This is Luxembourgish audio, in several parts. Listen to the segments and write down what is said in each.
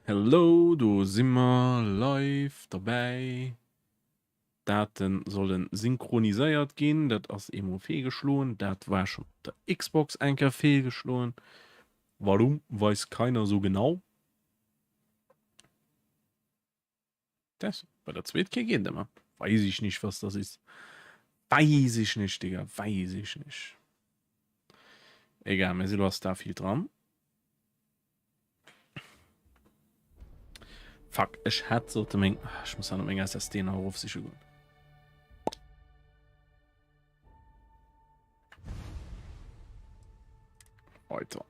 Hello, do si mer live derbäi. D'Date solle synchroniséiert ginn. Dat ass eemol feelgeschloen. Dat war schonn op der Xbox eng Kéier feelgeschloen. Warum, weiß keiner so genau. Das, bei der zweet Kéier geet et ëmmer. Weiß ich nicht, was das ist. Weiß ich nicht, Digga. Weiß ich nicht. Egal, mir si lo a Starfield dran. Fuck, ech hätt sollte meng... Ech muss haut meng SSD nach erofsiche goen. Weiter.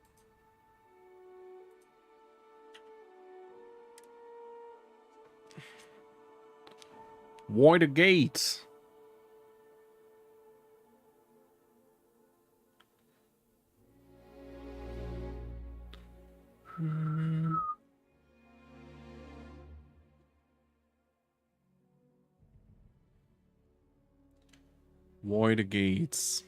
Weiter geht's. Weider geht's.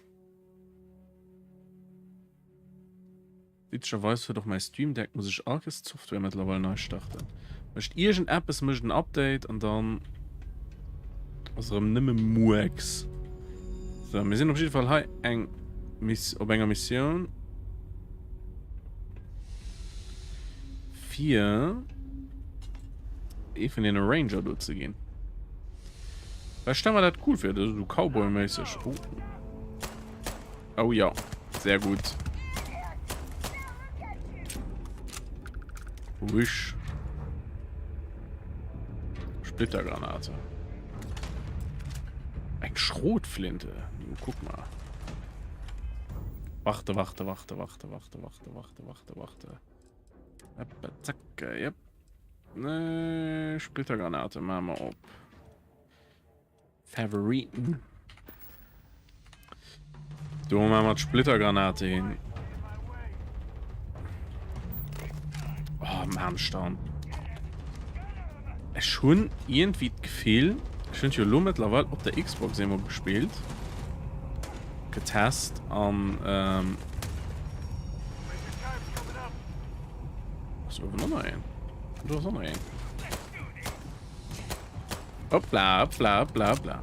Witzegerweis huet och mäi Stream Deck, muss ech all Kéiers d'Software mëttlerweil nei starten. Mécht iergend eppes, mécht en Update an dann ass erëm nëmme Muerks. So, mir sinn op jidde Fall hei eng Miss op enger Missioun fir ee vun deene Ranger do ze ginn. Ech stelle mer dat cool fir, dat ass esou Cowboy-méisseg. Oh. Oh ja, sehr gut. Wisch. Splittergranate. Eng Schrotflinte. Jo, guck mal. Warte, warte, warte, warte, warte, warte, warte, warte, warte. Zack, yep. Nee, Splittergranate machen wir op. Favoriten. Do maache mer d'Splittergranate hin. Oh, Mann, Staun. Ech hunn iergendwéi d'Gefill, ech hunn jo elo mëttlerweil op der Xbox eemol gespillt, getest an ähm, ass uewen och nach een? Do ass och nach een. Hoppla, hoppla, hoppla, hoppla.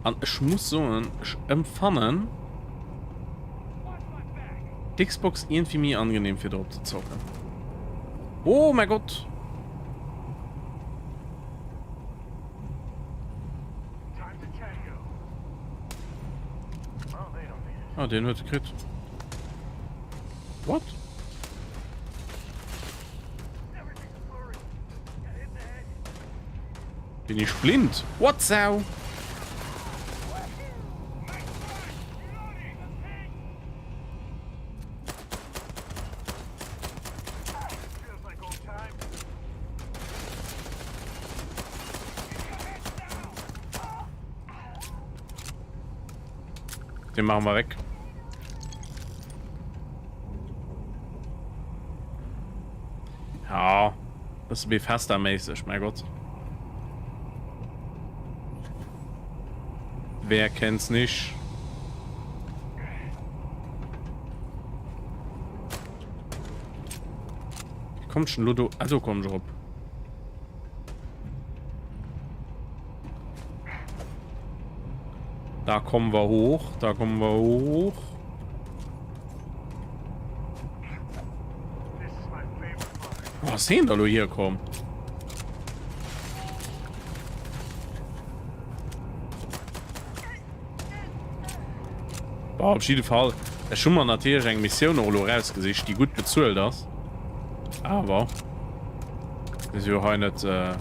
An ech muss soen, ech empfannen d'Xbox iergendwéi méi angenehm fir drop ze zocken. Oh mäi Gott! Ah, deen huet se kritt. What? Bin ich blind? What Sau? Den machen wir weg. Ja. Bësse Bethesda-méisseg, mäi Gott. Wer kennt's nicht? Wie kommt schon lo do? Ah, do komm ich erop. Da kommen wir hoch, da kommen wir hoch. Wo ass heen da lo hier komm? Boah, op jidde Fall, ech hu mer natierlech eng Missioun och elo erausgesicht, déi gutt bezuelt ass. Awer mir si jo hei net, äh,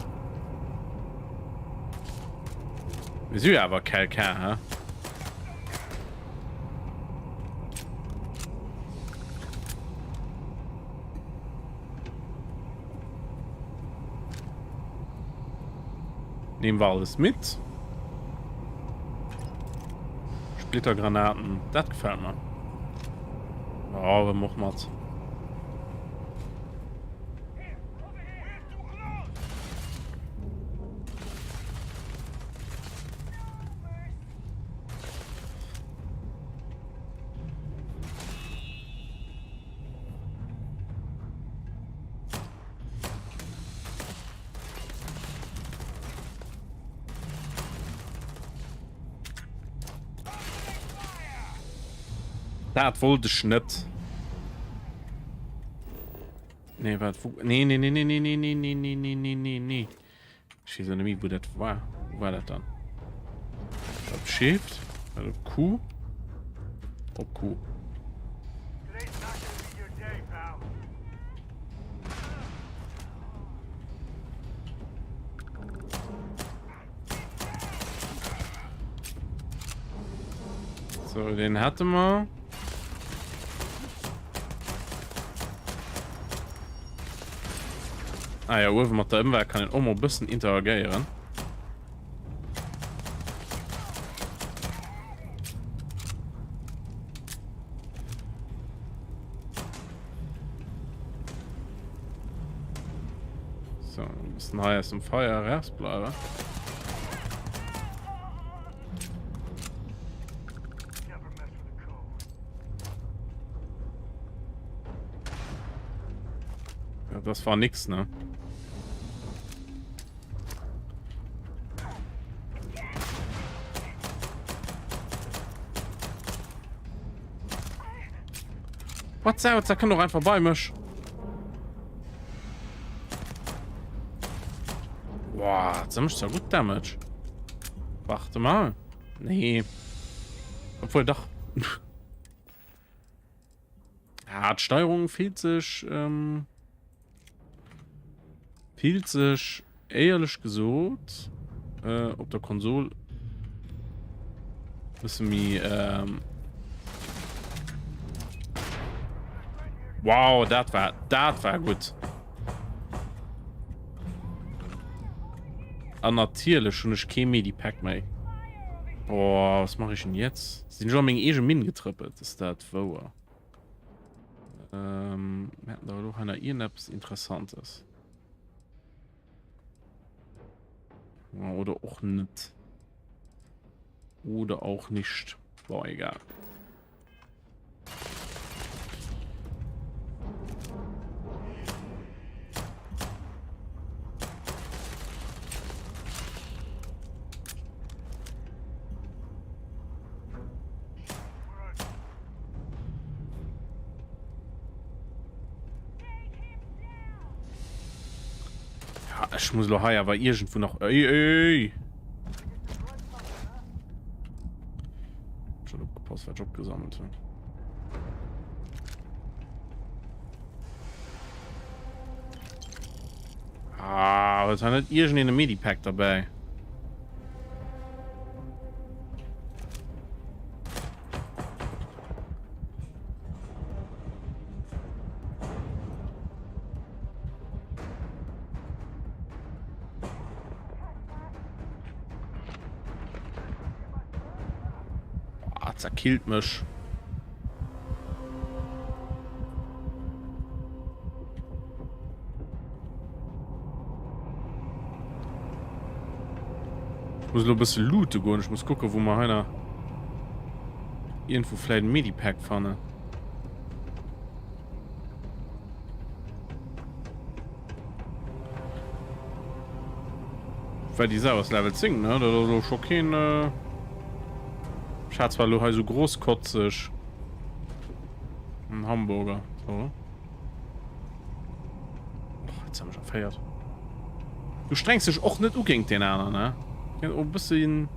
mir si jo awer quelqu'un, hä? Nehmen wir alles mit. Splittergranaten, das gefällt mir. Ja, wir machen mat. Dat wollt ech net. Nee, wat wo nee nee nee nee nee nee nee nee nee nee nee nee nee. Ech weess net méi wou dat war. Wou war dat dann? Op Shift, op Q. Op Q. So, den hatte man. Ah ja, uewe mat der Ëmwelt kann een och mol e bëssen interagéieren. So, e bëssen hei aus dem Feier erausbleiwen. Ja, das war nix, ne? What's out? Da kann doch einfach bei mich. Boah, das ist ja gut Damage. Warte mal. Nee. Obwohl doch. Ja, d'Steierung fillt sech ähm, fillt sech éierlech gesot äh, op der Konsol bësse méi ähm, Wow, dat war dat war gutt. An natierlech hunn ech kee Medipack méi. Boah, was mache ich denn jetzt? Sinn ech an meng eege Minn getrëppelt? Ass dat wouer? Ähm, mir hatten da elo hei nach iergendeppes Interessantes. Oder och net. Oder auch nicht. Boah, egal. Ja, ech muss lo hei awer iergendwou nach... Ey, ey, ey. Schon opgepasst, wat ech opgesammelt hunn. Ah, huet hei net iergendeen e Medipack derbäi? Ah, zerkillt mech. Ich muss lo e bësse loote goen. Ich muss gucken, wo mer hei nach irgendwo vläicht en Medipack fannen. Well déi Sau ass Level 10, ne? Dat ass elo scho keen... Äh... Ech hat zwar elo hei sou grosskotzeg en Hamburger. So. Och, jetzt haben ech erféiert. Du strengs dech och net u géint deen aneren, ne? Kennt och e bëssi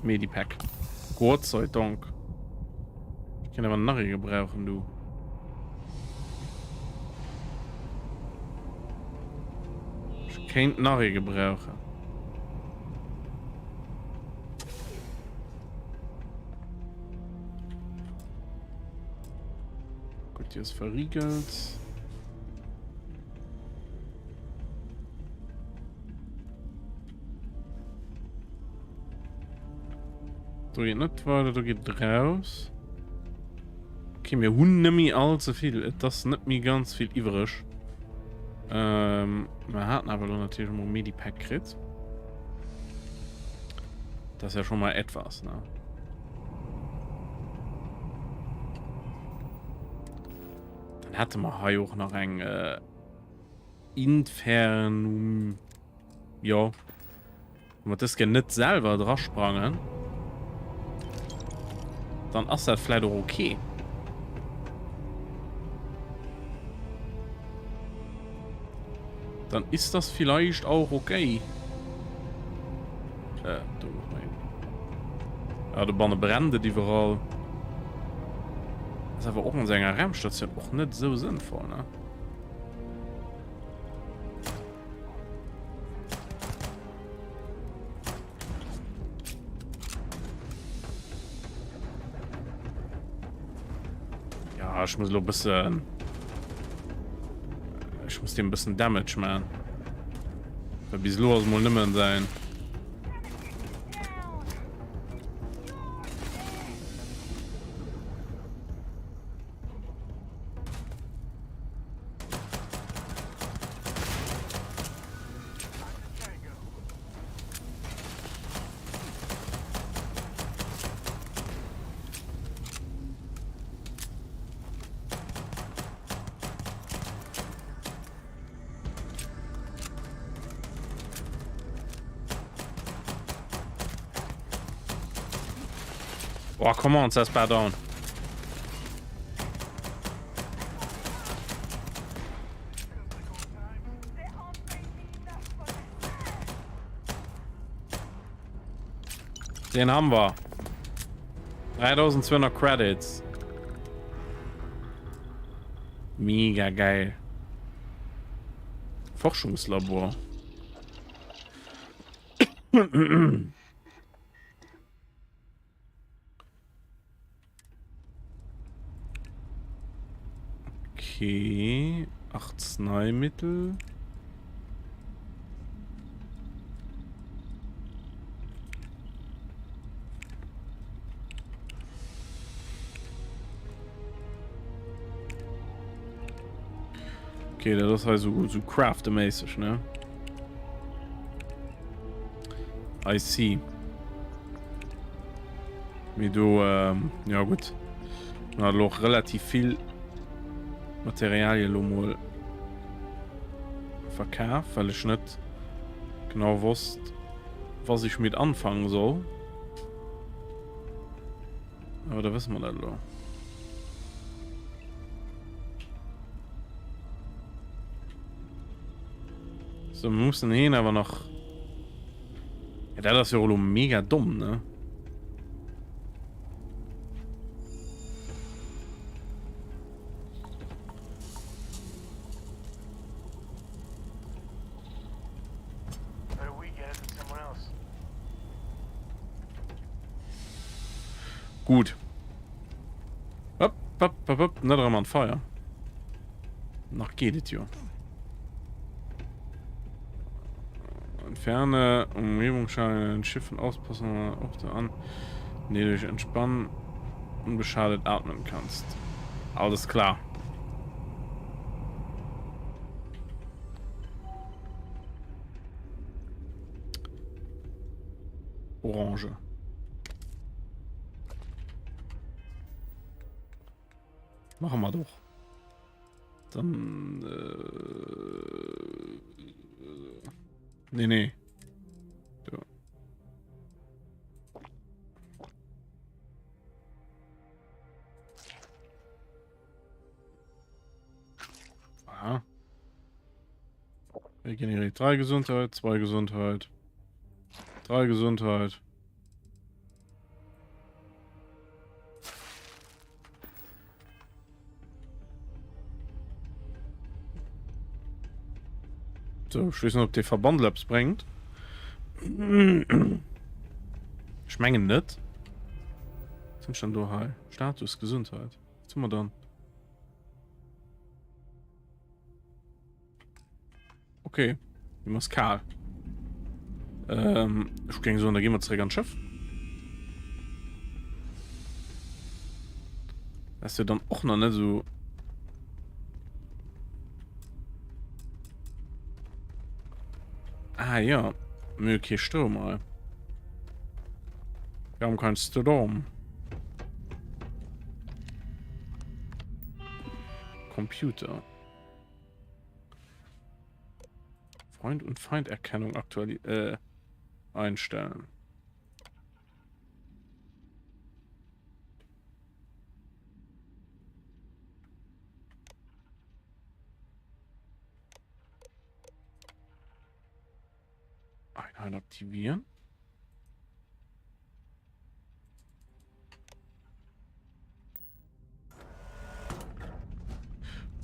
Medipack. Gott sei Dank. Ich kann awer nach ee gebrauchen, du. Ich kéint nach ee gebrauchen. Gut, die ist verriegelt. Do geet net weider, do geet et raus. Okay, mir hunn net méi all ze vill. Et ass net méi ganz vill iwwereg. Ähm, mir haten awer lo natierlech emol Medipack kritt. Das ist ja schon mal etwas, ne? Dann hätte mer hei och nach eng äh, Infernum. Jo. Wa mer dës Kéier net selwer drasprangen. Dann ass dat vläit och okay. Dann ist das vielleicht auch okay. Äh, do muss man hin. Ja, do banne brennt et iwwerall. Ass awer och an senger Raumstation och net sou sënnvoll, ne? Ja, ich muss lo bëssen ich muss dem bëssen Damage man. Well bis lo ass mol nëmmen säin. Oh, come on, that's bad down. Den haben wir. 3200 Credits. Mega geil. Forschungslabor. Okay, Arzneimittel. Okay, dat ass hei so, so crafteméisseg, ne? I see. Mee do, ähm, ja gutt. Man hat elo och relativ vill Materialien elo mol verkaf, well ech net genau wosst, was ich mit anfangen soll. Awer da wësse mer dat elo. So, wir mussen heen awer nach... Ja, dat ass jo elo mega domm, ne? Gut. Hopp, hopp, hopp, hopp. Net erëm an d'Feier. Nach geet et jo. Entferne Umgebungsschalen in Schiffen auspassen Orte an, in denen du dich entspannen unbeschadet atmen kannst. Alles klar. Orange. Machen wir doch. Dann äh, nee, nee. So. Aha. Regeneriert 3 Gesundheit, 2 Gesundheit, 3 Gesundheit. So, ich weess net, ob dee Verband eppes bréngt. Ech mengen net. Was hunn ech dann do hei? Status, Gesundheit. Was hu mer dann? Okay, him ass kal. Ähm, ech géing soen, da gi mer zeréck an d'Schëff. Dat ass jo dann och nach net esou. Ah ja, mir hu kee Stroum hei. Wir haben keinen Strom. Computer. Freund und Feinderkennung aktuell äh, einstellen. Halt aktivieren.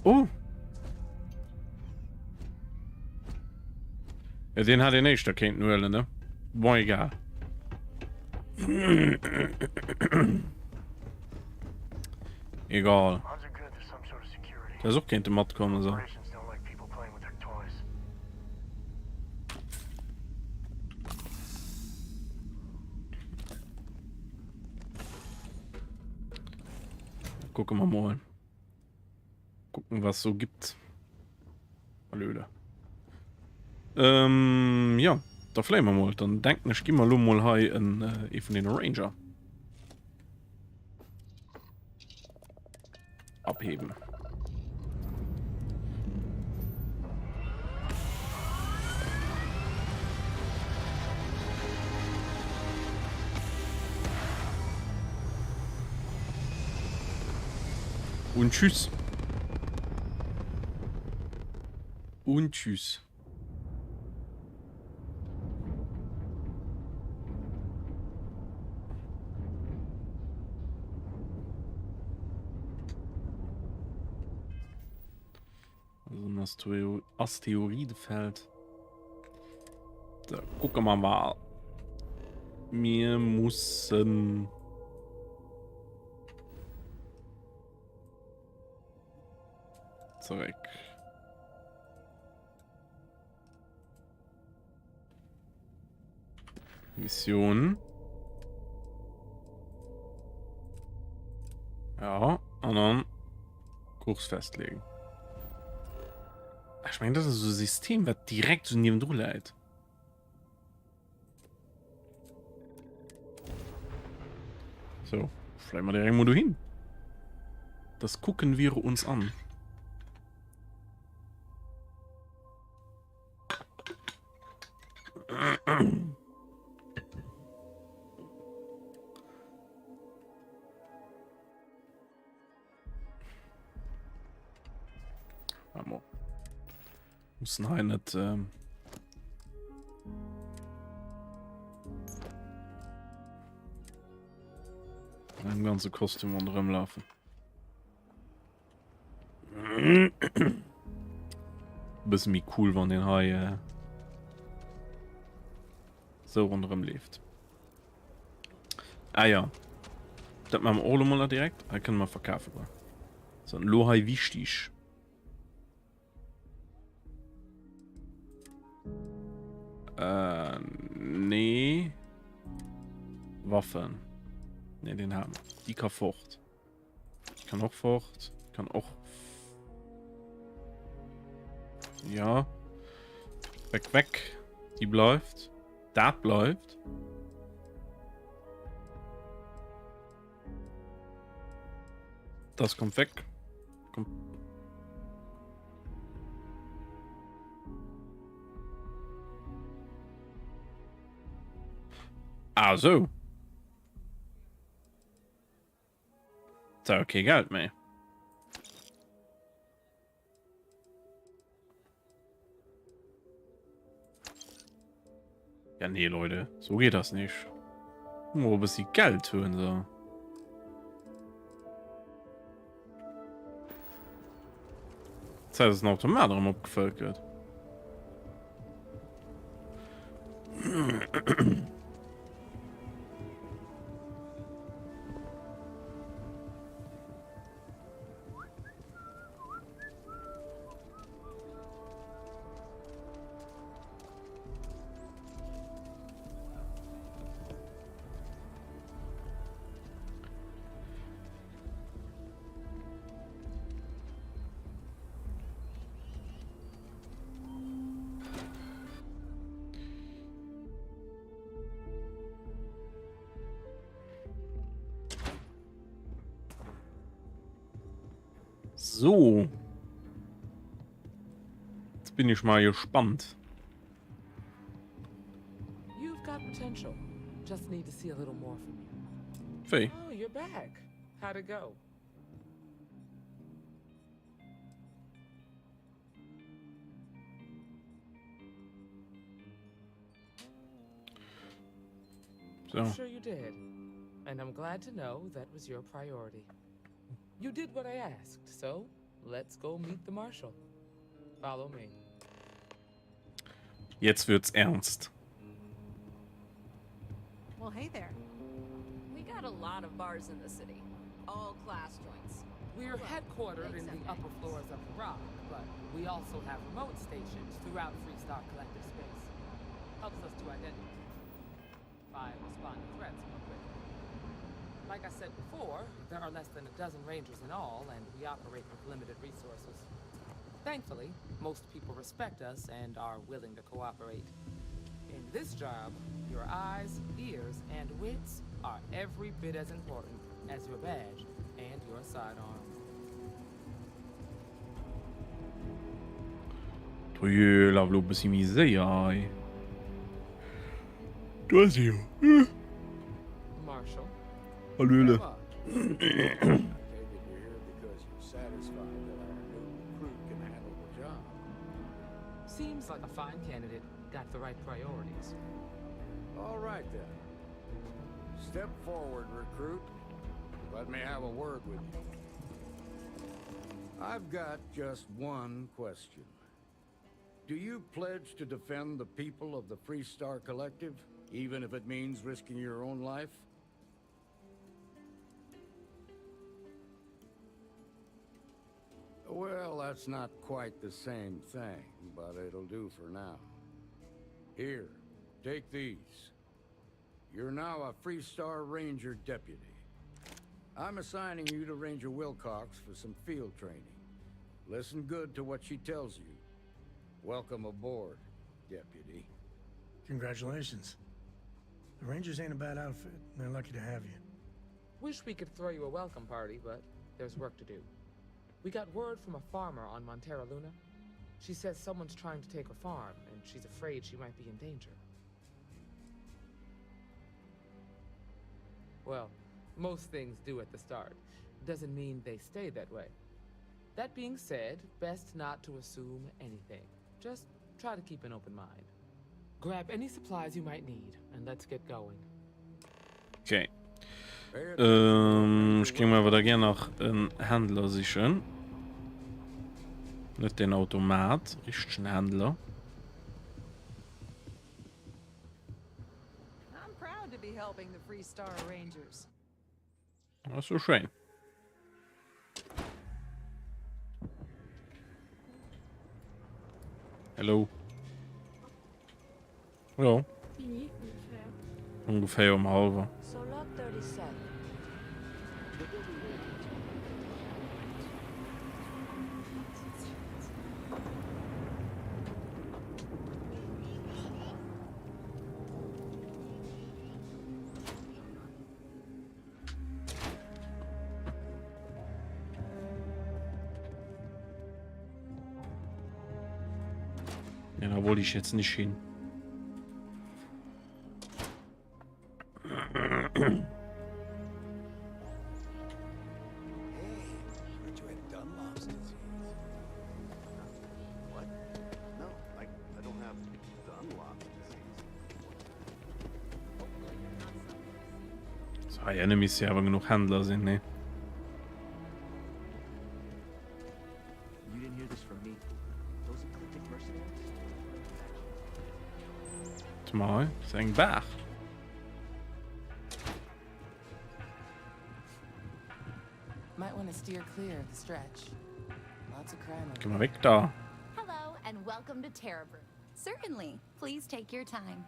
Oh! Ja, den hat een éischter kéinten huelen, ne? Bon, egal. Egal. Der ass och kéinte matkommen, so. Gucken wir mal. Gucken, was so gibt. Hallöle. Ähm, ja, da fléie mer mol. Dann denken ech, gi mer lo mol hei en äh, ee vun den Ranger. Abheben. Und tschüss. Und tschüss. Also ein Astero Asteroidefeld. Da gucken wir mal. Wir müssen zurück. Mission. Ja, an dann Kurs festlegen. Ech mengen, dat ass esou e System, wat direkt esou niewendru läit. So, fléie mer direkt mol dohin. Das gucken wir uns an. Mussen hei net ähm am ganze Kostüm ronderëm laufen. Bësse méi cool, wann den hei äh, sou ronderëm leeft. Ah ja. Dat maache mer och elo mol direkt. Hei kënne mer verkafe goen. So, elo hei wichtig. Äh, nee. Waffen. Nee, den haben wir. Die kann fort. Die kann auch fort. Kann auch. Ja. Weg, weg. Die bleibt. Dat bleibt. Das kommt weg. Kommt. Ah, so. Da okay Geld méi. Ja nee Leute, so geht das nicht. Nur bis sie Geld tun so. Zeit ist ein Automat darum opgefüllt wird. So. Jetzt bin ich mal gespannt. You've got potential. Just need to see a little more from you. Wéi? Oh, you're back. How'd it go? So. I'm sure you did. And I'm glad to know that was your priority. You did what I asked, so let's go meet the marshal. Follow me. Jetzt wird's ernst. Well, hey there. We got a lot of bars in the city. All class joints. We're headquartered in the upper floors of the Rock, but we also have remote stations throughout Freestar Collective space. Helps us to identify and respond to threats more quickly. Like I said before, there are less than a dozen rangers in all, and we operate with limited resources. Thankfully, most people respect us and are willing to cooperate. In this job, your eyes, ears, and wits are every bit as important as your badge and your sidearm. Oje, laf lo bëssi méi séier hei. Du ass jo. Marshal. Hallöle. Emma. I take it you're here because you're satisfied that our new recruit can handle the job. Seems like a fine candidate, got the right priorities. All right then. Step forward, recruit. Let me have a word with you. I've got just one question. Do you pledge to defend the people of the Freestar Collective, even if it means risking your own life? Well, that's not quite the same thing, but it'll do for now. Here, take these. You're now a Freestar Ranger deputy. I'm assigning you to Ranger Wilcox for some field training. Listen good to what she tells you. Welcome aboard, deputy. Congratulations. The Rangers ain't a bad outfit, and they're lucky to have you. Wish we could throw you a welcome party, but there's work to do. We got word from a farmer on Montera Luna. She says someone's trying to take her farm, and she's afraid she might be in danger. Well, most things do at the start. Doesn't mean they stay that way. That being said, best not to assume anything. Just try to keep an open mind. Grab any supplies you might need, and let's get going. Okay. Pay Ähm, attention ech géing mer awer da gär nach en Händler sichen. Net den Automat, richtegen Händler. I'm proud to be helping the Freestar Rangers. Dat ass jo schéin. Hello. Jo. Ungeféier um halwer. Ja, da wollte ich jetzt nicht hin. So, hei ënne misst jo awer genuch Händler sinn, nee? Warte mal, das ist eng Baach. Might want to steer clear of the stretch. Lots of crime. Geh mal weg da. Hello and welcome to Terra Brew. Certainly. Please take your time.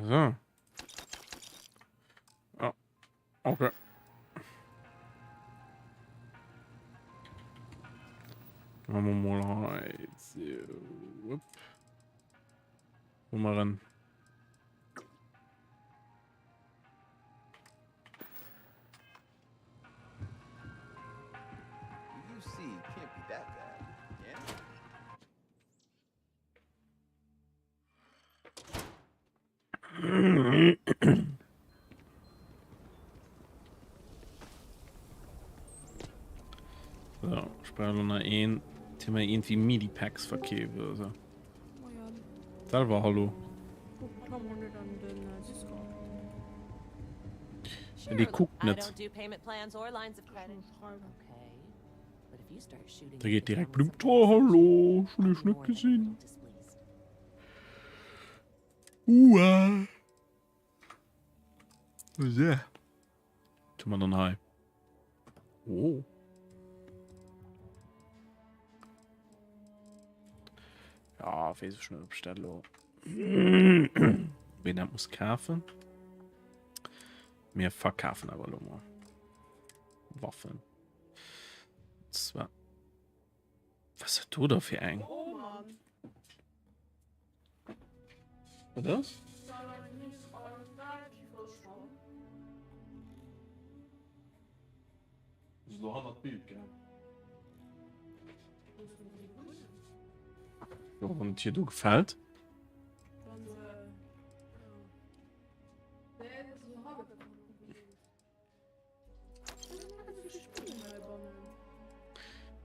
So. Oh. Okay. Machen wir mal hei. So. Wo mal ran. The UC can't be that bad, yeah? brauch elo nach een, dee mer iergendwéi Medipacks verkeeft oder sou. Selwer hallo. Dee kuckt net. Da geet direkt Blumm. Oh, hallo, ech hunn iech net gesinn. Uah. So. Tun wir dann hei. Oh. Ja, wees ich net, ob ich dat lo wen dat muss kafen. Mir verkafen awer lo mal Waffen. Zwar. Was hat du da fir eng? Oh Mann. Wat ass? Lo hannert d'Bild gaang. Jo, wann et dir do gefält.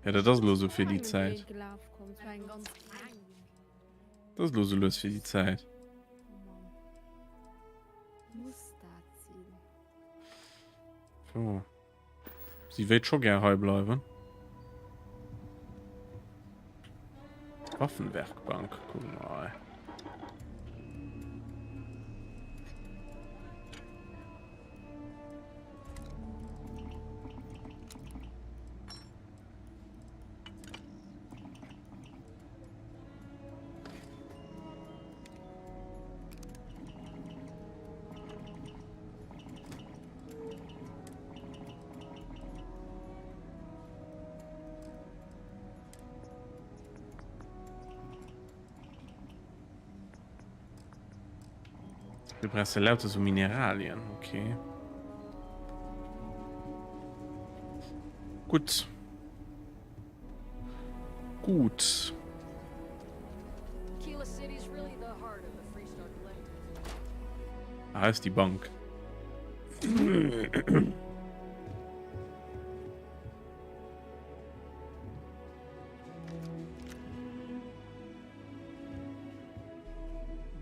Ja, dat ass lo sou fir déi Zäit. Dat ass lo sou lues fir déi Zäit. So. Si wéilt scho gär hei bleiwen. Waffenwerkbank, guck mal. Du brauchst ja lauter so Mineralien, okay. Gut. Gut. Ah, ist die Bank.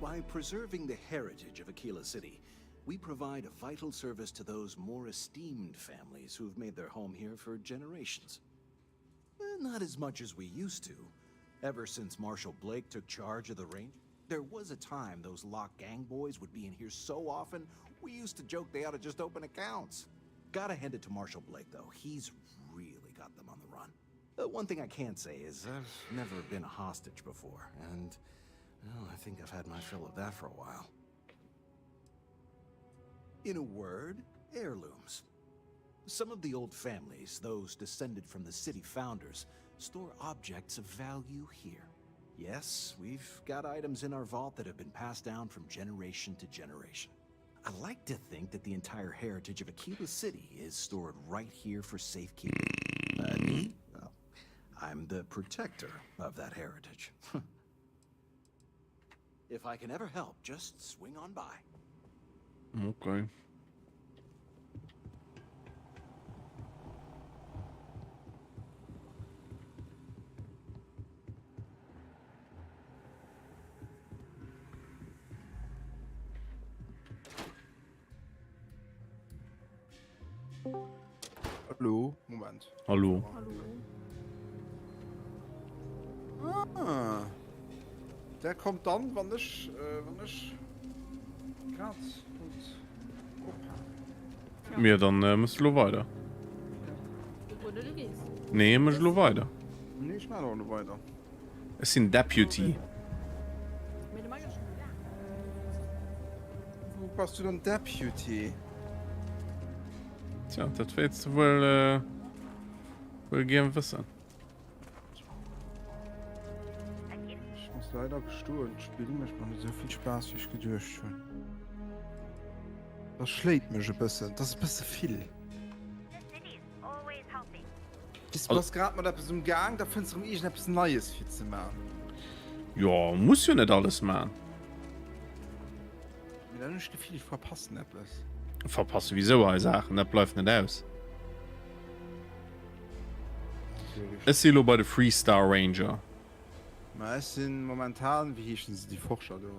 By preserving the heritage of Aquila City, we provide a vital service to those more esteemed families who've made their home here for generations. Eh, not as much as we used to. Ever since Marshal Blake took charge of the range, there was a time those Lock gang boys would be in here so often, we used to joke they ought to just open accounts. Gotta hand it to Marshal Blake, though. He's really got them on the run. Uh, one thing I can say is I've never been a hostage before, and well, I think I've had my fill of that for a while. In a word, heirlooms. Some of the old families, those descended from the city founders, store objects of value here. Yes, we've got items in our vault that have been passed down from generation to generation. I like to think that the entire heritage of Aquila City is stored right here for safekeeping. But, well, I'm the protector of that heritage. if I can ever help, just swing on by. Okay. Hallo, Moment. Hallo. Hallo. Ah. Der kommt dann, wann ech, äh, wann ech grad Ja. Mir dann äh, muss lo weiter. Oder du gehst. Nee, mech lo weiter. Nee, ich mach auch weiter. Ech sinn Deputy. Wou bass du dann Deputy? Tja, dat wéilts du wuel, äh, wuel gären wëssen. Ech muss leider gestoen, d'Spill mécht mer net esou vill Spaass, wéi ech geduecht hunn. Dat schléit mech e bëssen, dat ass e bësse vill. Bis du bass grad mat eppes um Gaang, da fënns du erëm iergendeppes Neies fir ze man. Jo, muss jo net alles man. Mee dann hunn ech d'Gefill, ech verpassen eppes. Verpasse wisou hei Saachen, dat bleift net aus. Ech si lo bei de Freestar Ranger. Ma ech sinn momentan, wéi heeschen se déi Forscher do?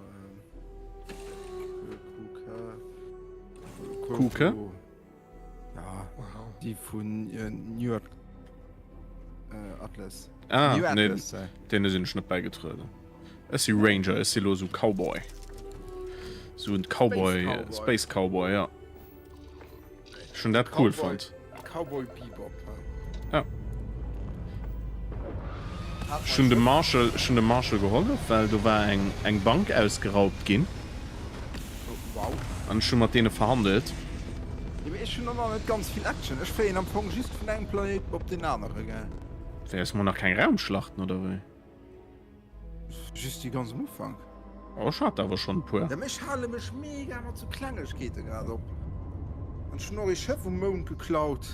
Kuke? Ja, déi vun New Atlas. Ah, nee, deene sinn ech net bäigetrueden. Ech si Ranger, ech si lo sou Cowboy. Sou en Cowboy, Space Cowboy, ja. Ech hunn dat cool fonnt. Cowboy Bebop. Ja. Ech hunn dem Marshall, ech hunn dem Marshall gehollef, well do war eng, eng Bank ausgeraubt ginn. Wow. An ech hu mat deene verhandelt. Jo, mee ech hunn och nach net ganz vill Action. Ech fléien am Fong just vun engem Planéit op deen anere, gell? Wéi, ass mol nach keng Raumschlachten, oder wéi? Just déi ganz am Ufank. Oh, ech hat awer schonn e puer. Ja, mee ech hale mech mega mat sou Klengegkeete grad op. An ech hunn och ee Schëff um Mound geklaut.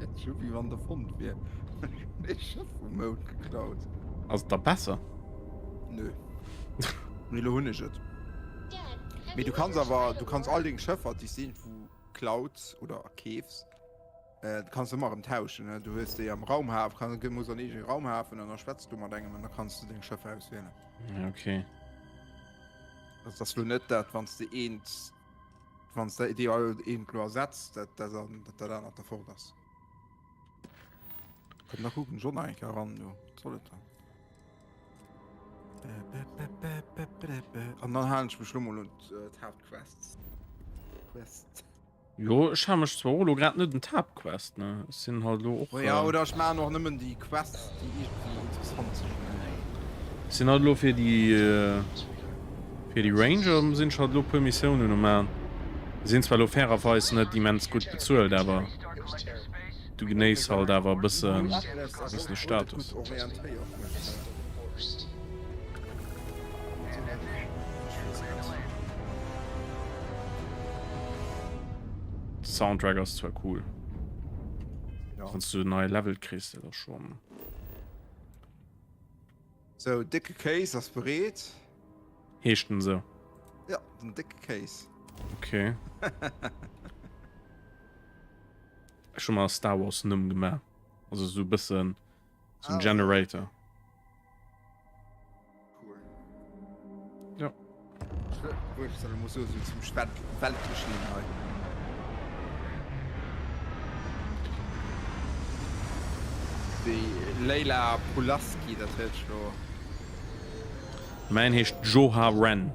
Ech hu wéi wann der fonnt wier. Ech hunn ee Schëff um Mound geklaut. Ass et da besser? Nö. Mee elo hunn ech et. Mee du kanns awer, du kanns all deng Schëffer, déi s de iergendwou klaut oder erkeefs, Du kanns ëmmer erëm tauschen, ne? Du hues déi am Raumhafen, kann, muss an eegene Raumhafen an da schwätz du mat engem an da kanns du deng Schëff auswielen. Ja, okay. Also das lo net dat wann du eent wann du déi all eent lo ersetzt, dat dat an dat dat anert da fort ass. Komm da kucken schon eng Kéier ran du. Was soll et dann? An dann halen ech mech lo mol un d'Haaptquests. Quest. Jo, ech hale mech zwar och elo grad net un d'Haaptquest, ne? Ech sinn halt elo och. Ja, oder ech maachen och nëmmen déi Quests, déi iergendwéi interessant sinn. Ech sinn halt elo fir déi, fir déi Ranger sinn ech halt elo e puer Missiounen um maachen. Sinn zwar elo fairerweis net immens gutt bezuelt, awer du genéiss halt awer e bëssen, e bëssen de Status. Soundtrack ass zwar cool. Ja. Wann du neie Level kriss, dat ass schon. So, dicke Case ass bereet. Heescht den sou? Ja, den dicke Case. Okay. Ech hu mer Star Wars Numm gemaach. Also sou bëssen so ein ah. Generator. Cool. Ja. Muss so zum weltlichen hei. Déi Leila Pulaski, dat huet lo. Mäin heescht Joha Ren.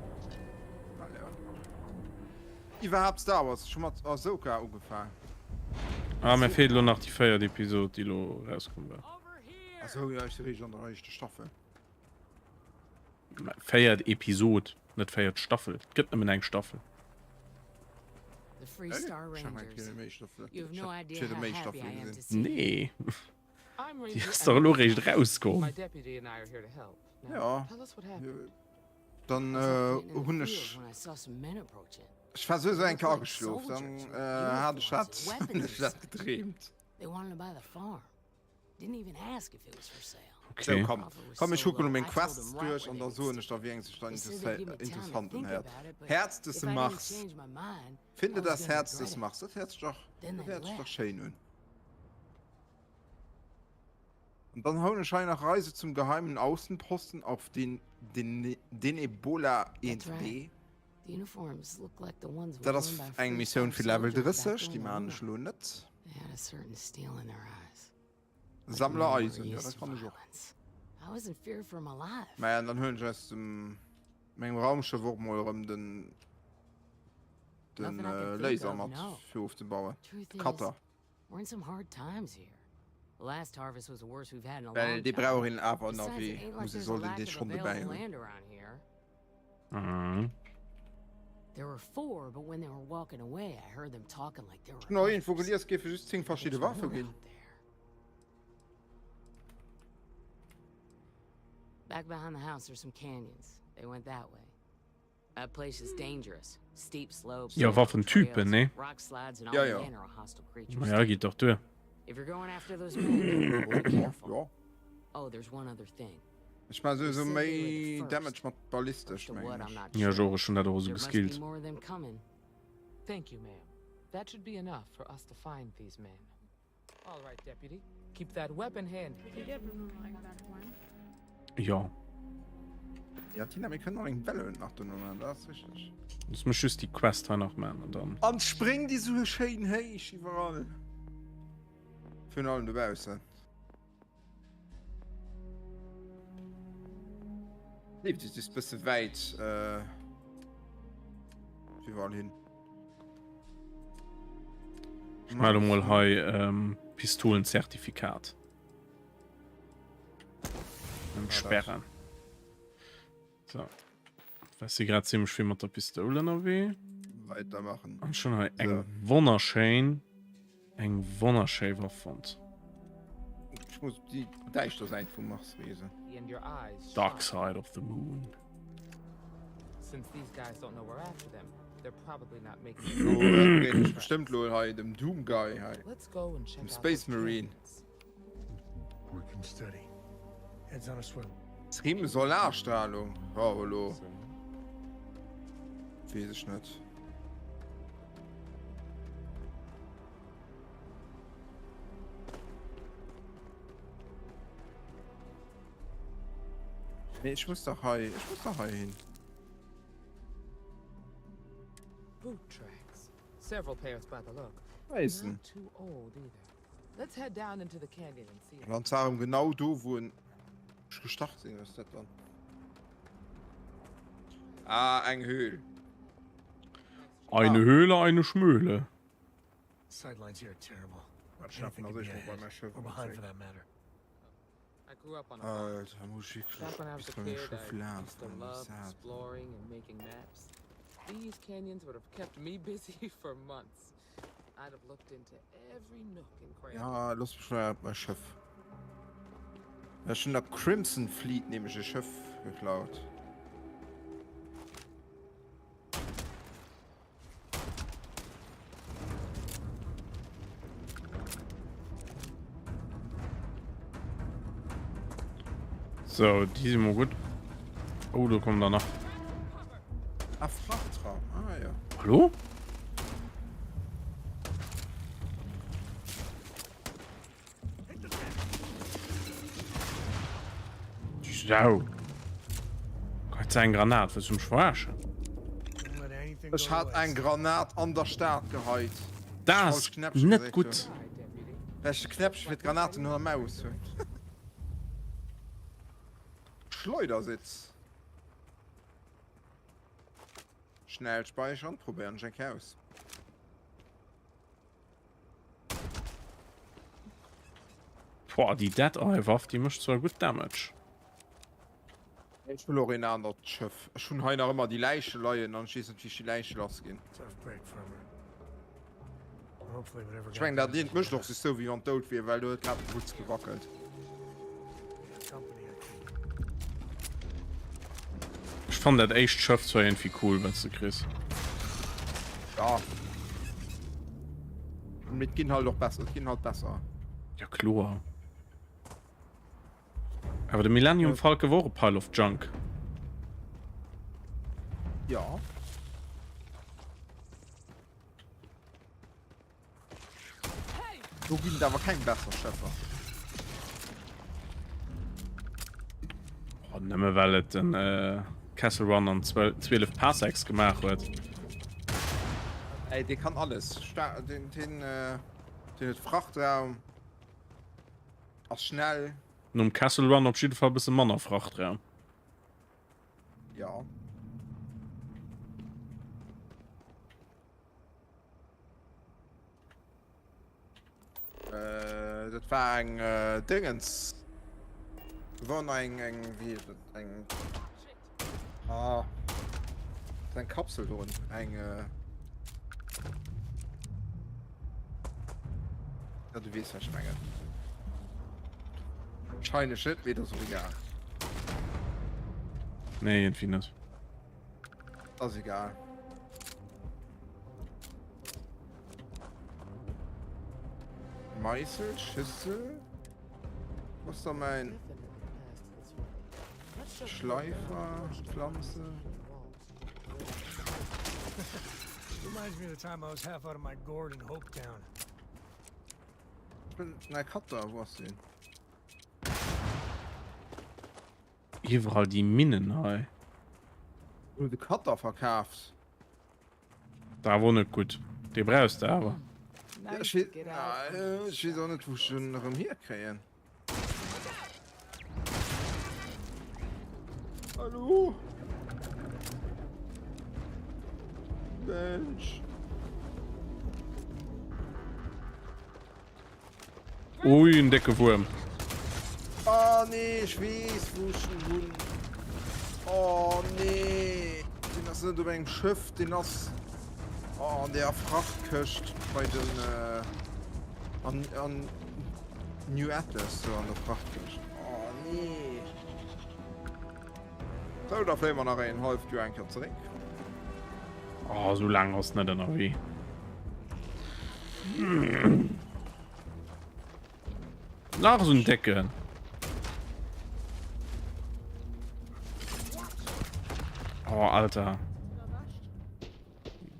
Iwwerhaapt Star Wars, ech hu mat Ahsoka ugefaang. Ah, mir feelt elo nach déi véiert Episod, déi elo erauskomm war. Achso, jo, ech si réischt an der éischter Staffel. Véiert Episod, net véiert Staffel. Et gëtt nëmmen eng Staffel. Ech hätt méi Staffele gesinn. Nee. Déi ass dach elo réischt erauskomm. Ja. Dann hunn ech. Ech war souwisou eng Kéier ageschlof, dann hat ech dat, hunn ech dat gedreemt. Okay. Sou, komm, komm ech kucken elo meng Quests duerch an da soen ech der wéi eng sech da interessant unhéiert. Herz des Mars. Finde das Herz des Mars. Dat héiert sech dach, dat héiert sech dach schéin un. An dann houn ech hei nach Reise zum geheimen Außenposten auf den Denebola 1B. Dat ass eng Missioun fir Level 30, déi maachen ech elo net. Sammle Eisen, jo dat kann ech och. Maja, an dann huelen ech aus dem mengem Raumschëff och mol erëm den den Laser mat fir ofzebauen, de Cutter. Well dee brauch een awer ënnerwee, muss ee sollt een dee schonn dobäi hunn. Mhm. Ech hunn och iergendwou gelies, et géife just 10 verschidde Waffe ginn. Jo, Waffentypen, nee? Ja, ja. Ma ja, geet dach duer. Ja. Ech man sowieso méi Damage mat ballistesch, mengen ech. Ja, ech och, ech hunn dat och esou geskillt. Keep that weapon handy. Jo. Ja Tina, mir kënnen och eng Welle nach dono man, dat ass richteg. Looss mech just déi Quest hei nach man an dann. An d'Spréng déi sou schéin héich iwwerall. Virun allem dobaussen. Leeft ist just bësse wäit äh, iwwerall hin. Ech melde mol hei ähm, Pistolenzertifikat. Entsperren. So. Was si grad ziemlich vill mat der Pistoul ënnerwee. Weitermachen. An schon hei eng so. wonnerschéin eng wonnerschéi Waff fonnt. Ich muss die däischter Säit vum Mars reesen. Dark Side of the Moon. Since these guys don't know we're after them, they're probably not making Lo äh, bestimmt lo hei dem Doom Guy hei. Let's go and check Dem out Space those Marine. canyons. Working steady. Heads on a swivel. Extreme Solarstrahlung. Oh, hallo. Wees ech net. Nee, ich muss doch hei, ich muss doch hei hin. Boot tracks. Several pairs by the look. Eisen. Not too old either. Let's head down into the canyon and see. An zwar genau do, wou ech gestart sinn, ass dat dann. Ah, eng Höhl. Eine ah. Höhle, eine Schmöhle. Sightlines here are terrible. Wat schnappen Anything also could ich be mal bei ahead, meinem Schiff or behind for that matter. I grew up on a farm. Alter, muss ich wirklich Back when I was bis a beim kid, Schiff I laufen. used to love exploring and making maps. These canyons would have kept me busy for months. I'd have looked into every nook and cranny. Ja, looss mech mal op mein Schëff. Ech hunn der Crimson Fleet nämlech e Schëff geklaut. So, die sind mal gut. Oh, da kommen da noch. Ah, Frachtraum. Ah, ja. Hallo? Sau. Gott sei eng Granat, willst du mich verarschen? Ech hat eng Granat an der Stad geheit. Das net gutt. Well ech de Knäppche fir d'Granaten un der Maus hunn. Schleudersitz. Schnell speichern, probéieren ech eng Kéier aus. Boah, déi Dead Eye Waff, déi mécht zwar gutt Damage. Ech wëll och een anert Schëff. Ech hunn hei nach ëmmer déi Läiche leien an ech weess net wéi ech déi Läiche lass ginn. Ech mengen dat eent mécht och sech sou wéi wann dout wier, well do huet grad de Butz gewackelt. Ech fannen dat éischt Schëff zwar iergendwéi cool wat s de kriss. Ja. Mee et ginn halt och besser, et ginn halt besser. Ja kloer. Awer de Millennium Falke wor och e Pile of Junk. Ja. Do ginn et awer keng besser Schëffer. Oh, nëmme well et den äh, Castle Run an 12 Parsecs gemaach huet. Ey, dee kann alles. Sta den, den, äh, den huet Frachtraum. Ass schnell. Nom Castle Run op jidde Fall bësse manner Frachtraum. Ja. Äh, dat war eng äh, Dingens. War nach eng eng wie heescht dat eng ah, eng Kapsel drin eng äh, ja, du wees wat ich mengen. Wahrscheinlich net, mee dat ass och egal. Nee, irgendwie net. Ass egal. Meißel, Schüssel. Wo ist da mein Schleifer, Pflanze? Reminds me of the time I was half out of my gourd in Hopetown. wëll mäi Cutter, wou ass deen? Iwwerall déi Minnen hei. Hu de Cutter verkaaft. Da wor net gutt. Dee brauchs de awer. Ja, ech weess, ech weess och net wou ech en erëm hierkréien. Hallo? Mensch. Ui, en décke Wuerm. Oh nee, ech weess wou ech en hunn. Oh nee. Deen ass net op engem Schëff, deen ass oh, an der Frachtkëscht bei den äh, an, an New Atlas do an der Frachtkëscht. Oh nee. Sou, da fléie mer nach een halft Joer eng Kéier zeréck. Oh, sou laang ass net ënnerwee. Nach esou en décken. Oh, Alter.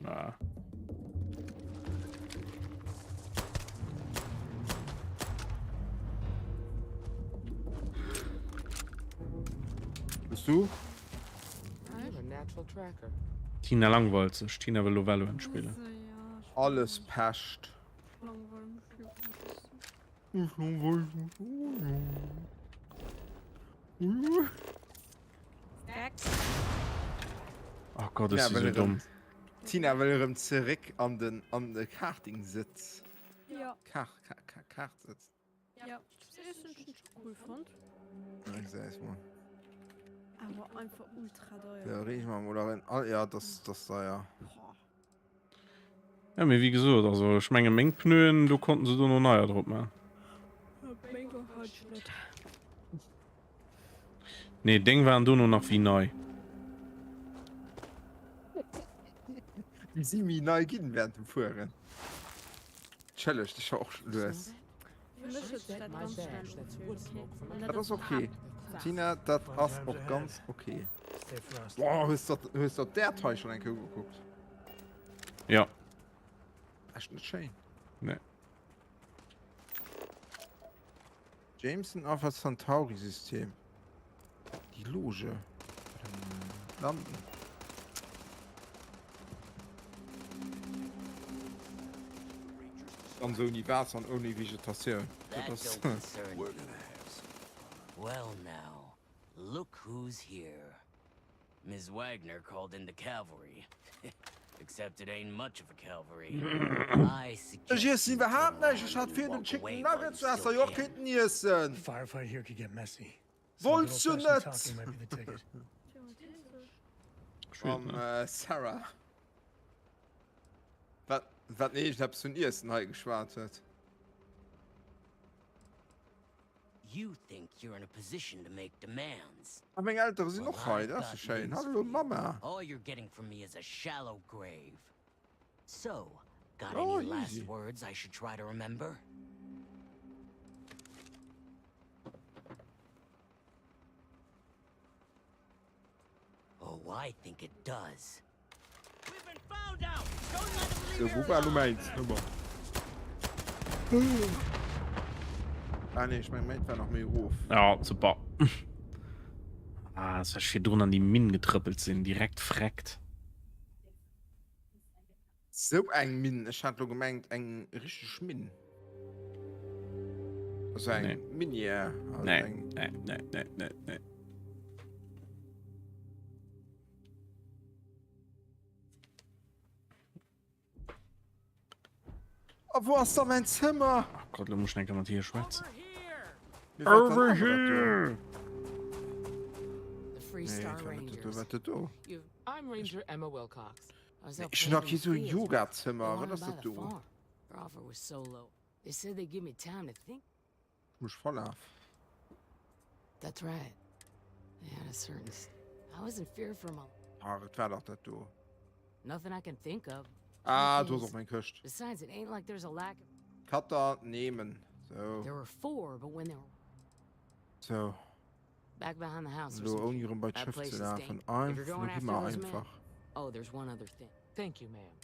Na. Bist du? Tina langweilt sech. Tina wëll lo Valorant spillen. Alles Pescht. Oh Gott, ech si sou domm. Tina wëll erëm zeréck an den an de Karting-Sëtz. Ja. Kar Kar Kar Kartsëtz. Ja, cool fonnt. Gesäis mol. Awer einfach ultra deier. Ja, riech mal mol eran. Ah, ja, das das deier. Boah. Ja, mee wéi gesot, also ech menge meng Pneuen, do konnten se dono neier drop man. Nee, deng waren dono nach wéi nei. Déi si méi nei ginn während dem Fueren. Entschëllegt, ech war och lues. Dat ass ok Tina, dat ass och ganz ok. Boah, hues der hues der d'Äerd hei schonn eng Kéier ugekuckt? Ja. Echt net schéin. Nee. Jameson Alpha Centauri System. Déi Loge. Landen. Ganz ouni Waasser an ouni Vegetatioun. That don't concern me. Well now, look who's here. Miss Wagner called in the cavalry. Except it ain't much of a cavalry. I Ech suggest iessen you turn iwwerhaapt näischt, around ech hat and virun den walk Chicken away while you Nuggets still ess jo och can. kéinten iessen. Firefight here could get messy. Some good Wollts du old-fashioned net? talking might be the ticket. Mam Sarah. Wat, wat nee, iergendeppes vun Iessen hei geschwat huet. You think you're in a position to make demands. A meng Eltere sinn Well, och hei, I've dat ass got jo schéin. news Hallo for you. Mamma. All you're getting from me is a shallow grave. So, got Oh, any last easy. words I should try to remember? Oh, I think it does. Sou, wou war elo mäin Zëmmer? Ah nee, ech meng mäint war nach méi erof. Ja, super. Ah, dass ech virdrun an déi Minn getrëppelt sinn, direkt freckt. Sou eng Minn? Ech hat lo gemengt eng richteg Minn. Also eng Nee. Minière. Also Nee, eng... nee, nee, nee, nee, nee. A wou ass da mäin Zëmmer? Oh Gott, lo muss ich eng Kéier mat hir schwätzen. Mir wat dann Over awer dat do? here! The Free Nee, Star dat war net dat do. Rangers. Wat dat do? You've, I'm Ranger Emma Wilcox. Ech hunn nach kee sou Yoga-Zëmmer. Wat ass dat do? Ech mech verlaf. Ah, et war dach dat do. Ah, do ass och meng Këscht. Cutter nehmen. Sou. Sou. Back behind the house Elo ouni erëm bei d'Schëff ze lafen. Einfach, elo gi mer einfach. Oh, there's one other thing. Thank you, ma'am.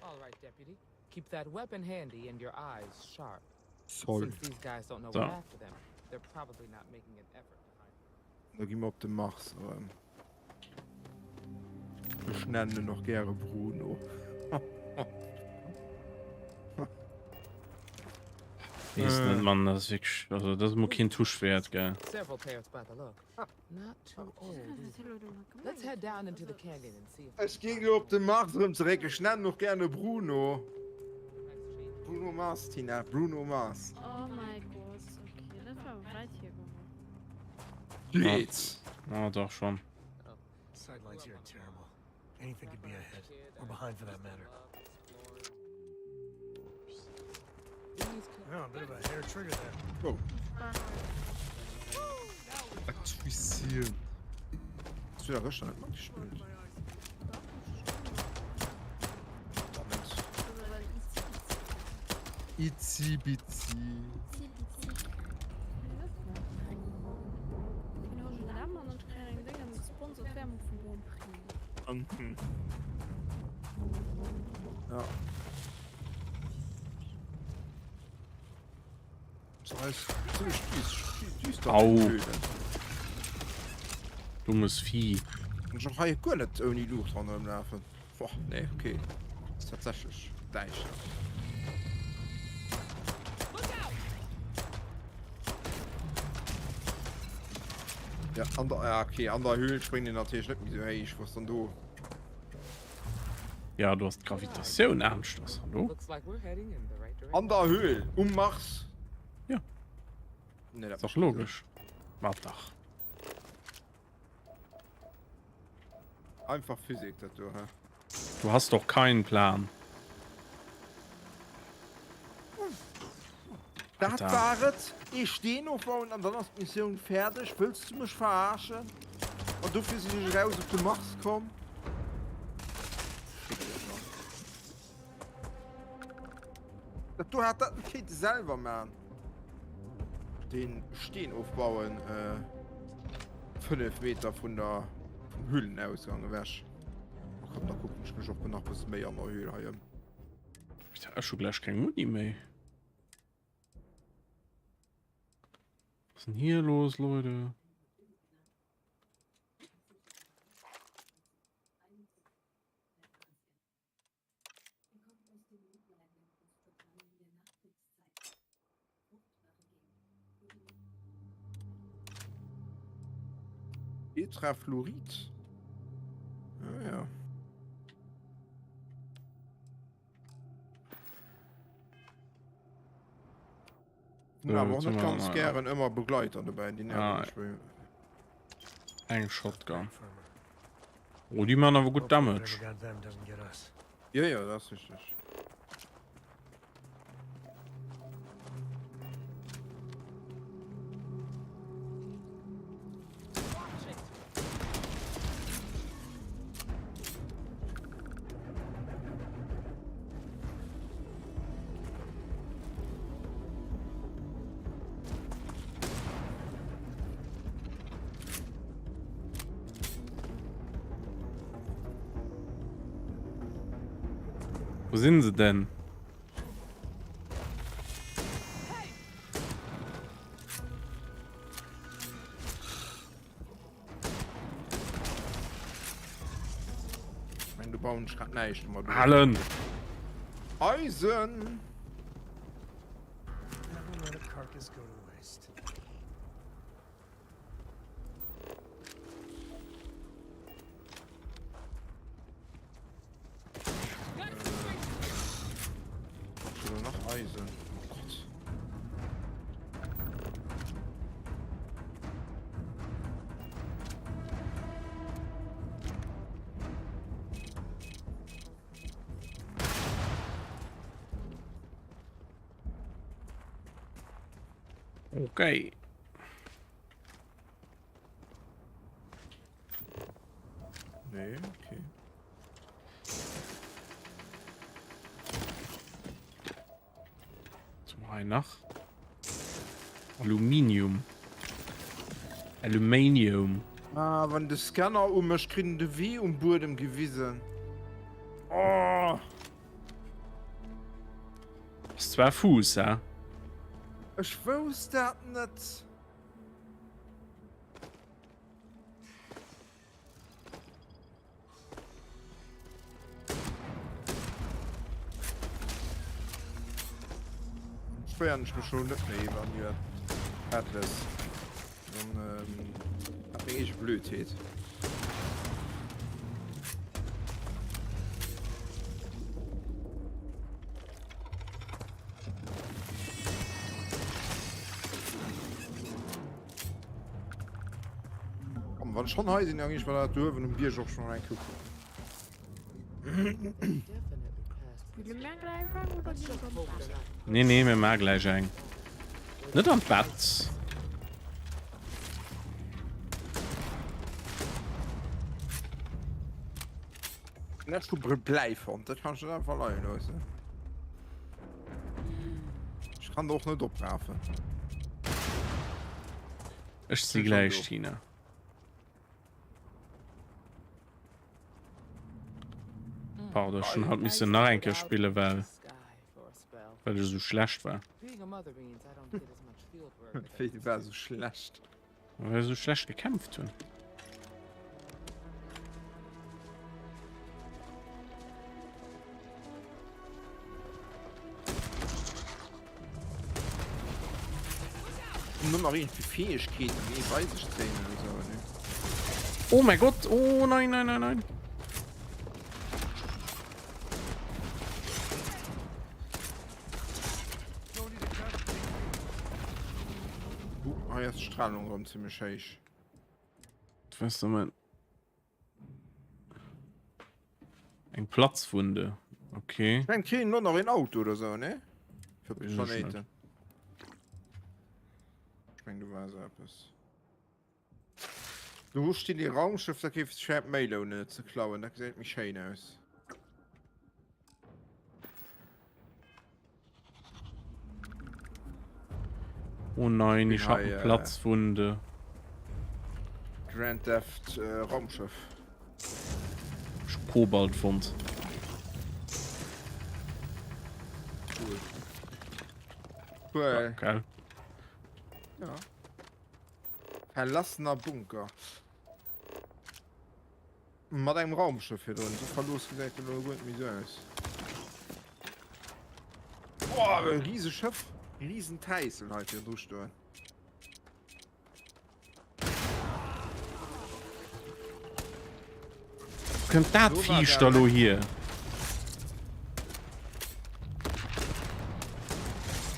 All right, deputy. Keep that weapon handy and your eyes sharp. Soll. Since these guys don't know So. we're after them, they're probably not making an effort to hide. Da gi mer op de Mars erëm. Ech nennen en och gäre Bruno. Wees net Mann, dat ass wierklech, also dat ass mol keen Touche wäert, gell. Several pairs by the look. Not too old either. Let's head down into the canyon and see if Ech ginn elo op de Mars erëm zeréck. Ech nennen och gäre Bruno. Bruno Mars, Tina, Bruno Mars. Oh my God, okay, dat war awer wäit hiergeholl. Geet. Ah, dach schon. Sightlines here are terrible. Anything could be ahead, or behind for that matter. Oh, a bit of a hair trigger there. Oh. Aktualisieren. Hast du da Röscher nicht mitgespielt? Itzi bitzi. Mhm. Ja. Das heißt, ziemlich düster. Au. Dummes Vieh. Ech och hei guer net ouni Luucht ronderëm lafen. Boah, nee, okay. Ist tatsächlich däischter. Ja, an der, ja, okay, an der Höhl springt den natürlich net méi sou héich, was dann do. Ja, du hast Gravitatioun aneschters, hallo? Looks like we're heading in the right direction. An der Höhl, um Mars. Ja. Nee, dat Ist doch logisch. Ma dach. Einfach Physik, dat do, hä? Du hast doch keinen Plan. Dat war et! Ee Steen ofbauen an dann ass d'Missioun fäerdeg? Wëlls du mech verarschen? An dofir sinn ech eraus op de Mars komm? Fick dech, Mann. Dat do hat dat net kéinte selwer man. Den Steen ofbauen 5 Meter vun der vum Höhlenausgang ewech. Oh komm, da kucken ech mech och nach bësse méi an der Höhl hei ëm. Ech hu gläich keng Muni méi. Was ist denn hier los, Leute? Tetrafluorid. Ah, ja. Ja, aber auch net ganz gären ëmmer Begleiter dobäi, déi nerven mech wéi. Eng Shotgun. Oh, déi man awer gutt Damage. Jo, jo, dat ass richteg. Wo sinn se denn? Mein, du bauen ich grad näischt mat. Allen! Eisen! Never let a carcass go to waste. Sogar nach Eisen. Oh Gott. Okay. Nee, okay. Zum hei nach. Aluminium. Aluminium. Ah, wann de Scanner um mech kritt en de Wee um Buedem gewisen. Oh. Ass zwar Fuuss, hä? Ech wousst dat net. Beschwéieren ech mech lo net méi iwwer New Atlas. Dann ähm, hat meng eege Blödheet. Komm, wann schon hei sinn, dann gi ech mer dat do uewen um Bierg och schon eng kucken. Nee, nee, mir maache gläich eng. Net an d'Bett. Ech hu Bläi fonnt, dat kann ech net einfach leie loossen. Ech kann och net oprafen. Ech si gläich, Tina. Pardon, ech hunn haut missen nach eng Kéier spillen, well well ech esou schlecht war. Wéi du war sou schlecht? Well ech esou schlecht gekämpft hunn. Nur nach irgendwie Fähigkeiten, wie weiß ich zählen oder so. Ne? Oh mein Gott, oh nein, nein, nein, nein. Uh, ah, jetzt Strahlung rum ziemlich héich. Was soll man? Eng Platzwunde. Okay. Ich mein, kriegen nur noch ein Auto oder so, ne? Für die Planeten. Ich mein, du warst etwas. Du wo steht die Raumschiff, da gibt es schwer méi lohnen ze klauen, dat gesäit méi schéin aus. Oh nein, ich hab eine Platzwunde. Grand Theft äh, Raumschiff. Ich hab Kobalt fonnt. Cool. Cool. Ja, geil. Ja. Verlassener Bunker. Mat engem Raumschëff virdrun. Sou verlooss gesäit dat elo guer net méi sou aus. Boah, e riese Schëff. Riesen Täissel hei virdru stoen. Wo kënnt dat Viech da lo hier?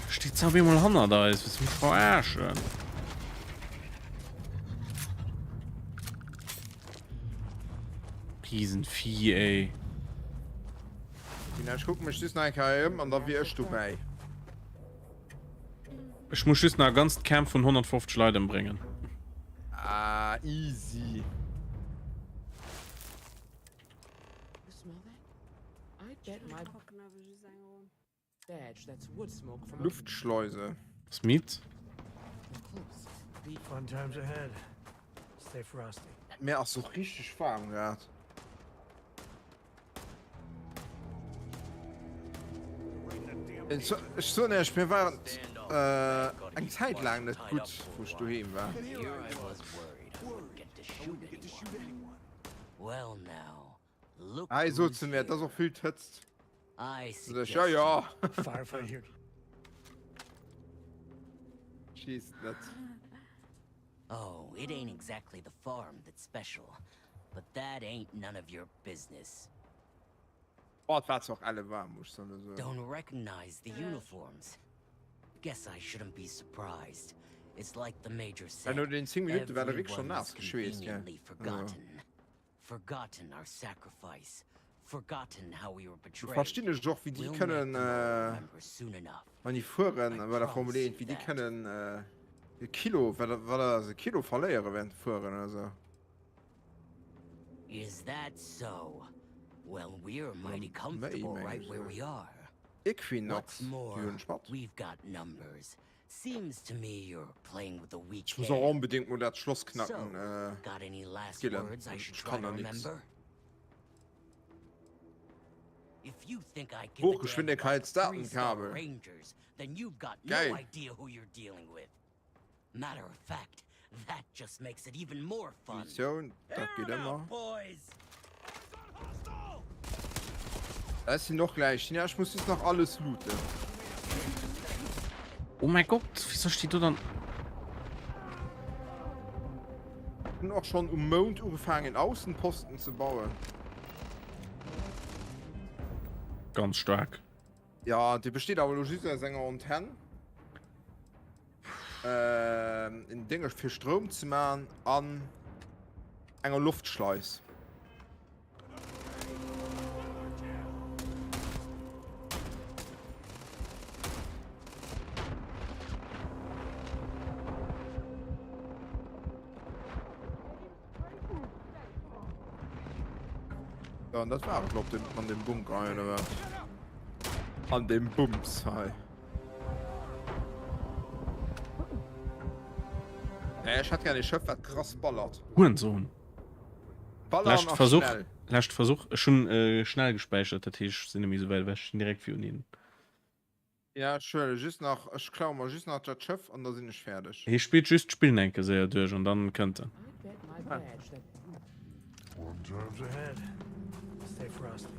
Steht zwar emol hannert eis, willst du mich verarschen? Riesenvieh, ey. Tina, ech kucke mech just nach eng Kéier ëm an da wier ech dobäi. Ech muss just nach e ganzt Camp vun 150 Leit ëmbréngen. Ah, easy. Luftschleuse. Smith? Mir ass och richteg waarm grad. Ech soen iech, mir waren eng Zäit laang net gutt, wou ech doheem war. Hei sot se mir, et ass och vill d'Hëtzt. Sot ech, jo jo. Schiisst net. Oh, it ain't exactly the farm that's special, but that ain't none of your business. Oh, et war zwar och elle waarm, muss ech soen. Don't recognize the uniforms. Guess I shouldn't be surprised. It's like the major said. No den 10 Minuten war der wierklech schon naass geschweesst, gell? Forgotten. Forgotten our sacrifice. Forgotten how we were betrayed. Verstinn ech och wéi déi kënnen wann déi fueren bei der Formel 1 wéi déi kënnen e Kilo wat wat ass e Kilo verléiere während dem Fueren oder sou. Is that so? Well, we're mighty comfortable right where we are. Equinox What's déi more, hunn ech mat. we've got numbers. Seems to me you're playing with a weak Ech muss och hand. onbedéngt mol dat Schloss So, knacken äh, got any last skillen. words I should Ech try kann to nach nix. remember? If you think I give a damn about the Freestar Hochgeschwindigkeitsdatenkabel. Rangers, then you've got no Geil. idea who you're dealing with. Matter of fact, that just makes it even more fun. Munitioun, dat Air geet 'em ëmmer. out, boys! Ech sinn och gläich hin. Ech muss just nach alles looten. Oh mäi Gott, wéi soll ech déi do dann. Hunn och schonn um Mound ugefaangen Aussenposten ze bauen. Ganz staark. Ja, déi besteet awer elo just aus enger Antenn. Ähm, en Dénge fir Stroum ze man an enger Loftschleis. Ja, an dat war et, glaub den, an dem Bunker hei, oder wat? An dem Bums hei. Nee, ech hätt gär e Schëff, wat krass ballert. Hurensohn. Ballern Lescht a Versuch, schnell. lescht Versuch. Ech hunn äh, schnell gespäichert, dat heescht, ech sinn net méi esou wäit ewech, ech sinn direkt virun hinnen. Ja, ech huele just nach, ech klaue mer just nach dat Schëff an da sinn ech fäerdeg. Hie spillt just d'Spill enke séier duerch an dann kënnt en. I'd bet my badge that Warm times ahead. Stay frosty.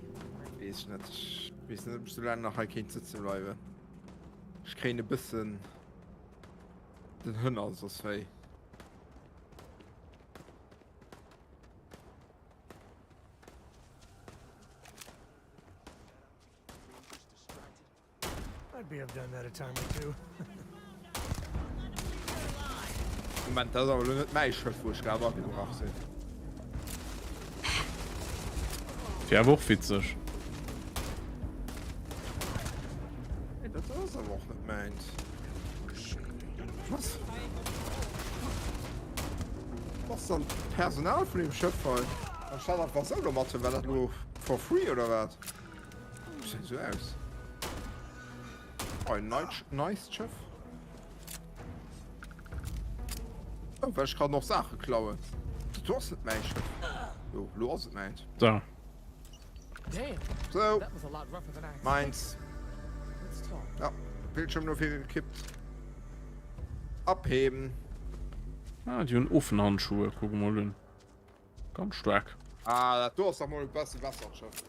Weess ech net, ech weess net, ob ech sou laang nach hei kéint sëtze bleiwen. Ech kréien e bëssen den Hënner soss wéi. I'd be have done that a time or two. Moment, dat ass awer elo net mäi Schëff, wou ech grad agebrach sinn. Wier awer och witzeg. Nee, dat ass awer och net mäins. Was? Was dann d'Personal vun dem Schëff hei? Anstatt einfach solo mat, war dat elo for free oder wat? Gesäit esou aus. Oh, ein nice, nice Schëff. Oh, well ech kann noch Sache klauen. Du ass net mäin Schëff. Jo, lo ass et mäins. So. So. Meins. Ja, Bildschirm no vir gekippt. Abheben. Ah, déi hunn Ofenhandschuhe, kuck mol un. Ganz stark. Ah, dat do ass dach mol e besse bessert Schëff.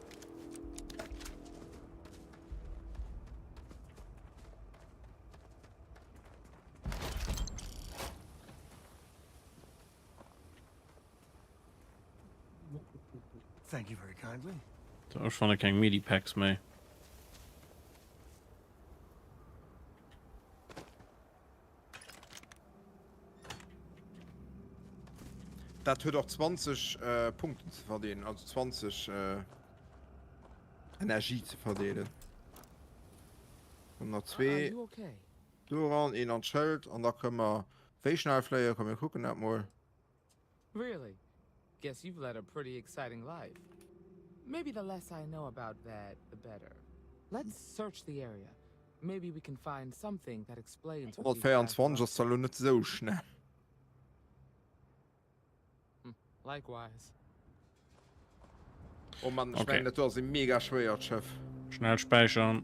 Thank you very kindly. So, ech fanne keng Medipacks méi. Dat huet och 20 Punkten ze verdeelen, also 20 Energie ze verdeelen. An nach zwee doran, een an d'Schëld an da kënne mer wéi schnell fléien? Komm mir kucken dat mol. Really? Guess you've led a pretty exciting life. Maybe the less I know about that, the better. Let's search the area. Maybe we can find something that explains what these guys 124 ass zwar lo net sou schnell. Hm, likewise. Oh Mann, ech Okay. mengen dat do ass e mega schwéiert Schëff. Schnell späichern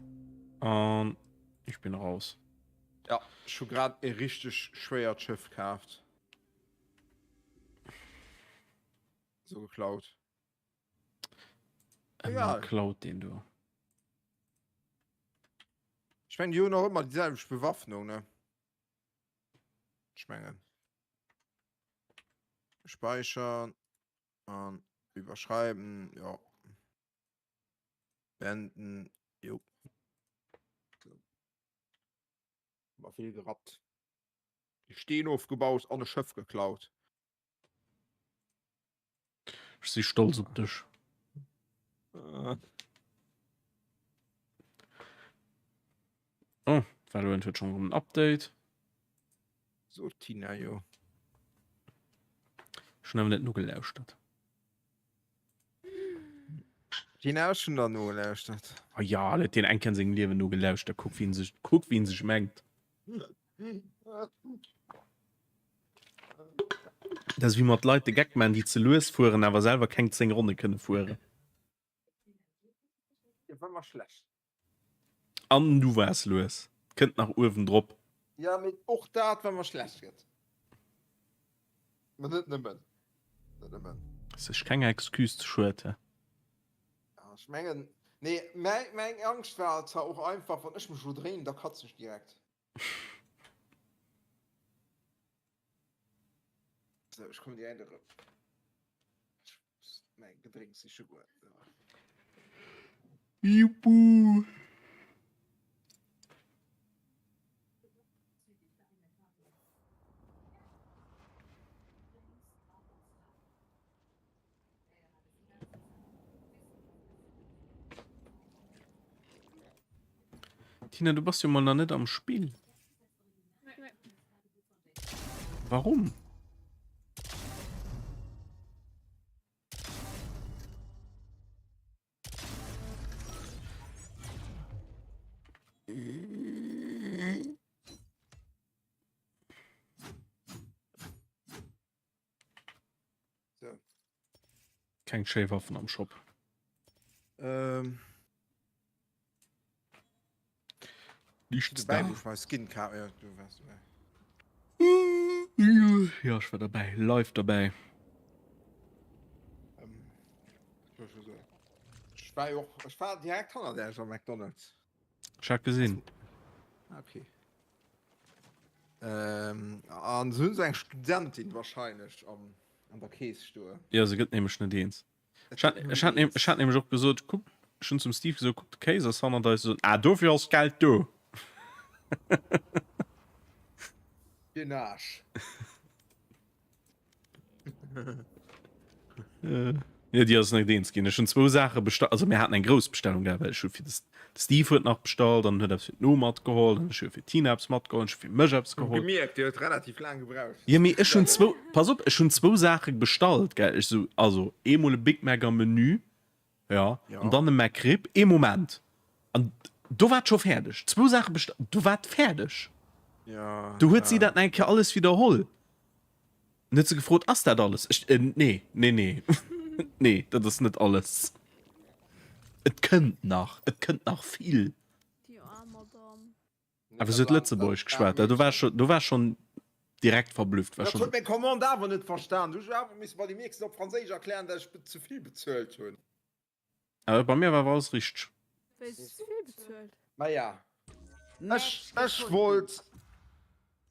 an ich bin raus. Ja, ech hu grad e richteg schwéiert Schëff kaaft. So geklaut. Egal. Klaut den du. Ich mein, die hun och ëmmer déi selwecht Bewaffnung, ne? Ich mengen. Speichern an überschreiben, ja. Beenden, jo. So. War vill gerappt. Steen ofgebaut an e Schëff geklaut. Ech si stolz op dech. Oh, Valorant huet schon en Update. So Tina jo. Schon awer net nogelauschtert. Tina ech hunn der nogelauschtert. Oh ja, huet deen eng Kéier an sengem Liewen nogelauschtert. Kuck wien sech, kuck wien sech mengt. Dat ass wéi mat Leit de Geck man, déi ze lues fueren, awer selwer keng 10 Ronne kënne fueren. War mer schlecht. An du waars lues. Kënnt nach uewen drop. Ja, mee och dat war mer schlecht gëtt. Mä net nëmmen. Net nëmmen. Sech keng Excuse ze schued, he? Ja, ech mengen, nee, mäi, meng Angscht war zwar och einfach, wann ech mech elo dréinen, da katzen ech direkt. So, ech kommen direkt erëm. Ech muss mäi Gedrénks siche goen. Juppuu! Tina, du bass jo mol nach net am Spill. Warum? So. Keng schéi Waffen am Shop. Ähm. Nichts da. da. Skin ja, du warst dabei. Ja, ich war dabei. Live dabei. Ähm, ich war auch, ich war direkt hanner der am McDonald's. Ich hab gesehen. Okay. Ähm, an se hunn esou eng Studentin wahrscheinlech am, an der Kees stoen. Jo, se gëtt nämlech net eens. Ech hat, ech hat, ech hat nämlech och gesot, kuck, ech hunn zum Steve gesot, kuck, de Kéis ass hannert eis. Sot, ah, dofir ass d'Geld do. Den Aarsch. Jo, déi ass net eens ginn. Ech hunn zwou Saache bestallt, also mir haten eng grouss Bestellung gehat, well ech hu fir de Steve huet nach bestallt, dann huet eppes fir d'No matgeholl, dann ech hu fir d'Tina eppes matgeholl, ech hu fir mech eppes Hunn geholl. gemierkt, Dir huet relativ laang gebraucht fir Jo, ze mee ech hunn bestellen. zwou, pass op, ech hunn zwou Saache bestallt, gell. Ech sou, also eemol e Big Mac am Menü, jo, Ja. an dann e McRib. Ee Moment, an do war et scho fäerdeg. Zwou Saache bestallt, do war et fäerdeg. Ja, Do huet si ja. dat nach eng Kéier alles widderholl. An huet se gefrot, Ass dat alles? Ech, äh, nee, nee, nee. Nee, dat ass net alles. Et kënnt nach, et kënnt nach vill. Déi aarm Madame. Awer se huet Lëtzebuergesch geschwat, do war ech, do war ech schonn direkt verblüfft. War Dat schonn. huet meng Commande awer net verstan. Du hu ech awer misse bei dem nächsten op Franséisch erklären, dat ech ze vill bezuelt hunn. Awer bei mir war awer alles richteg. Wéi ze vill bezuelt? Maja, ech, ech wollt,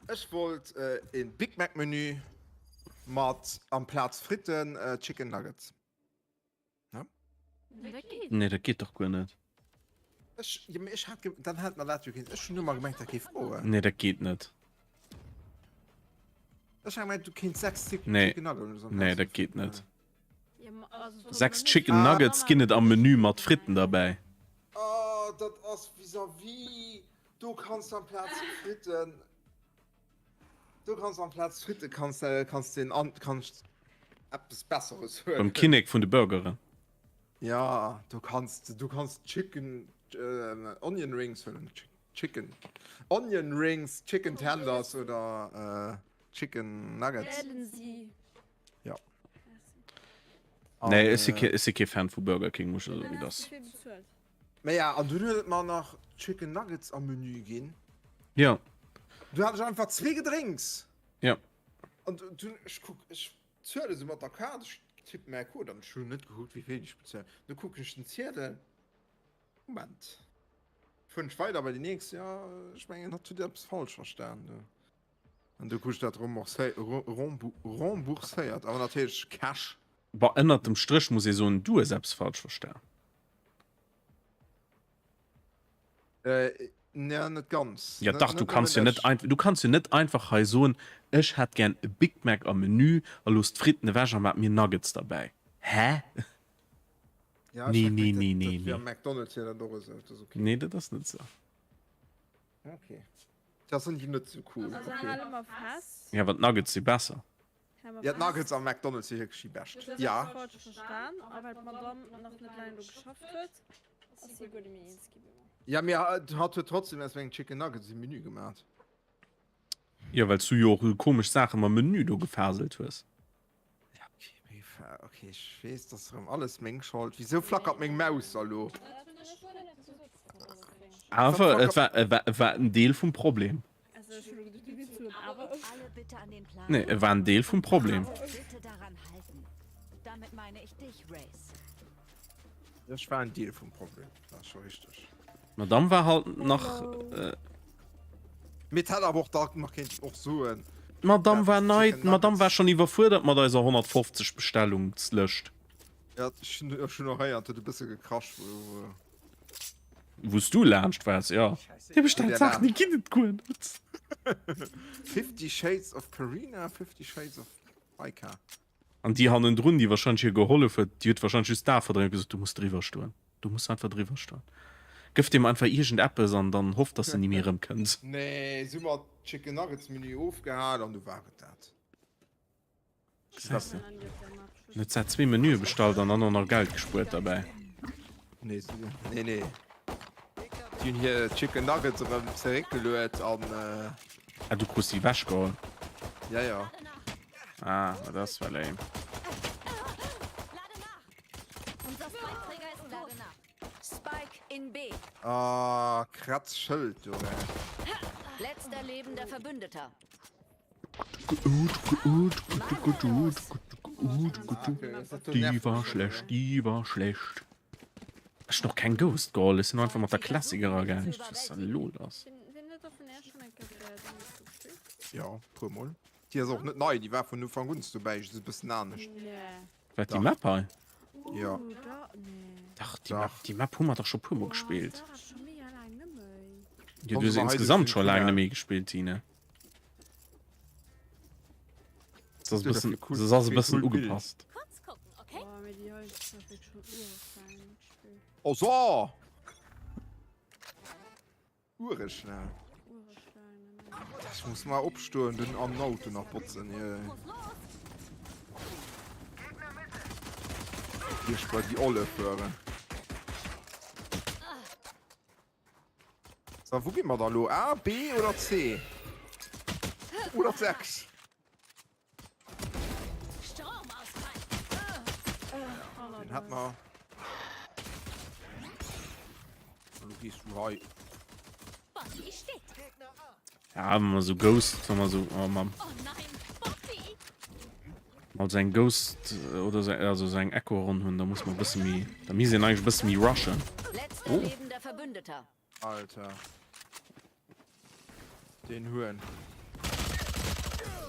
ech wollt een Big Mac Menü mat amplaz Fritten Chicken Nuggets. Ne? Nee, dat geet. Nee, dat geet dach guer net. Ech, jo, mee ech hat, dann hätt mer dat jo kéint, ech hunn ëmmer gemengt, dat géif goen. Nee, dat geet net. Ech hat gemengt, du kéints 6 Nee, Chicken Nuggets amplaz nee, vu dat geet Fritten. net. 6 Chicken Nuggets ginn et am Menü mat Fritten derbäi. Oh, dat ass vis-à-vis. Do kanns de amplaz Fritten, do kanns de amplaz Fritte kanns de, kanns de en, kanns eppes Besseres Beim huelen. Kinnek vun de Burgeren. Ja, do kanns de, du kanns Chicken, Onion Rings huelen, Chicken, Onion Rings, Chicken Tenders oder Chicken Nuggets. Ja. Nee, ech si kee, ech si kee Fan vu Burger King, muss ech soen, wéi dass. Mä ja, an dunn huet et mer nach Chicken Nuggets am Menü ginn. Ja. Du hat ech einfach zwee Gedrénks. Ja. An dunn, ech kuck, ech zuele sou mat der Kaart, ech tippen mäi Code an, ech hunn net gekuckt, wéi vill ech bezuelen. Du kucken ech den Ziedel, Moment, fueren ech weider bei déi nächst, ja, ech mengen, hatt huet eppes falsch verstan do. An du krus dat rembourséiert, awer natierlech cash. Bon, ënnert dem Stréch muss ee soen, du hues eppes falsch verstan. Nee, net ganz. Ja dach, du kanns jo net einfach, du kanns jo net einfach hei soen, ech hätt gären e Big Mac am Menü a looss d'Fritten ewech a maach mir Nuggets derbäi. Hä? Ja, Nee, nee, nee, nee, dat wier nee. am McDonald's wier dat och esou, dat ass ok. Nee, dat ass net esou. Ok. Dat sinn déi net sou cool. Also Okay. hale mer fest. Ja, awer d'Nuggets si besser. Hale mer Ja, fest. d'Nuggets am McDonald's si wierklech déi bescht. Du hues Ja. eppes falsch verstan, a well d'Madame nach net laang do geschafft huet, ass si guer net méi eens gi bei mer. Ja, mee hatt huet trotzdem aus mengem Chicken Nuggets e Menü gemat. Jo, well s du jo och esou komesch Saache mam Menü do gefaselt hues. Ja, okay, mee okay, ech weess, dat ass erëm alles meng Schold. Wisou flackert meng Maus da lo? Dat hunn ech guer net. Awer et war, et war, et war en Deel vum Problem. Nee, et war en Deel vum Problem. Ech war en Deel vum Problem, dat ass scho richteg. D'Madame war halt nach. Äh, Mee et hätt awer och da nach kéinten och soen. D'Madame war nei, d'Madame war schonn iwwerfuerdert mat eiser 150 Bestellungslëscht. Ja, ech hunn ech hunn och héieren, et huet e bësse gekrasch, wou. Wou s du laanscht waars, jo. Dir bestellt Saachen, déi ginn et guer net. Fifty Shades of Carina, Fifty Shades of Aika. An déi hannendrun, déi wahrscheinlech hir gehollef huet, déi huet wahrscheinlech just d'Ae verdréint a gesot, Du muss driwwer stoen, du muss einfach driwwer stoen. Gëff deem einfach iergend eppes an dann hoff, dass en ni méi erëmkënnt. Nee, si hu mer d'Chicken Nuggets Menü ofgehal an du war et dat. Gesäis de? En huet zwar zwee Menüe bestallt an dann och nach Geld gespuert derbäi. Nee, nee, nee. Si hunn hir Chicken Nuggets erëm zeréckgeluet an. Ah, du krus déi ewechgeholl? Ja, ja. Ah, ma dat ass well lame. Ah, Kratz Schëld do, ey. Letzter lebender Verbündeter. Déi war schlecht, déi war schlecht. Ech noch keng Ghost geholl, ech sinn einfach mat der Classic eragaangen. Was ist da lo lass? Ja, puer mol. Déi ass och net nei, déi war vun Ufank un dobäi, just e bëssen anescht. Wat déi Map hei? Ja. Dach, déi Map, déi Map hu mer dach scho puer mol gespillt. Jo, du hues insgesamt scho laang net méi gespillt, Tine. Das ass e bëssen, das ass e bëssen ugepasst. Oh so! Uere schnell. Ech muss mal opstoen, den am Auto nach botzen. Hier ich bei die Olle fuhren. So, wo gehen wir da lo? A, B oder C? Oder 6? Den hat man. Lo gehst du hei. Ja, wenn man so Ghost, wenn man so, oh Mann. Mal sein Ghost äh, oder sein, also sein Echo run hunn, da muss man bësse méi, da misst een eigentlich bësse méi rushen. Letzter oh. lebender Verbündeter. Alter. Den Huren.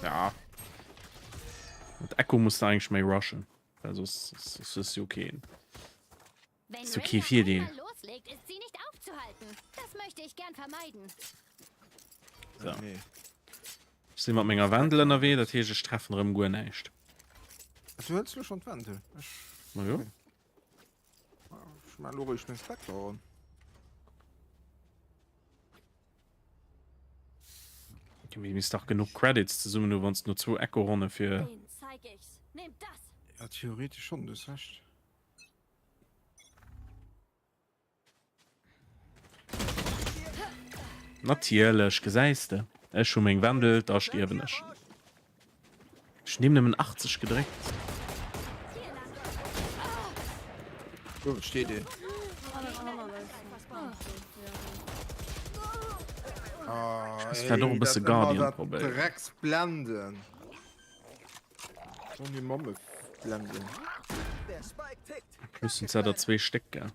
Ja. Mat Echo muss du eigentlich méi rushen. Well soss, soss ist jo keen. Wenn Ist okay Rainer fir deen. einmal loslegt, ist sie nicht aufzuhalten. Das möchte ich gern vermeiden. So. Nee. Ech si mat menger Wendel ënnerwee, dat heescht ech treffen erëm guer näischt. Du hëls lo schon d'Wendel. Ech, Ma jo. ech man lo réischt meng Spectre an. Okay, mir misst dach genuch Credits zesummen hu wann s no zwou Echo-Ronne fir. Den zeig ich's. Nehmt das! Ja, theoretisch schon, du hues recht. Natierlech, gesäis de. Ech hu meng Wendel, da stierwen ech. Ech hunn deem nëmmen 80 gedréckt. Do steet een. Ech muss vläicht och e bësse Guardian probéieren. Drecksblenden. Ohne Momme blenden. Plus sind der zwee Stéck gell?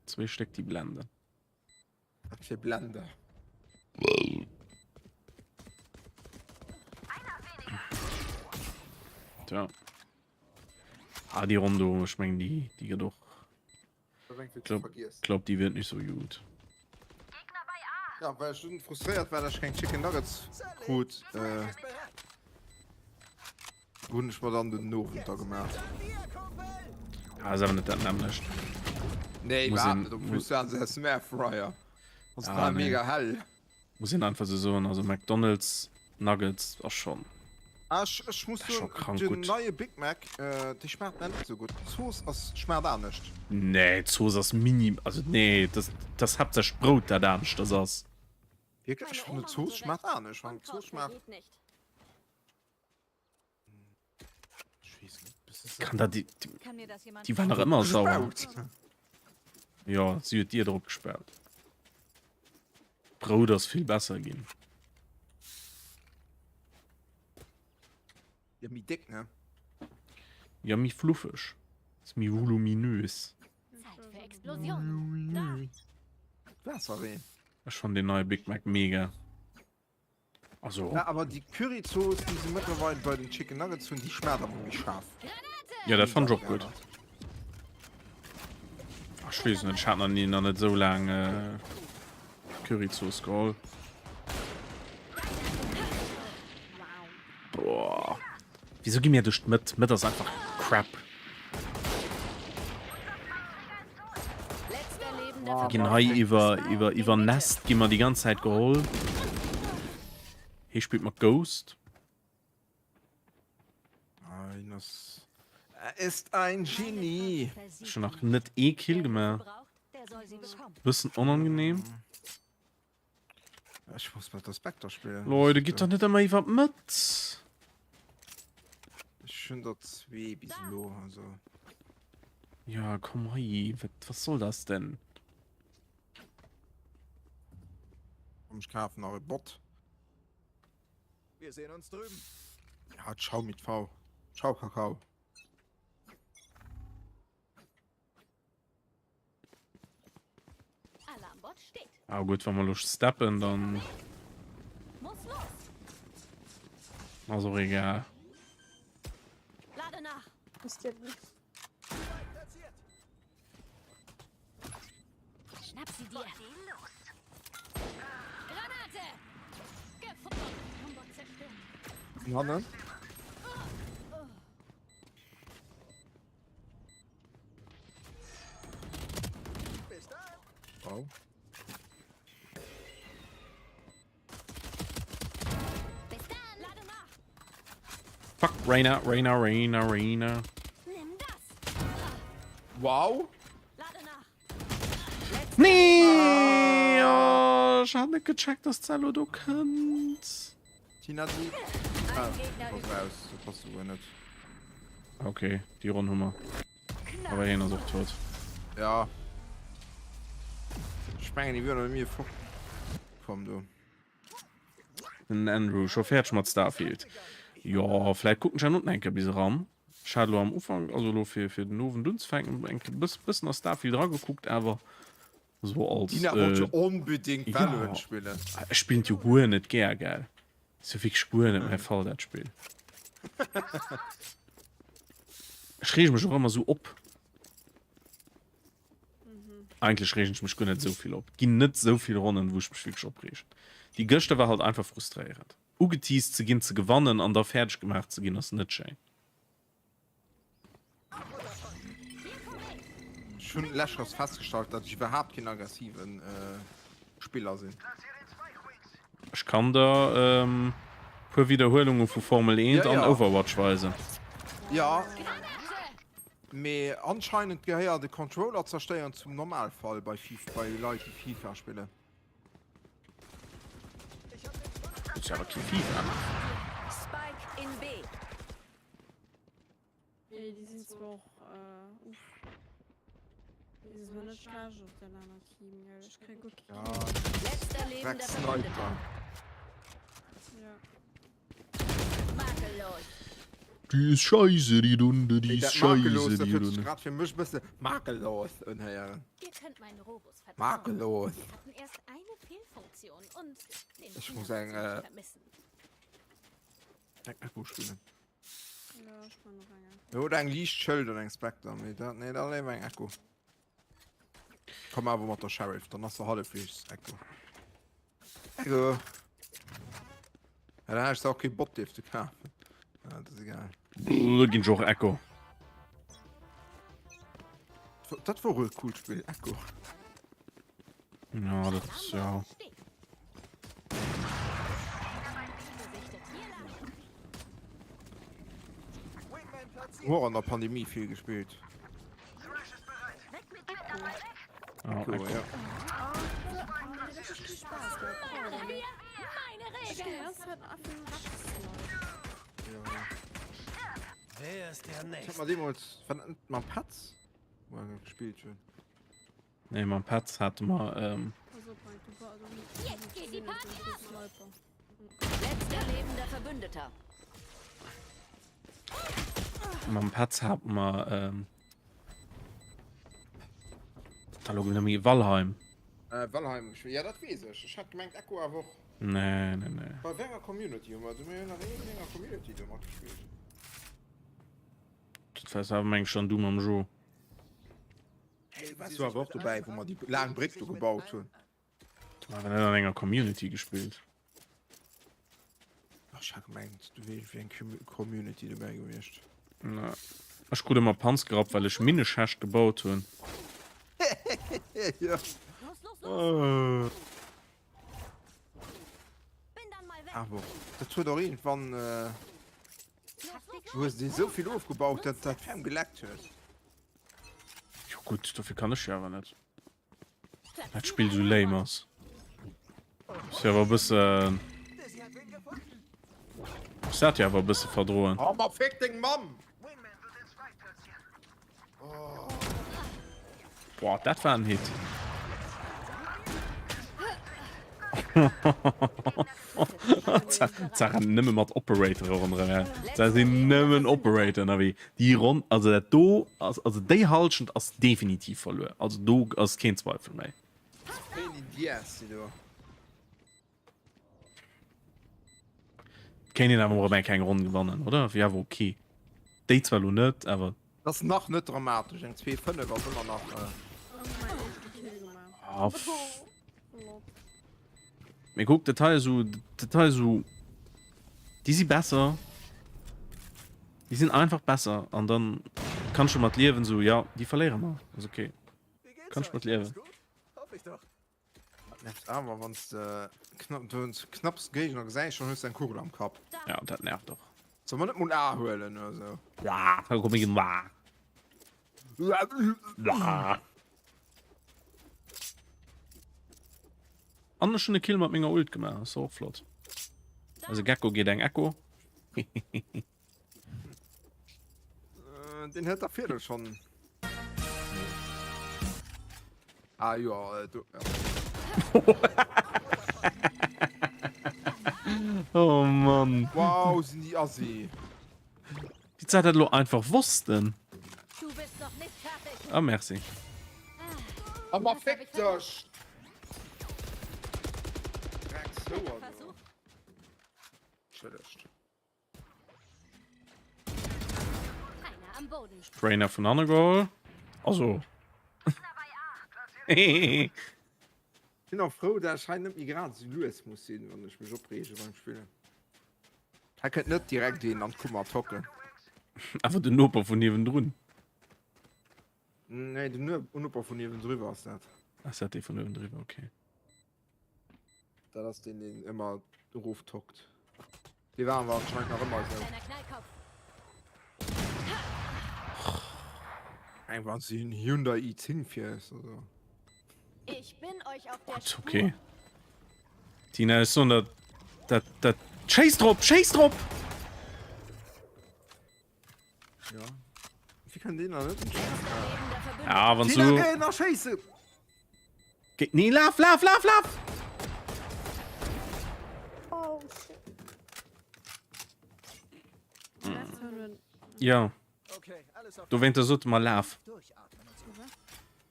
Zwee Stéck déi blenden. Wat fir Blender? Tja. Ah, déi Ronn do, ech meng déi, déi gëtt och. Glaub, glaub déi wird nicht so gut. Ja, well ech dunn frustréiert war, dass ech keng Chicken Nuggets krut, äh, hunn ech mer dann den Owend da gemaach. Ah, ass awer net dat nämmlecht. Nee, Muss iwwerhaapt een- net. En plus waren se aus dem Airfryer. Also Ah, war nee. mega hell. Muss een einfach sou soen, also McDonald's Nuggets ass schon. Ah, ech, ech muss Das ist schon soen, krank den gutt. neie Big Mac, äh, dee schmaacht mir net sou gutt. D'Zooss ass, schmaacht anescht. Nee, d'Zooss ass minim, also nee, das, das haaptsächlech d'Brout dat aneschters ass. Wierklech? Ech fannen d'Zooss schmaacht anescht. Wann d'Zooss schmaacht. Kann dat die, die, die war nach ëmmer sauer. Ja, si huet Dier drop gespaart. D'Brout ass vill besser ginn. Ja, méi déck, ne? Ja, méi fluffeg. Ass méi voluminös. Zeit für Explosionen. Da. Waasserreen. Ech fannen den neie Big Mac mega. Also. Ja, awer déi Curryzooss, déi se mëttlerweil bei den Chicken Nuggets hunn, déi schmaacht awer méi schaarf. Ja, dat fand ech och gutt. Ech weess net, ech hat nach ni nach net esou laang äh, Curryzooss geholl. Boah. Wieso gi mir duerch d'Mëtt? D'Mëtt ass einfach crap. Wir ginn hei iwwer iwwer iwwer Nest gi mer déi ganz Zäit geholl. Hie spillt mat Ghost. Ein ass er ist ein Genie. Schon nach net ee Kill gemaach. Bëssen onangenehm. Ech muss mat der Spectre spillen. Leute, gitt doch net ëmmer iwwer d'Mëtt. Ech hunn der zwee bis elo, also. Ja, komm hei, wat, was soll das denn? Komm, ech kafen nach e Bot. Wir sehen uns drüben. Ja, ciao mit V. Ciao, Kakao. Ah gut, wann wir lo steppen, dann ass och egal. Schnapp sie dir. Granate! Gefunden. Zerstört. Hannen. Wow. Fuck, Reyna, Reyna, Reyna, Reyna. Wow. Nee! Oh, ech hat net gecheckt, dass d'Zello do kënnt. Tina, die. Ah, pass raus, du passt du net. Okay, déi Ronn hu mer. Awer hien ass och tot. Ja. Ech mengen, déi wieren mir fort komm do. Den Andrew scho fäerdeg mat Starfield. Jo, vläit kucken ech awer nach eng Kéier bis eran. Ech hat elo am Ufank, also elo fir fir den Owend unzefänken, eng Kéier bëssen a Starfield eragekuckt, awer So als, Tina wollt jo äh, onbedingt ja, Valorant spillen. Ech spillen jo guer net gär, gell. Ist jo wierklech guer net mäi Fall, dat Spill. Ech reege mech och ëmmer sou op. Eigentlech reegen ech mech guer net esou vill op. Et ginn net esou vill Ronnen, wou ech mech wierklech opreegen. Déi gëschter war halt einfach frustréierend. Ugeteased ze ginn, ze gewannen an da fäerdeg gemaach ze ginn, ass net schéin. Ech hunn leschers festgestallt, datt ech iwwerhaapt keen aggressiven Spiller sinn. Ech kann der ähm, puer Wiederhuelunge vu Formel 1 Ja, an ja. Overwatch weisen. Ja, mee anscheinend gehéiert e Controller zerstéieren zum Normalfall bei Fif bei Leit déi FIFA spillen. Ist ja aber kein FIFA. Spike in B. Nee, déi sinn zwar och, äh, uff. Déi sinn zwar net schlecht op den aner Team, gell. Ech kréie guer kee Ja, Kill. Letzter lebender Rex Verbündeter. Sniper. Ja. Makellos. Die ist scheiße, die Runde, die Ey, ist dat makellos, scheiße, dat die huet sech Runde. grad fir mech e bësse makellos unhéieren. Ihr könnt meinen Robos vertrauen. Makellos. Sie hatten erst eine Fehlfunktion und den Ich muss Finger eng, zu nicht äh, vermissen. Eng Echo spillen. Ja, ech man och eng Echo. Oder eng liicht Schëld oder eng Spectre, mee dat, nee, da léiwer eng Echo. Komm awer mat der Sheriff, dann ass se hallefweegs Echo. Echo. Ja, dann hätt ech se och kee Bot dierfte kafen. Ja, dat ass egal. Da ginn ech och Echo. Dat wor e coolt Spill, Echo. Ja, dat ass ja. Hu och an der Pandemie vill gespillt. Oh, Cool, ja. Ich hab mal deemools mam Petz gespillt hunn. Nee, mam Petz hate mer ähm. Jetzt geht die Party ab! Letzter lebender Verbündeter. Mam Petz hat mer ähm, da lo méi Valheim. Äh, Valheim gespielt. Ja, dat wees ech. Ech hat gemengt Echo awer och. Nee, nee, nee. Bei wéi enger Community hu mer? Du mir hunn nach iergend enger Community do matgespillt. Dat war awer meng schon du mam Jo. Hey, du warst du awer och dobäi, wou mer déi laang Bréck do gebaut hunn. Du har net an enger Community gespillt. Ach, ech hat gemengt, du wier fir eng Community dobäi gewiescht. Na, ech krut ëmmer Panz gerappt, well ech Minneschächt gebaut hunn. Ja. Awer dat huet och iergendwann, du hues déi esou vill ofgebaut, dat dat ferm geleckt huet. Jo gutt, dofir kann ech jo awer net. Dat Spill sou lame ass. Ass jo awer e bëssen. Muss dat jo awer e bësse verdroen. Oh ma fick deng Mamm! Boah, dat war en Hit. Zara nëmme mat Operator ronderëm. Da sinn nëmmen Operator ënnerwee. Déi Ronn, also dat do ass, also déi Halschent ass definitiv verluer. Also do ass keen Zweifel méi. Pain in the ass déi do. Kéint een awer mol erëm eng kleng Ronn gewannen, oder? Wier awer ok. Déi zwar lo net, awer. Dat ass nach net dramatesch, eng 2, 5 ass ëmmer nach. Ah, Mee kuck, dat hei esou, dat hei esou, déi si besser. Déi sinn einfach besser an dann kann ech mat liewen esou, ja, déi verléiere mer, ass ok. Kann ech mat liewen. Dat nervt awer, wann s de knapp, du knapps Géigner gesäis, schonn hues de eng Kugel am Kapp. Ja, dat nervt och. Soll mer net mol A huelen oder sou? Wah, da komm ich wah. Wah. An ech hunn e Kill mat menger Ult gemaach, ass och flott. Also Gecko geet eng Echo. Äh, den huet der Virdel schon. Ah ja, äh, du. Ja. oh Mann. Wow, sind die assi. Die Zeit hat lo einfach wossten. Du bist noch nicht fertig. Ah, merci. Aber fick dich! Dreckshouer, du. Entschëllegt. Trainer vun hanne geholl. Also. Sinn och frou, dat ech hei net méi grad esou lues muss sinn, wann ech mech opreege beim Spillen. Hei kënnt net direkt een an d'Kummer tocken. Awer den Noper vun niewendrun. Nee, den Noper vun niewendriwwer ass dat. Ass dat dee vun niewendriwwer, okay. Dat ass deen, deen ëmmer eroftockt. Dee war awer anscheinend nach ëmmer esou. Eng wann se en Hyundai i10 fiers oder so. Ich bin euch auf der Gut, Spur. okay. Tina ist so dat dat dat Chase drop, Chase drop! Ja. Wie kann den da net? Ja, wann Tina, du geh nach schéissen! Ge nee, laf, laf, laf, laf! Oh shit. Ja. Du wéint der sot mal laf.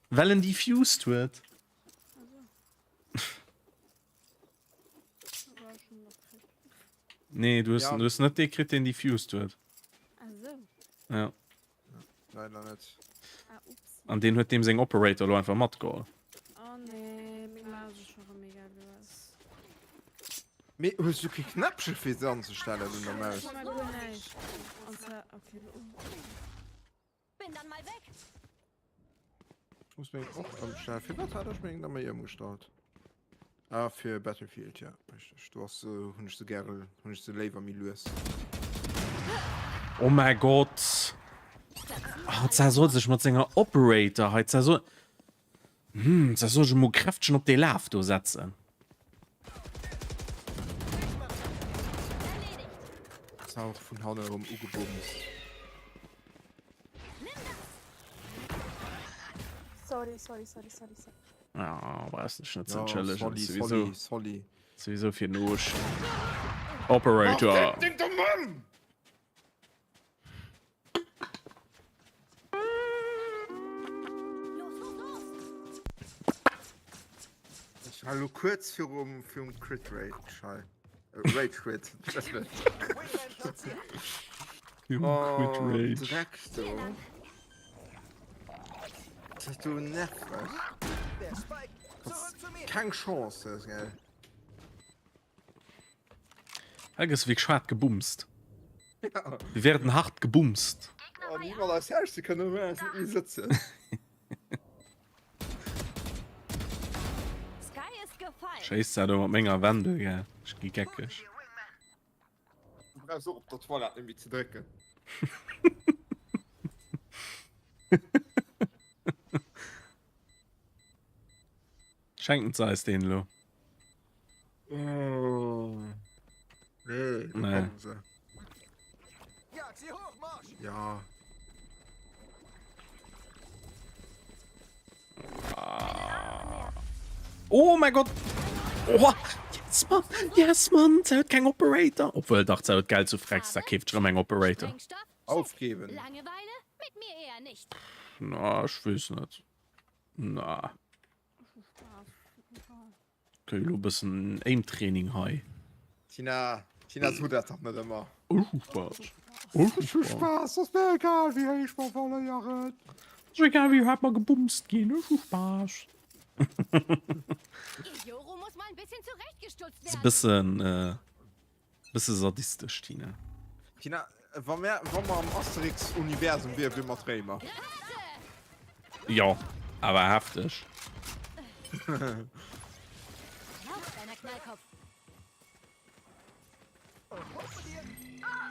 Well en defused huet. Nee, du hues, Ja. du hues net dee kritt, deen defused huet. Ah so. Ja. Leider net. Ah, ups. An deen huet deem seng Operator lo einfach matgeholl. Oh nee, meng Maus ass scho rëm mega lues. Mee hues du kee Knäppche fir se anzestellen un der Maus? Ech hu guer näischt. An zwar, okay, lo. Bin dann mal weg. Ich muss meng och ëmstellen. Fir wat hat ech meng da méi ëmgestallt? Ah, fir Battlefield, ja, richteg. Do ass se, hunn ech se gäre, hunn ech se léiwer méi lues. Oh mäi Gott! Ah, d'Sar soll sech mat senger Operator hei, d'Sar soll, hm, d'Sar soll sech emol kräftegen op dee Laf do setzen. Ass auch vun hanne erëm ugebumst. Sorry, sorry, sorry, sorry, sorry. Ah, brauchst dech net ze Ja, entschëllegen. sorry, Sowieso, sorry, sorry. sowieso fir den Oosch. Operator. Ach, deng Mann! Ech war lo kuerz virum virum Crit Rage hei. Äh, Rage Quit. Virum Oh, Crit Rage. Dreck do. Das ist du nervig. Keng Chance, gell? Hei gëss wéi schwaart gebumst. Ja. Wir werden hart gebumst. Oh, niemand als Herrsche können wir net méi sëtzen. Schéiss dat mat menger Wendel, gell? Ech gi geckeg. Du brauchst och op der Toilette net méi ze drécken. Schenken ze eis deen elo? Oh. Nee, do Nee. kommen se. Ja. Oh mein Gott! Oh, yes, Mann! Yes, Mann! Se huet keng Operator! Obwuel, dach, se huet Geld zu Frex, da keeft ech erëm eng Operator. Sprengstoff? Aufgeben. Langeweile? Mit mir eher nicht. Na, ech weess net. Na. Okay, lo bëssen Aim-Training hei. Tina, Tina, so dat dach net ëmmer. Oh, Spaß. Oh, Spaß, das wär egal, wéi héich mer verléieren. Ass egal, wéi hart mer gebumst ginn. Ech hu Spaß. Yoru muss mal ein bisschen zurechtgestutzt Ass e werden. bëssen, äh, bësse sadistesch, Tina. Tina, wa mer, wa mer am Asterix-Universum wier, wier mer d'Réimer. Jo, awer hefteg. Knallkopf.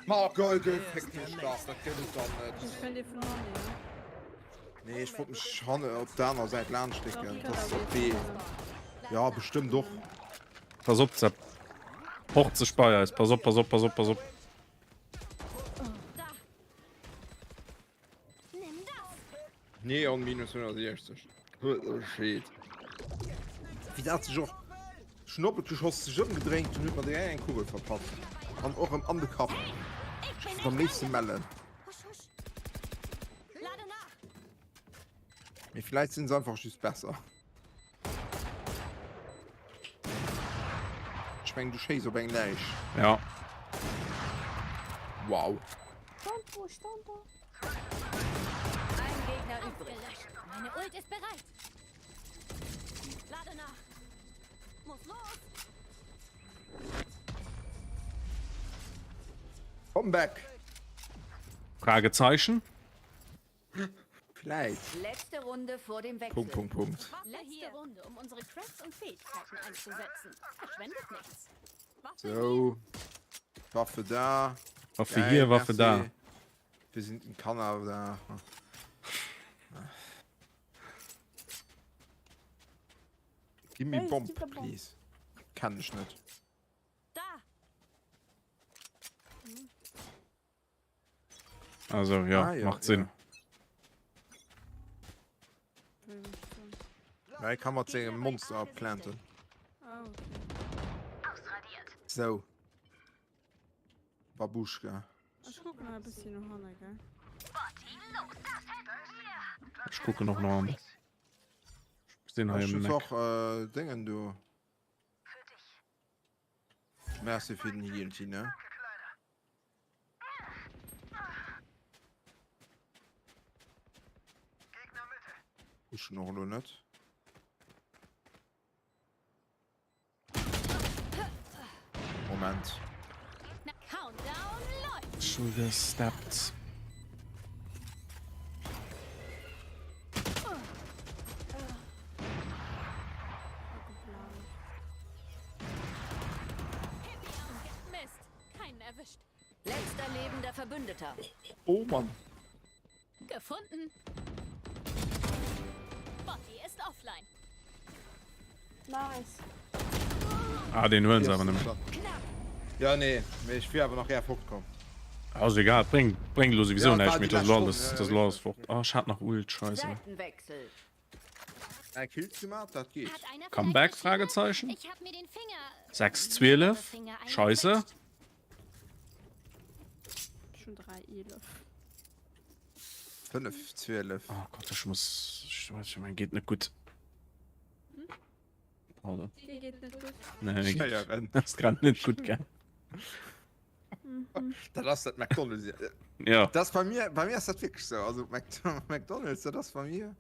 Ma geil, du fick mech dach, dat gëtt et dann net. Ich könnte von Handy, ne? Nee, ech wollt mech hanne op der aner Säit laanscht drécken. Dat ass op B. Ja, bestëmmt och. Pass op, Sepp. Pocht sech bei eis. Pass op, pass op, pass op, pass op. Neon minus 160. Shit. Wéi dat sech och schon op et geschoss sech ëmgedréint hun huet mer direkt eng Kugel verpasst an och rëm an de Kapp. Ech wollt am léifste mellen. Mee vielleicht sinn se einfach just besser. Ech meng du schéiss op eng Läich. Ja. Wow. Stand, wo stand da? Ein Gegner übrig. Meine Ult ist bereit. Lade nach. Muss los. Come back. Fragezeichen. Vläit. Letzte Runde vor dem Wechsel. Punkt, Punkt, Punkt. Letzte Runde, um unsere Cracks und Fähigkeiten einzusetzen. Verschwendet nichts. So. Waffe da. Waffe hier, Waffe da. Wir sind in Kanada. Gib mir Bomb, please. Kann ich nicht. Da. Also ja, Ah, ja, macht Sinn. Ja. Ja, kann man sengem Monster planten. Oh. So. Babuschka. Ech kucken nach e bësschen no hanne, gell? Ech kucken och no an. Sinn hei Ech im hun Mac. och äh, Dingen do. Merci fir den Heal, Tina. Ech noch lo net. Moment. Schon gesteppt. Keinen erwischt. Letzter lebender Verbündeter. Oh Mann. Gefunden. Botti ist offline. Nice. Ah, den huelen se awer net méi. Ja, nee, mee ech wier awer nach gär fortkomm. Ass egal, bréngt bréngt elo souwisou Ja, et war näischt méi, déi dat ass lescht elo Ronn, alles, ja, dat ass elo alles fort. Ah, ech hat nach Ult, scheisse. Seitenwechsel. Eng Kills gemaach, dat geet. Comeback? Fragezeichen. 6 12 Scheisse. Schon 3 11. 5 12. Oh Gott, ich muss. Ich weiß nicht, mein geht net gut. Hm? Pardon. Dir geht net gut. Nee, mir geht, Schéieren. das ist grad net gut, gell? Mhm. Dat ass dat McDonald's. Ja. Das bei mir, bei mir ass dat wierklech sou. Also Mac McDonald's, dat ass bei mir.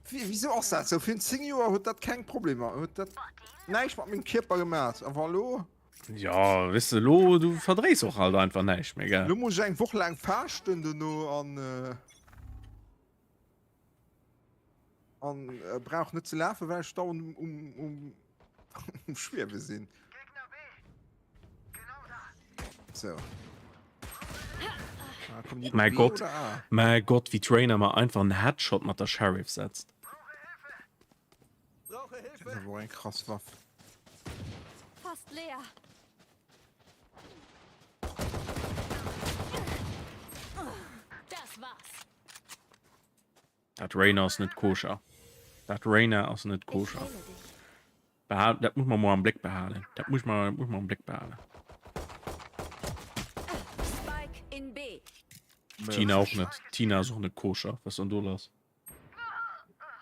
Wie, wieso ass dat sou? Virun 10 Joer huet dat keng Problemer, huet dat näischt mat mengem Kierper gemaat. Awer elo, Ja, weess de, elo, du verdréis och halt einfach näischt méi, gell? elo muss ech eng Woch laang faaschten dono an äh, an äh, brauch net ze lafen, well ech dauernd um, um, um, um Schwiewe sinn. So. Ah, kommen die Mein B Gott, oder A? mein Gott, wie d'Reyna mer einfach einen Headshot mat der Sheriff setzt. Brauche Hilfe. Das ist aber eng krass Waff. Fast leer. Das war's. Dat Reyna ass net koscher. Dat Reyna ass net koscher. Behal, dat muss man mal am Blick behalen. Dat muss man, muss man am Blick behalen. Spike in B. Tina och net. Tina ass och net koscher. Was denn do lass?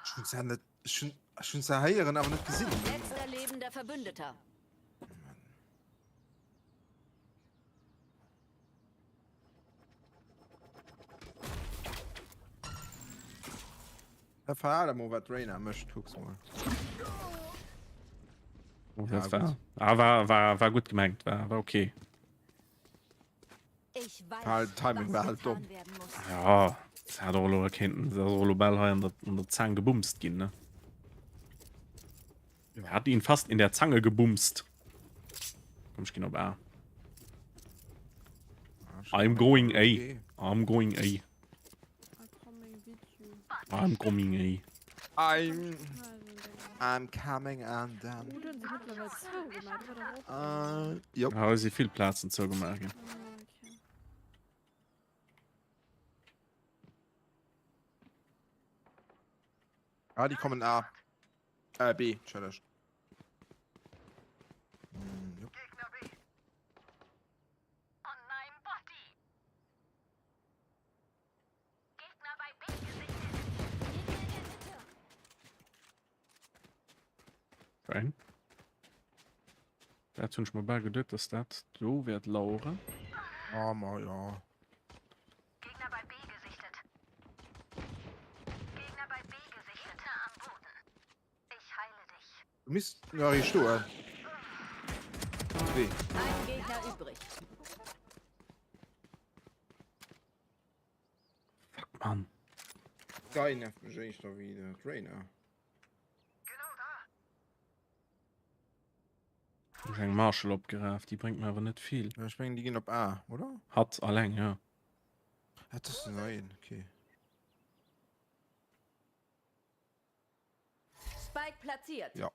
Ech hunn se net, ech hunn, ech hunn se héieren, awer net gesinn. Letzter lebender Verbündeter. Da verhale mol wat d'Reyna mécht, kucks mol. Oh, Ja, das war, gut. ah, war, war, war gut gemengt, war, war okay. Ich weiß, Halt, Timing was war halt getan dumm. werden muss. Ja, das hat och elo kéinten, das ass och elo bal hei an der, an der Zaang gebumst ginn, ne? Er hat ihn fast in der Zange gebumst. Komm, ich geh op A. I'm going A. I'm going A. I'm coming A. I'm, I'm coming and then. Uh, jo. Ah, si vill Plazen zougemaach ginn. Ah, die kommen A. Äh, B, Entschuldigung. Hm, jo. Fein. Dat hunn ech mer bal geduet, dass dat do wäert laueren. Ah, ma ja. Du misst ja, hier stoen. Wee. Ein Gegner übrig. Fuck, Mann. Geil nervt mech éischter wéi de Trainer. Hu ech eng Marshall opgeraf, déi bréngt mir awer net vill. Ja, ech mengen, déi ginn op A, oder? Hatt alleng, ja. Ah, das ist nein, okay. Spike platziert. Ja.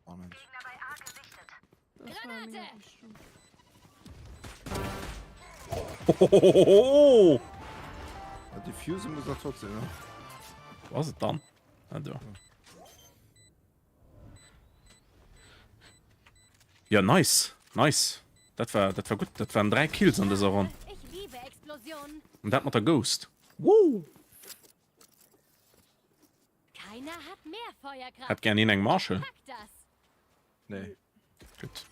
Spannend. Granate! Hohohoho! Ja, Diffuse muss er trotzdem, ne? Wo ass et dann? Ah, do. Ja, nice. Nice. Dat war, dat war gutt. Dat waren 3 Kills an dëser Ronn. Ich liebe Explosionen. Und dat mat der Ghost. Woo! Keiner hat mehr Feuerkraft. Hätt gern een eng Marshall. Pack das. Nee. Gutt.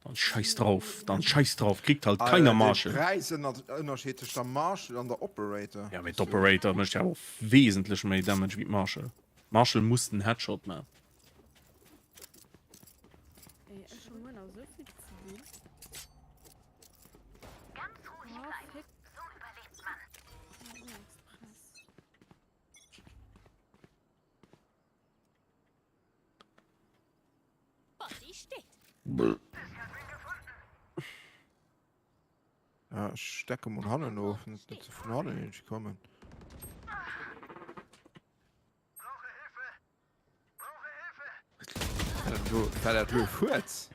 Dann scheiß drauf. Dann scheiß drauf. Kriegt halt keiner Marshall. Präisënnerscheed tëscht der Marshall an der Operator. Ja, mee d'Operator mécht ja och wesentlech méi Damage wéi d'Marshall. D'Marshall muss den Headshot man. Ey, ech hu muer nach esou vill ze dinn. Oh, fick. Express. Body steht. Ja, ech stecke mol hannen of, net dass se vun hannen iergendwéi kommen. War dat elo e Fuerz?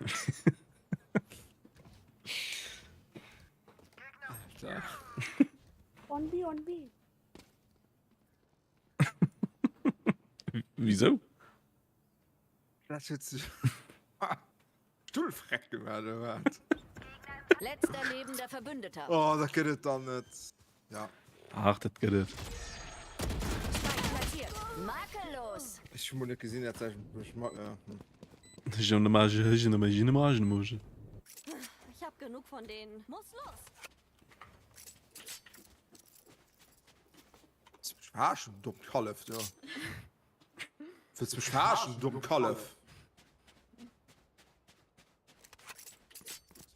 Alter. On B, on B. Wieso? Dat huet sech Stullfreck gemaach, oder wat? Letzter lebender Verbündeter. Oh, dat gëtt et dann net. Ja. Ach, dat gëtt et. Spike platziert. Makellos. Ech hu mol net gesinn, dat sech mech mat. Hm. Ich hab genug von denen. Muss los. Wëlls du mech verarschen, du dommt Kallef, du? Wëlls du mech verarschen, du dommt Kallef?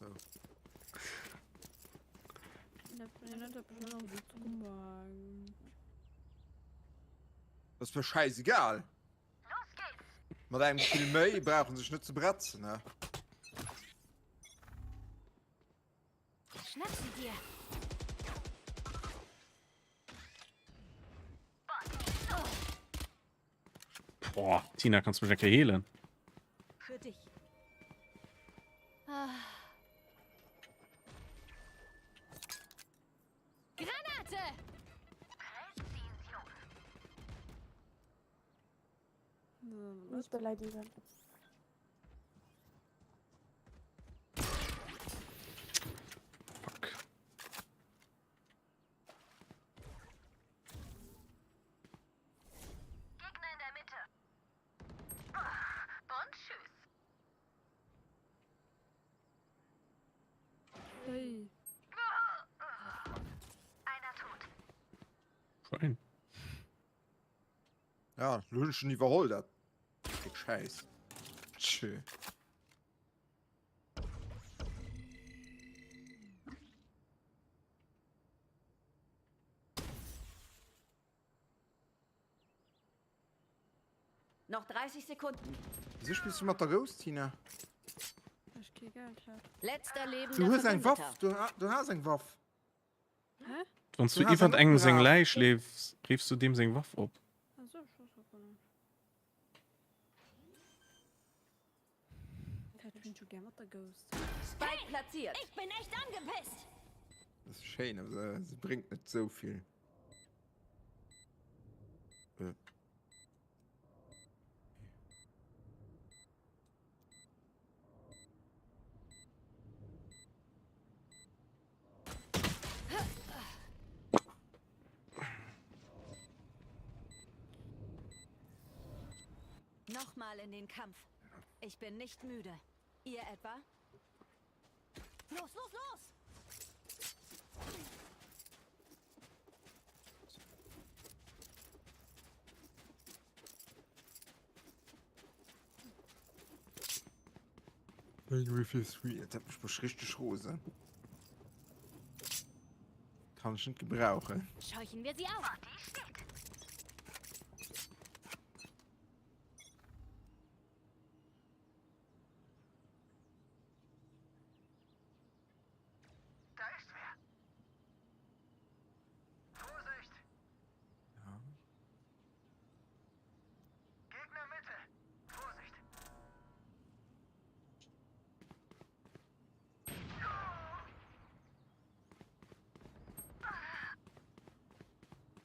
So. Das ist mir scheißegal. Mat engem Kill méi brauchen sech net ze bretzen, ne? Schnapp sie dir. Boah, Tina, kannst du mich lecker healen? Für dich. Ah. Granate! Nicht beleidigen. Fuck. Gegner in der Mitte. Und tschüss. Hey. Einer tot. Fein. Ja, lo hunn ech schon iwwerholl dat Stéck Schäiss. Tschö. Noch 30 Sekunden. Wieso spillst du mat der Rous, Tina? Well ech kee Geld hat. Letzter Du lebender hues eng Waff, Verbündeter. du, du has eng Waff. Hä? Wann du Du has iwwert eng engem seng opgeraf. Läich leefs, riffs du deem seng Waff op. Ach so, ich wusste gar nicht. Dat hun ech jo gär mat der Ghost. Spike platziert. Ich bin echt angepisst. Das ist schéin, awer se, se bréngt net sou vill. Äh. Nochmal in den Kampf. Ich bin nicht müde. Ihr etwa? Los, los, los! Dat mécht mech richteg rosen. Kann ech net gebrauchen. Scheuchen wir sie auf.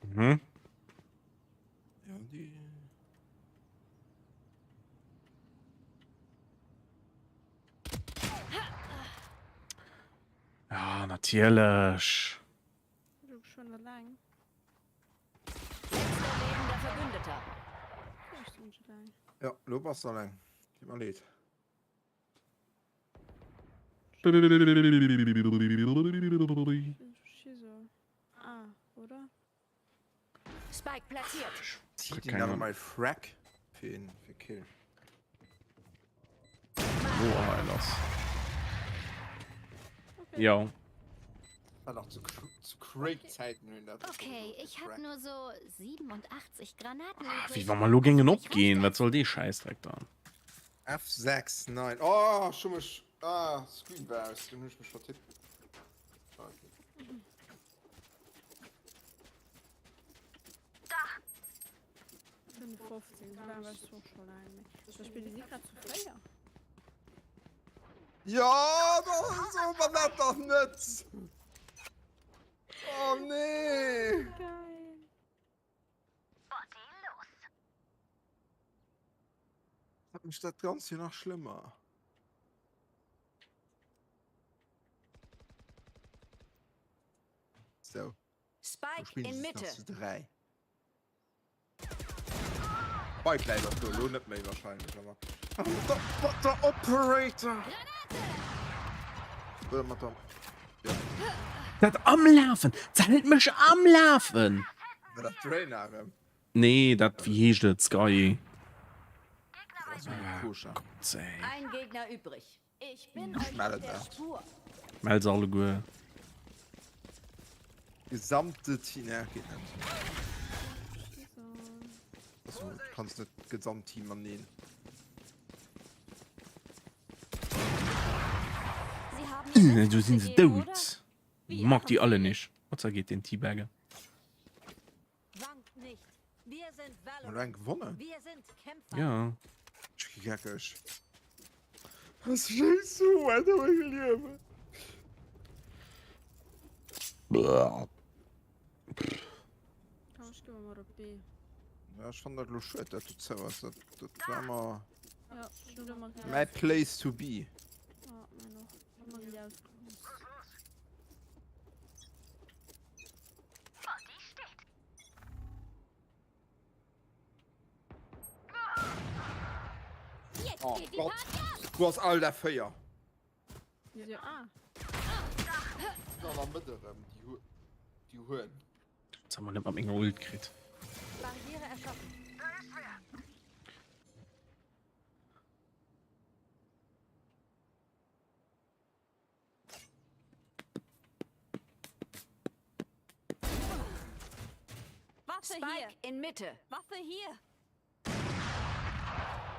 Mhm. Ja, die. Ja, natierlech. Du schon allein. Letzter lebender Verbündeter. Ich bin schon allein. Ja, lo bass de alleng. Deet mer leed. Schizo. Ah, oder? Spike platziert. Zieht ihn dann mal Frack fir een fir Kill. Boah, lass. Ja. War nach zu, zu Craig-Zeiten hunn dat. Okay, ich hab nur so 87 Granaten Ah, übrig. Wéi wa mer lo géingen opgehen, wat soll dee Schäissdreck dann? F6, 9. Oh, schon mech. Ah, Screen war aus, dann hunn ech mech vertippt. Ah, okay. Da! 55, so laang war ech och scho laang méi. Da spille si grad zu 4. Ja, da so man dat dach net! Oh nee! Geil. Dat mécht dat Ganzt jo nach schlëmmer. So. Spike in Mitte. Zu 3. Spike läit och do, lo net méi wahrscheinlech, awer. Ah, mat der, mat der Operator! Oder mat der. Ja. Dat am Lafen! Zäit mech am Lafen! War dat Drainer erëm? Nee, dat, wéi heescht et, Sky. Ah, Gott, ey. Ein Gegner übrig. Ich bin Ich euch melde auf der dat. Spur. Mell se alleguer. Gesamte Team, ne, geht net. Also, du kannst net d'Gesamtteam aneen. Sie haben ihr Du Bestes sinn se gegeben, oder? dout. Mag déi alle nicht. Gott sei geht den Teabagger. Wankt nicht. Wir sind Haben wir Valorant. gewonnen? Wir sind Kämpfer. Ja. Ich gi geckeg. Was schéiss du, Alter, meng Liewen. Komm, ech gi mol op B. Ja, ech fannen dat lo schued, dat du zou ass. Dat, dat war mer Ja, ech hunn ëmmer my place to be. Ja, mäin och. Ëmmer riit ausgelooss. Oh Gott, du hast all der 4. Ja, ah. An der Mëtt erëm, déi, déi Huren. Jetzt haben wir net mat menger Ult kritt. Barriere erschaffen. Waffe Spike hier. in Mitte. Waffe hier.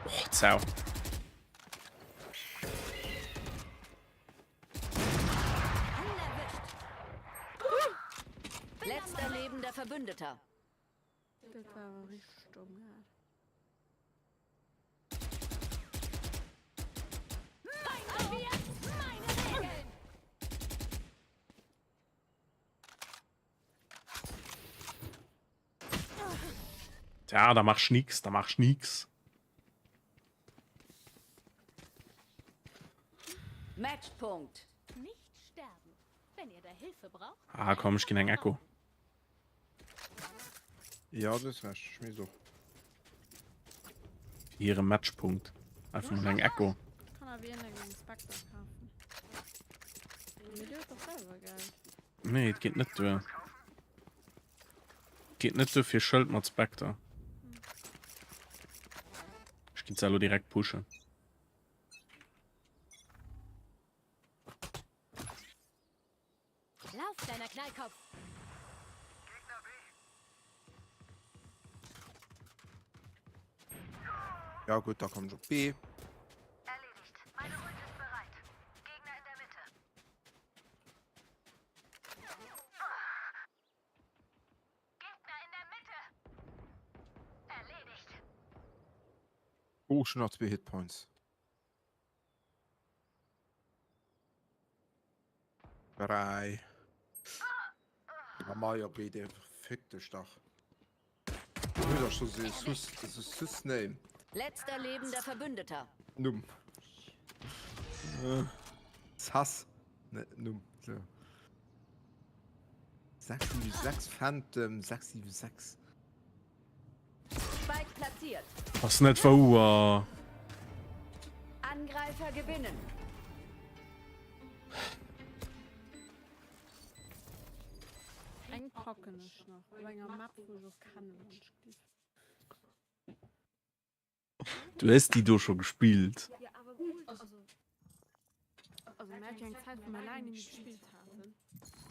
Oh, zau. Unerwischt. Letzter lebender Verbündeter. Dat war awer richteg domm grad. Mein Revier, meine Regeln. Tja, da machst nix, da machst nix. Matchpunkt. Nicht sterben. Wenn ihr da Hilfe braucht. Ah, komm, ich ginn eng Echo. Ja, du hues Recht, ech weess och. Hire Matchpunkt. Einfach mal eng Echo. Kann awer een engem Inspektor kafen. Mee dir huet doch selwer Geld. Nee, et geet net duer. Geet net duer fir Schëld mat Spectre. Ech ginn se elo direkt pushen. Lauf, kleiner Knallkopf. Ja gut, da komm ich op B. Erledigt. Meine Ult ist bereit. Gegner in der Mitte. Gegner in der Mitte. Erledigt. Oh, schon noch zwei Hitpoints. 3. Ja, Mario BD, fick dich doch. Du bist doch schon so sus, so sus Name. Letzter lebender Verbündeter. Numm. Äh, Sass. Ne, Numm. So. 6, 7, 6 Phantom, 6, 7, 6. Spike platziert. Ass net wouer. Angreifer gewinnen. Eng packen ech nach op enger Map wou ech och kennen wann ech giff. Du hues déi do scho gespillt. Jo awer gutt, also also mir hat jo eng Zäit wou mer laang nemmi gespillt haten an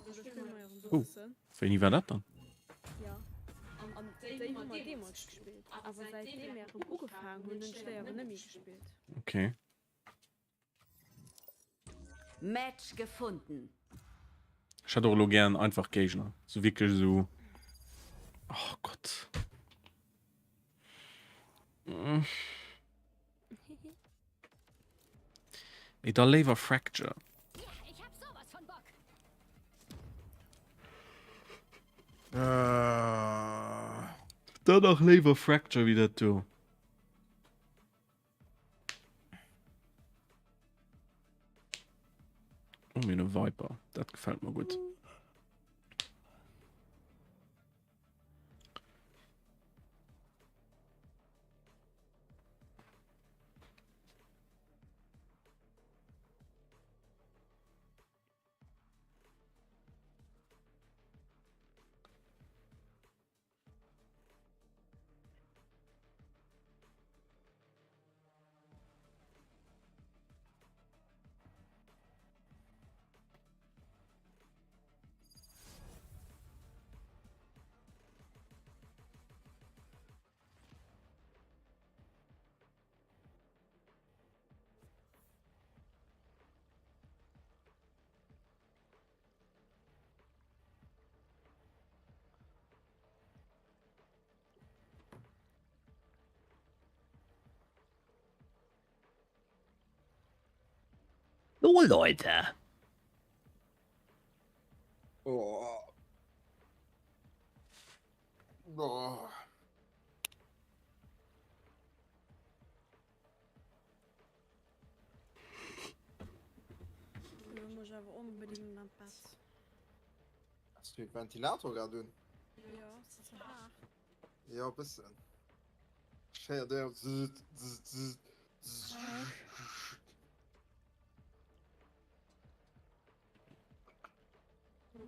do spille mer jo erëm Oh, bëssen. wéini war dat dann? Jo an déi hu mer deemools gespillt, awer säitdeem mir erëm ugefaangen hunn, hunn ech déi awer nemmi gespillt. Okay. Match gefunden. Ech hätt och elo gären einfach Géigner. Sou wierklech esou. Oh Gott. Mee da léiwer Fracture. Ich hab sowas von Bock. Dann nach léiwer Fracture wéi dat do. Oh, mir hunn e Viper. Dat gefält mer gutt. So Leute. Oh. Oh. Elo muss ech awer onbedingt an d'Bett. Has du den Ventilator grad un? Jo, ass ze haart. Jo, e bëssen. Ech héier déi zzzzt zzzzt zzzzt.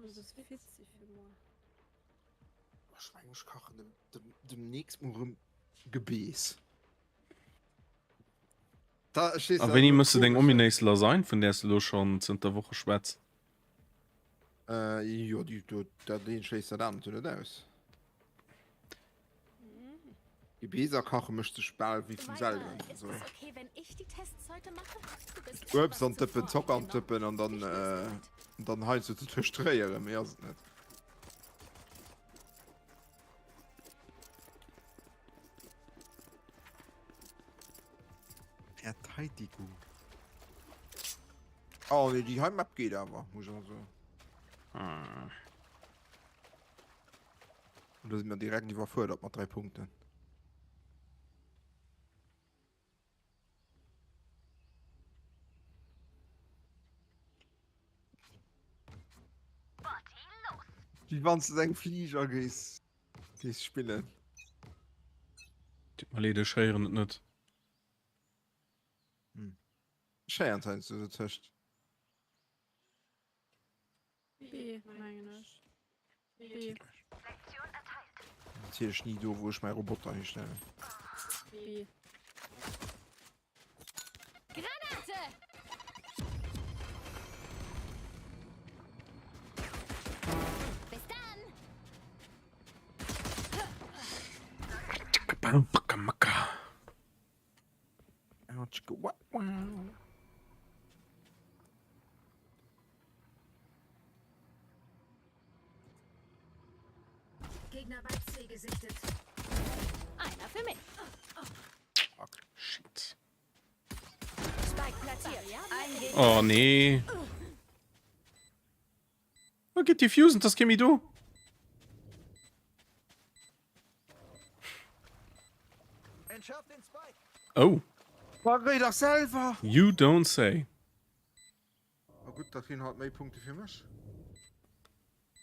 Dat ass vill ze fir moi. Ech mengen ech kachen dem, dem, demnächst mol rëm Gebeess. Da, ech weess, A wéini mëss de deng ominéis Lasagne, vun där s de elo schonn zënter Woche schwätz? Äh, jo, déi, do, dat eent schléisst dat anert jo net aus. Gebeess akache mécht sech bal wéi vum selwen. Ist es okay, wenn ich die Tests heute mache? Du bist Uebst etwas an d'Dëppen, Zocker an d'Dëppen an dann, äh, dann heiansdo ze tëscht réieren, méi ass et net. Verteidigung. Oh nee, déi hei Map geet awer, muss ich auch soen. Hm. Und da sind wir direkt iwwerfuerdert mat 3 Punkten. Wéi wann s de engem Fliger géifs géifs spillen. Tut mer leed, ech héieren et net. Hm. Ech héieren et heiansdo dotëscht. B, mengen ech. B. Natierlech ni do, wou ech mäi Roboter histellen. B. Granate! Bis dann! Gegner bei C gesichtet. Einer für mich. Shit. Spike platziert. Ein Gegner. Oh nee. Oh, geht diffusen, das Chemie do. Oh. War dach selwer. You don't say. Oh gutt, dat ginn halt méi Punkte fir mech.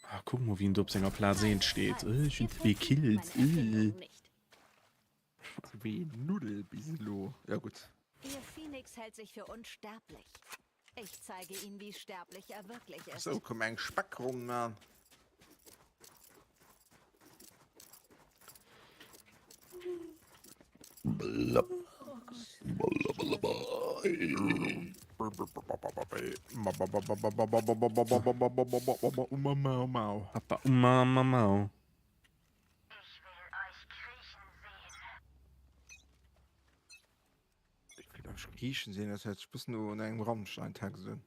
Ah, guck mal, wien do op senger Plaz 1 steet. Äh, ech hunn zwee Kills. Äh. Zwee Null bis elo. Ja gutt. Ihr Phoenix hält sich für unsterblich. Ich zeige ihm, wie sterblich er wirklich ist. Sou, komm eng Speckronn man. Ich will euch kriechen sehen, das hört sich bis nur in einem Rammstein-Text un.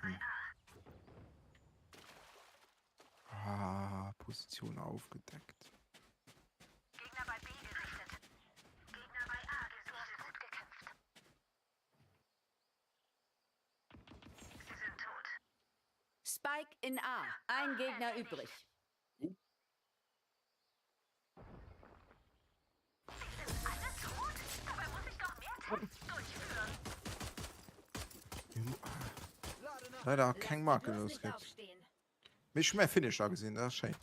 Hm. Ah, Position aufgedeckt. Gegner bei B gesichtet. Gegner bei A gesichtet. Du hast gut gekämpft. Spike. Spike in A. Ein Gegner übrig. Leider keng Marke loskritt. Mee ech hu mäi Finisher gesinn, dat ass schéin.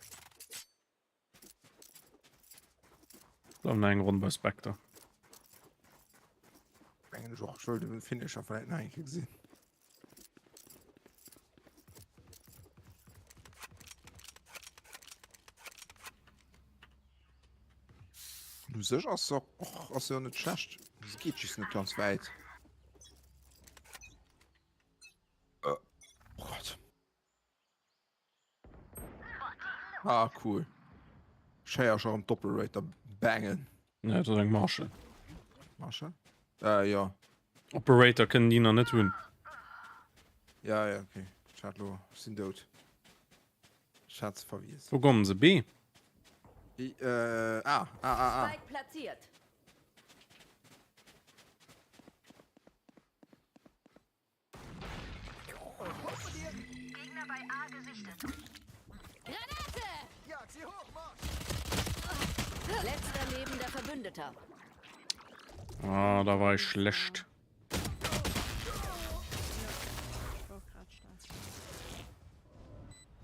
Bleiwen nach eng Ronn bei Spectre. Mengen ech och. Ech wëll den Finisher vläit nach eng Kéier gesinn. U sech ass se och ass se jo net schlecht. Se geet just net ganz wäit. Äh, oh Gott. Ah, cool. Schéier schon am Doppelrater bangen. Ja, dat ass eng Marshall. Marshall? Äh, ja. Operator kënnen déi nach net hunn. Ja, ja, okay. Ich hat lo, ich sinn dout. Ich hat's verwies. Wo kommen se? B? B, äh, A, A, A, A. Spike platziert. Gegner bei A gesichtet. Granate! Jag sie hoch, Marsch! Letzter lebender Verbündeter. Ah, da war ich schlecht. Ich war auch grad schlecht.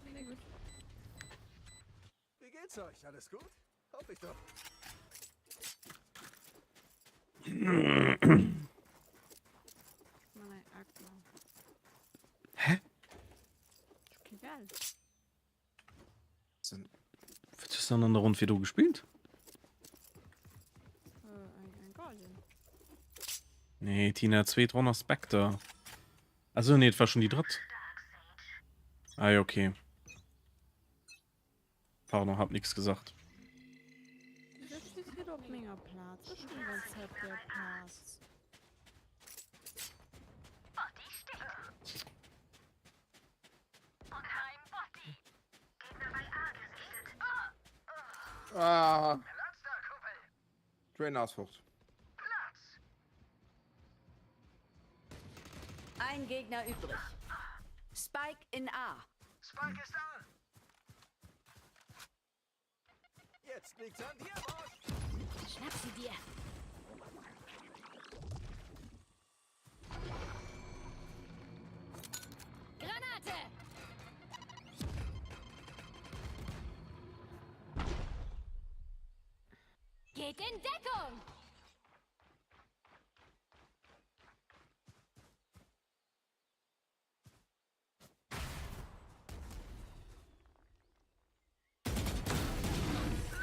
Nee, gut. Wie geht's euch? Alles gut? Hoffe ich doch. Hä? Okay, geil. Was hast du dann an der Runde virdru gespillt? Äh, eng, eng Guardian. Nee, Tina, zweet Ronn ass Spectre. Also nee, et war schon déi drëtt. Ah ja, okay. Pardon, hab nix gesagt. Wieso stehst du op menger Plaz? Ech hunn ganz Zäit op der Plaz. Ah. Trainer ass fort. Ein Gegner übrig. Spike in A. Spike ist da! Jetzt liegt's an dir, Marsch! Schnapp sie dir. Granate! Geht in Deckung!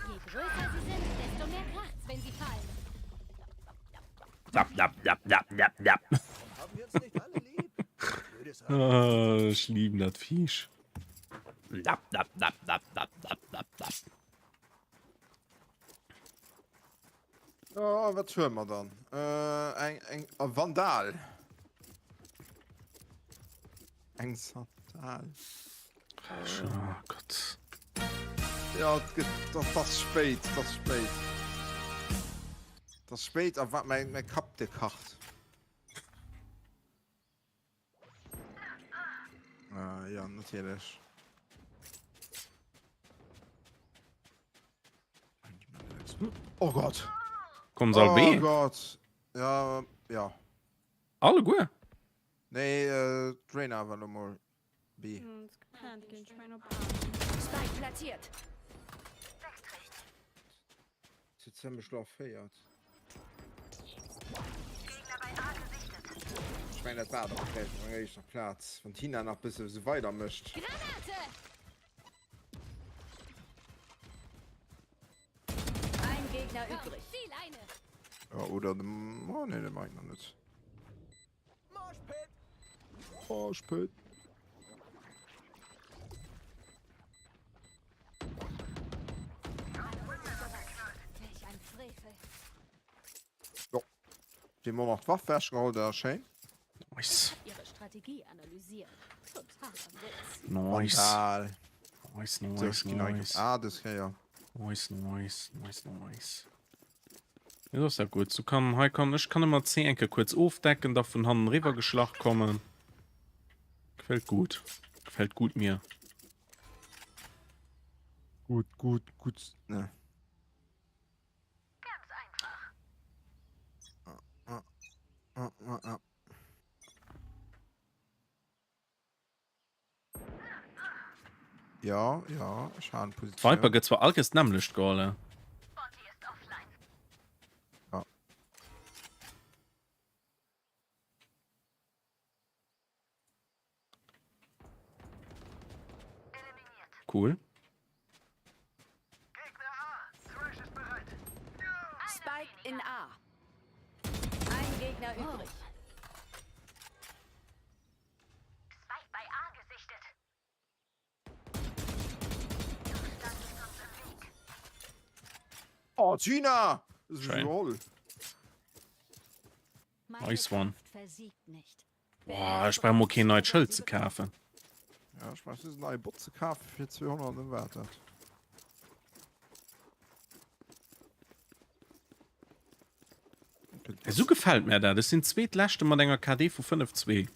Je größer sie sind, desto mehr kracht's, wenn sie fallen. Dap, dap, dap, dap, dap, dap. Haben wir uns nicht alle lieb? Blödes Ah, ich liebe das Viech. Dap, dap, dap, dap, dap, dap, dap, dap. Oh, wat huele mer dann? Äh, eng, eng a Vandal. Eng Sandal. Oh Gott. Ja, et gëtt, dat ass spéit, dat ass spéit. Dat ass spéit a wat mäin, mäin Kapp de kacht. Äh, ja, natierlech. Oh Gott. Kommen se all B? Oh Gott. Ja, ja. Alleguer? Nee, äh, d'Reyna war lo mol B. Hm, ist geplant ginn. Ich mein op A. Spike platziert. Zu ziemlich lo féiert. Ich mein, dat war doch vläicht op enger éischter Plaz, wann d'Tina nach bësse sou weider mécht. Granate! Ein Gegner Komm, übrig. zieh Leine! Ja, oder dem, oh nee, de Mike nach net. Moshpit! Moshpit. Welch ein Frevel. Jo. Dem och nach d'Waff wechgeholl, dat ass schéin. Nice. Ihre Strategie analysiert. Totaler Witz. Nice. Vandal. Nice, So, nice, ech ginn nach nice. A dës Kéier. Nice, nice, nice, nice. Ja, das ist ja gut. So kann, hei kann, ich kann immer C enke kurz ofdecken, da vun hannen riwwer geschlach kommen. Gefällt gut. Gefällt gut mir. Gut, gut, gut. Ne. Ah, ah, ah, ah. Ja, ja, ech han Positioun. D'Viper gëtt zwar all Kéiers d'nämmlecht geholl. Ja. Cool. Spike in A. Ein Gegner übrig. Spike bei A gesichtet. Du standest uns im Weg. Oh, Gina! Das ist Schön. roll. Nice one. Boah, ech brauch mol keen neit Schëld ze kafen. Ja, ech brauch just en neie Bot ze kafen fir 200 an wat dat. Esou gefält mär dat. Ech sinn Zweetleschte mat enger KD vu 5, 2.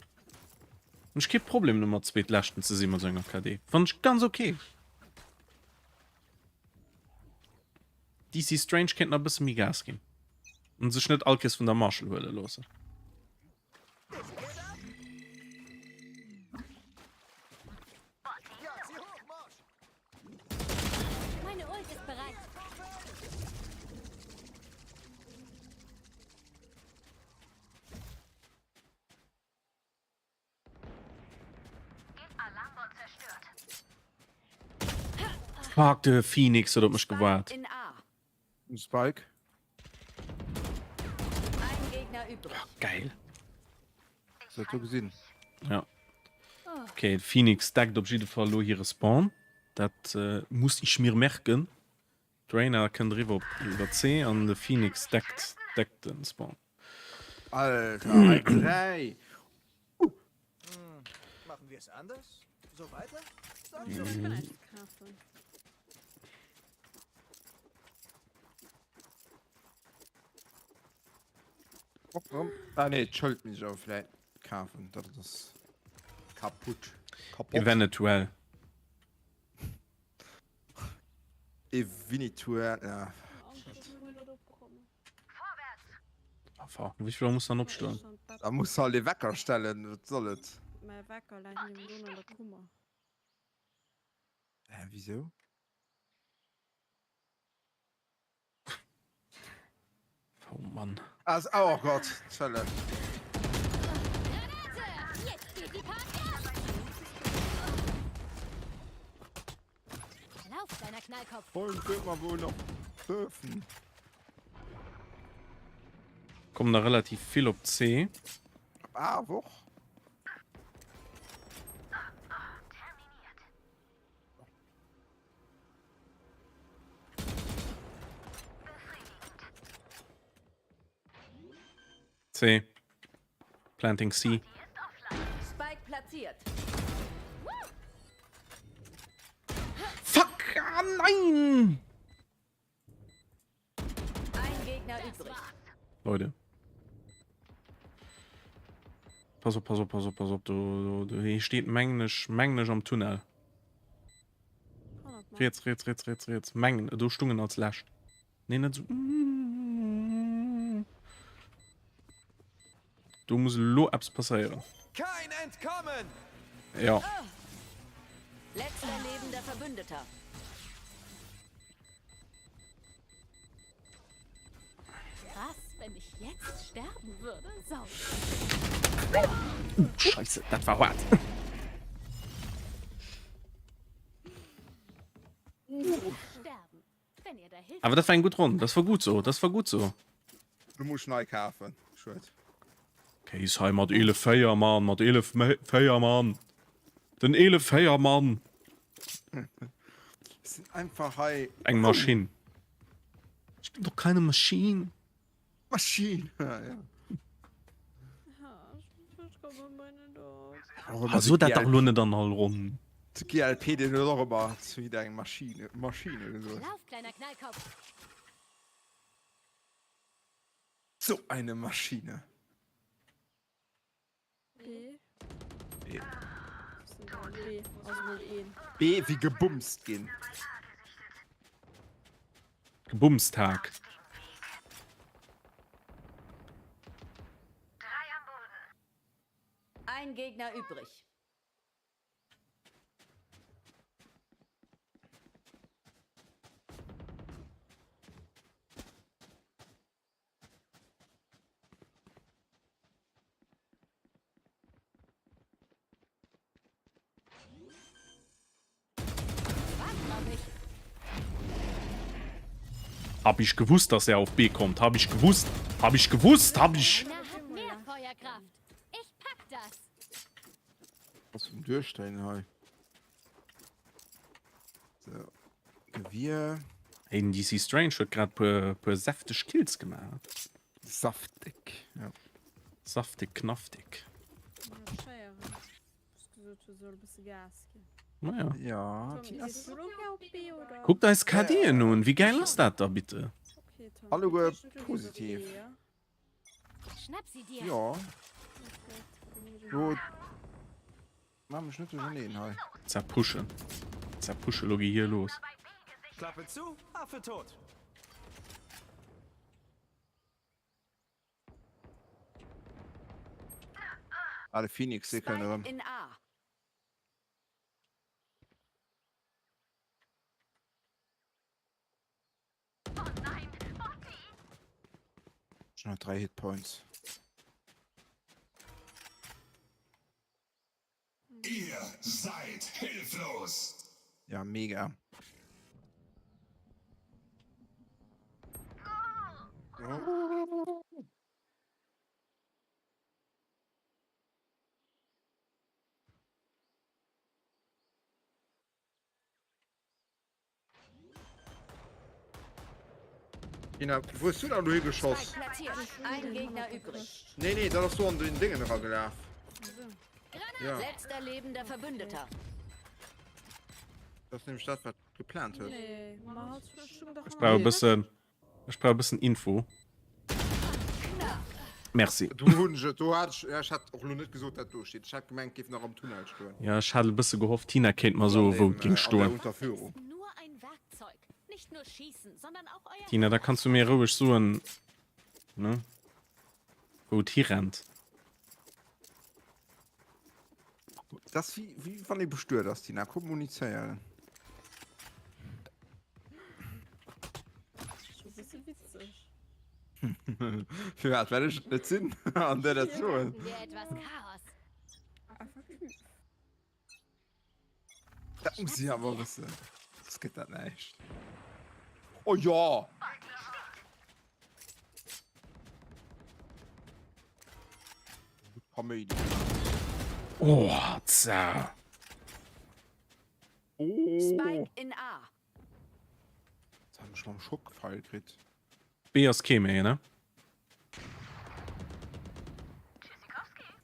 Hunn ech kee Problem domat Zweetleschten ze si mat esou enger KD. Fannen ech ganz ok. DC Strange kéint nach e bësse méi Gas ginn. An sech net all Kéiers vun der Marshall huele loossen. Meine Ult ist bereit. Fuck, de Phoenix huet op mech gewaart. Spike. Geil. Dat du gesinn. Ja. Okay, Phoenix deckt op jidde Fall lo hire Spawn. Dat äh, muss ich mir merken. D'Reyna kënnt eriwwer op iwwer C an de Phoenix deckt deckt den Spawn. Alter, hei 3. Machen wir es anders? So weiter? Sag Ich schon. kann eins kaufen. Ah nee, d'Schëld muss ech awer vläit kafen, dat ass kaputt. Kapott. Eventuell. Eventuell, ja. Ah, fuck, wéi vill Auer muss dann opstoen? Da muss halt ee Wecker stellen, wat soll et? Mäi Wecker läit niewendrun an der Kummer. Hä, wisou? Oh Mann. Also, oh Gott, Zölle. Lauf, kleiner Knallkopf. Wollen wird man wohl noch dürfen. Kommen da relativ vill op C. Ah, Woch. C. Planting C. Spike platziert. Fuck! Ah, nein! Ein Gegner übrig. Leute. Pass op, pass op, pass op, pass op. Do, do, do, hier steet mengen ech, mengen ech am Tunnel. Riets, riets, riets, riets, riets. Mengen, do stungen als lescht. Nee, net so. Do muss elo eppes passéieren. Kein Entkommen! Ja. Letzter lebender Verbündeter. Krass, wenn ich jetzt sterben würde. So. Uh, Scheiße, dat war hart. Sterben. Wenn ihr da Hilfe Awer dat war eng gutt Ronn. Das war gut so. Das war gut so. Du muss nei kafen. Schued. Kéis hei mat 11 4 Mann, mat 11 4 Mann. Den 11 4 Mann. Sinn einfach hei. Eng Maschinn. Ich bin doch keine Maschine. Maschine. Ja, ja. Ah, so dat dach lo net an all Ronn. De GLP deen huet och ëmmer zu jidder eng Maschine, Maschine gesot. Lauf, kleiner Knallkopf. So eine Maschine. B. B. B ass mol een. B wéi gebumst ginn. Gebumstag. Ein Gegner übrig. Hab ich gewusst, dass er auf B kommt. Hab ich gewusst. Hab ich gewusst. Hab ich. Was zum Durchstellen hei. So. Gewier. Hey, den DC Strange huet grad puer, puer säfteg Kills gemaach. Saftig, ja. Saftig, knaftig. Naja. Ja, Tina. Kuckt eis KDen un, wéi geil ass dat da bitte? Alleguer positiv. Schnapp sie dir. Ja. Jo. Mach mech net duercherneen hei. Zerpushen. Zerpushe, lo gi hier los. Klappe zu, Affe tot. Ah, de Phoenix, dee kënnt erëm. Spike in A. Schon noch drei Hitpoints. Ihr seid hilflos. Ja, mega. Ina, wo hues du da elo higeschoss? Spike platziert. Ein Gegner übrig. Nee, nee, dat ass do an den Dingen eragelaf. Ja. Letzter lebender Verbündeter. Dat ass nämlech dat, wat geplant huet. Ech brauch e bëssen, ech brauch e bëssen Info. Merci. Do hunn ech et, do hat ech, ja, ech hat och elo net gesot, dat do steet. Ech hat gemengt, géif nach am Tunnel stoen. Ja, ech hat e bësse gehofft, d'Tina kéint mer soen, wou et géing stoen. Tina, da kanns du mir roueg soen, ne, wou et hirennt. Dat ass wéi, wéi wann ee bestuet ass, Tina. Kommunizéieren. Firwat? Well ech et net sinn an der dat soen? Dat muss ich awer wëssen. Soss gëtt dat näischt. Oh ja! Kaméidi. Oh, za. Oh. Spike in A. Jetzt haben ech mam Schockpfeil kritt. B ass kee méi, ne?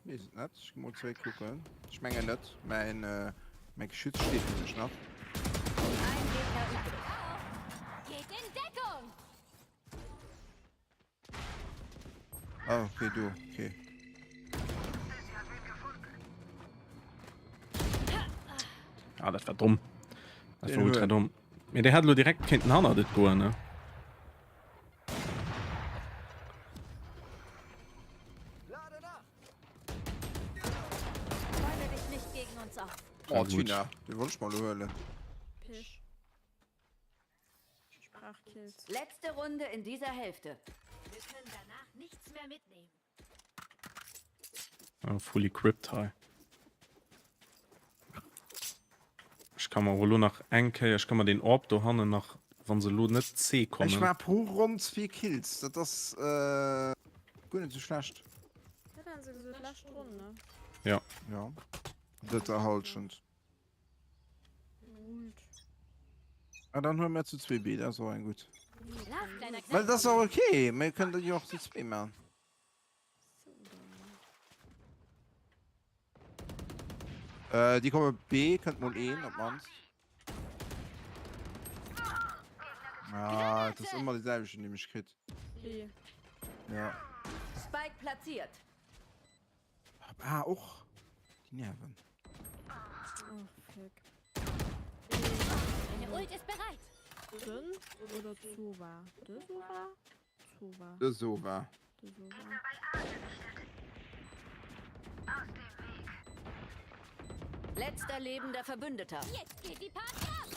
Weess et net. Ech gi mol zeréck kucken. Ech mengen net. Mäin, äh, mäin Geschütz steet nämlech nach. Ein Gegner übrig. Geht in Deckung! Ah, okay, do. Okay. Ah, dat war domm. Dat Den war ultra huet. domm. Mee dee hat elo direkt kéinten hannert et goen, ne? Bäume dich nicht gegen uns auf. Oh, Ja, gut. Tina, den wollt ich mal huelen. Pech. Ich brauch Kills. Letzte Runde in dieser Hälfte. Wir können danach nichts mehr mitnehmen. Ah, fully equipped hei. Ech kann mer och elo nach eng Kéier, ech kann mer den Orb do hannen nach, wann se elo net C Ech kommen. war pro Ronn zwee Kills, dat ass äh, guer net sou schlecht. Wat han se gesot? Lescht Ronn, ne? Ja. Ja. Drëtter Halschent. Gut. Ah, dann huele mir zu zwee B, dat ass och eng gutt. Lauf, kleiner Well dat ass och okay, mir kënnen dat jo och zu zwee maachen. So, dann. Äh, déi komme B, kënnt mol een op d'mannst. Ah, dat ass ëmmer de selwechten, dee mech kritt. B. Ja. Spike platziert. Ah, och. Déi Nerven. Oh, fuck. Meine Ult ist bereit. Den oder Zova? De Sova? Zova. De Sova. De Sova. Letzter lebender Verbündeter. Jetzt geht die Party ab.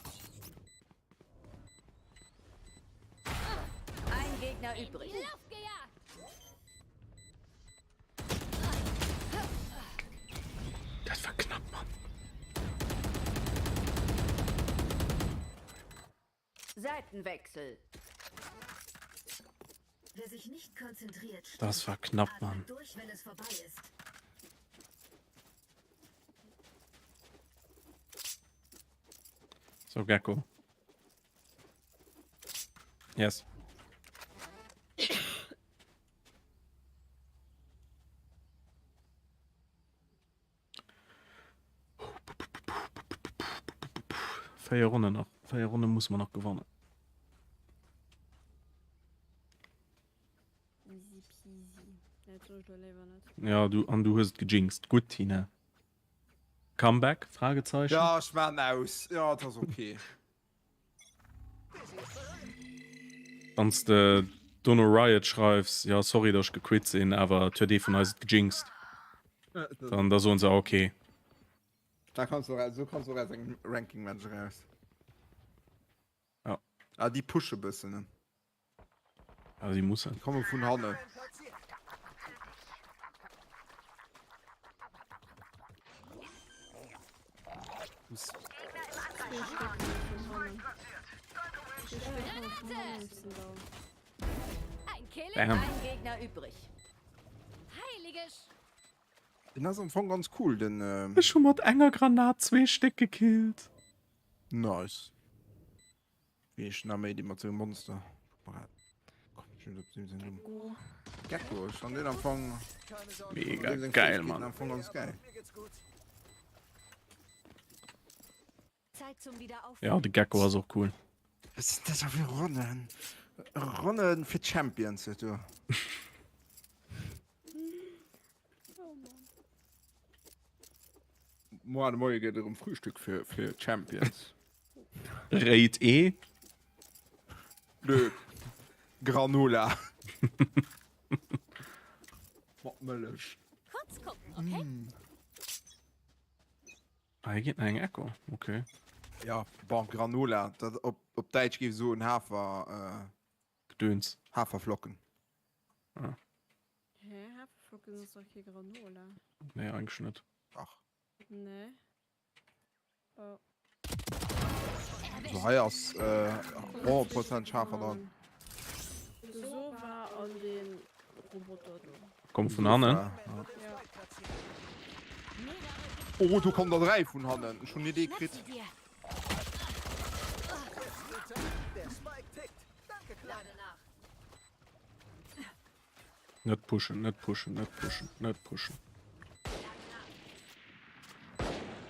Ein Gegner übrig. In die Luft gejagt. Dat war knapp, Mann. Seitenwechsel. Wer sich nicht konzentriert, Das war knapp, Mann. durch, wenn es vorbei ist. So, Gecko. Yes. Véier Ronnen nach. Véier Ronne muss mer nach gewannen. Easy peasy. Dat soll ech lo léiwer net. Ja, du, an du hues et gejinxt. Gutt, Tina. Comeback? Fragezeichen. Ja, ech maan aus. Ja, et ass ok. Wann s de dono Riot schreifs, jo sorry datt ech gequit sinn, awer et huet ee vun eis et gejinxt, dann da soen se ok. Da kanns du och, sou kanns du och aus engem Ranking Match eraus. Ja. Ah, déi pushe bëssen, ne? Ja, si mussen. Déi komme vun hannen. Bam. Ein Gegner übrig. Den ass am Fong ganz cool, den. Ech hu mat enger Granat zwee Stéck gekillt. Nice. Wéi ech na méi déi mat sengem Monster. Gecko, ech fand den am Fong mega geil, Mann. Am Fong ganz geil. Zeit zum Wiederaufbau. Ja, de Gecko ass och cool. Was sind das fir Ronnen? Ronnen fir Champions, du. Moar de Moie gëtt erëm Frühstück fir, fir Champions. Réit Ee. Nö. Granola. Mat Mëllech. Kurz gucken, okay? Mm. Ah, hier geet nach eng Echo. Okay. Ja, bon, Granola. Dat op, op Däitsch géif soen Hafer. Äh, Gedöns. Haferflocken. Ah. Hä, Haferflocken ass dach kee Granola. Nee, eigentlech net. Dach. Nee. Oh. Also hei ass äh, 100% Hafer dran. De Sova an den Roboter do. Komm vun hannen. Ja. Oh, do kommen der 3 vun hannen. Ech hunn net ee kritt. Net pushen, net pushen, net pushen, net pushen.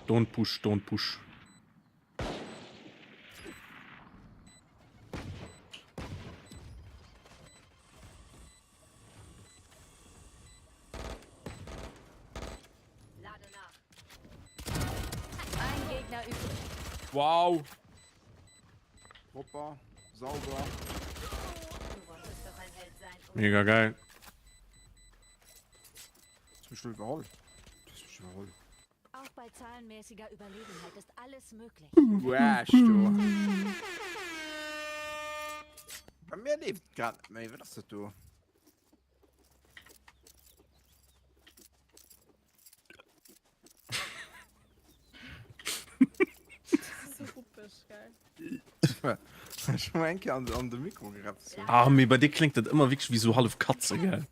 Don't push, don't push. Ein Gegner übrig. Wow. Propper, sauber. Mega geil. Hast mich schon überholt. Du hast mich überholt. Auch bei zahlenmäßiger Überlegenheit ist alles möglich. Wuasch, du. Bei mir lebt grad net méi. Wat ass dat do? Ech hu eng Kéier an, an de Mikro gerappt. Ah, mee bei dir kléngt dat ëmmer wierklech wéi sou hallef Katze, gell?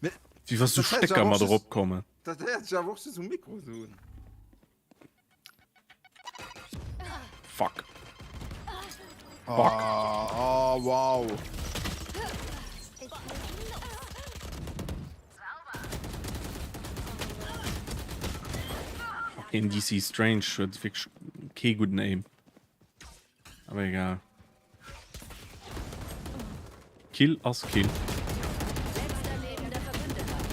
Wéi wa sou Stécker mat eropkommen. Dat héiert sech awer och just um Mikro sou un. Fuck. Fuck. Ah, ah, wow. Fucking DC Strange huet wierklech kee gudden Aim. Aber egal. Kill ass Kill.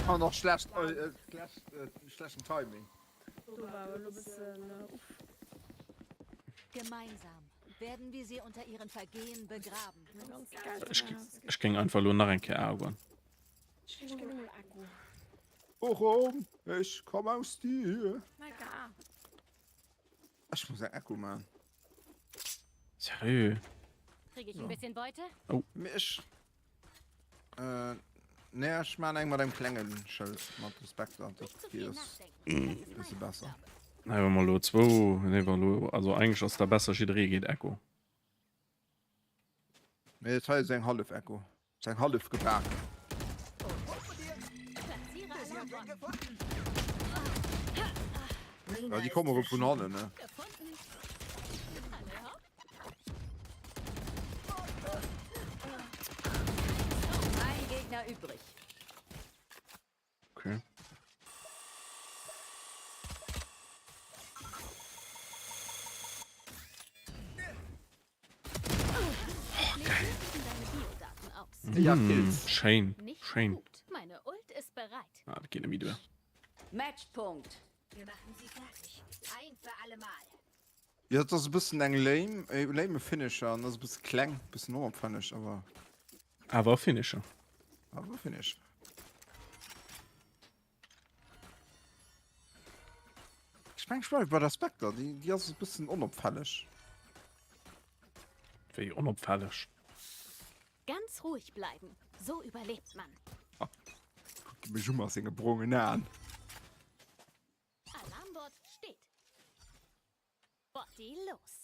An och schlecht, äh, schlecht, äh, schlechten Timing. Do war awer elo bëssen uff. Gemeinsam werden wir sie unter ihren Vergehen begraben. Ech géing einfach elo nach eng Kéier A goen. Ech ginn emol A goen. Bochum, ich komm aus dir. Ech muss eng Echo man. Seriö? Krieg ich ein bisschen Beute? Oh. Mee ech. Äh, nee, ech man eng mat engem klengen Schëld mat Respekt an dat déi ass e bësse besser. Nee, wa mer elo zwou, nee, wa elo, also eigentlech ass da besser jidderee geet Echo. Nee, dat hei ass eng hallef Echo. Ass eng hallef gebaken. Ja, déi komme rëm vun hannen, ne? Ein Gegner übrig. Okay. Oh, geil. Ja, Mm, Kills. Schéin, Nicht schéin. gut. Meine Ult ist bereit. Ah, dat geet net méi duer. Matchpunkt. Wir machen sie fertig. Ein für alle Mal. Ja, dat ass e bëssen eng lame, e lame Finisher an ass e bësse kleng, bëssen onopfälleg, awer. Awer e Finisher. Awer e Finisher. Ech meng, ech bleiwe bei der Spectre, déi, déi ass e bëssen onopfälleg. Wéi onopfälleg? Ganz ruhig bleiben, so überlebt man. Kuckt e mech u mat senge brongen Aen. Alarmbot steht. Botti los.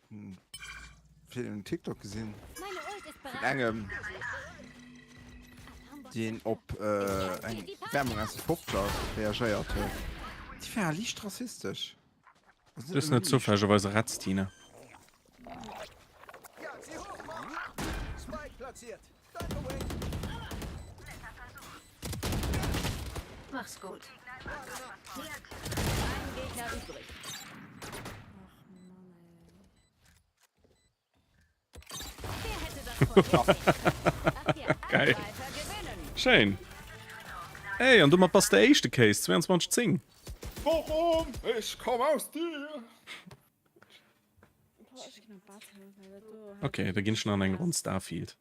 Hm. Fir TikTok gesinn Meine Ult ist vun bereit. engem deen op äh, eng Werbung aus de 50er reagéiert huet. Déi war liicht rassistesch. Du bist net zoufällegerweise Retztine. Mach's gut. Ein Gegner übrig. Geil. Schéin. Ey, an domat bass de éischte Case, 22 10. Bochum, ich komm aus dir. Okay, da ginn ech nach an eng Ronn Starfield.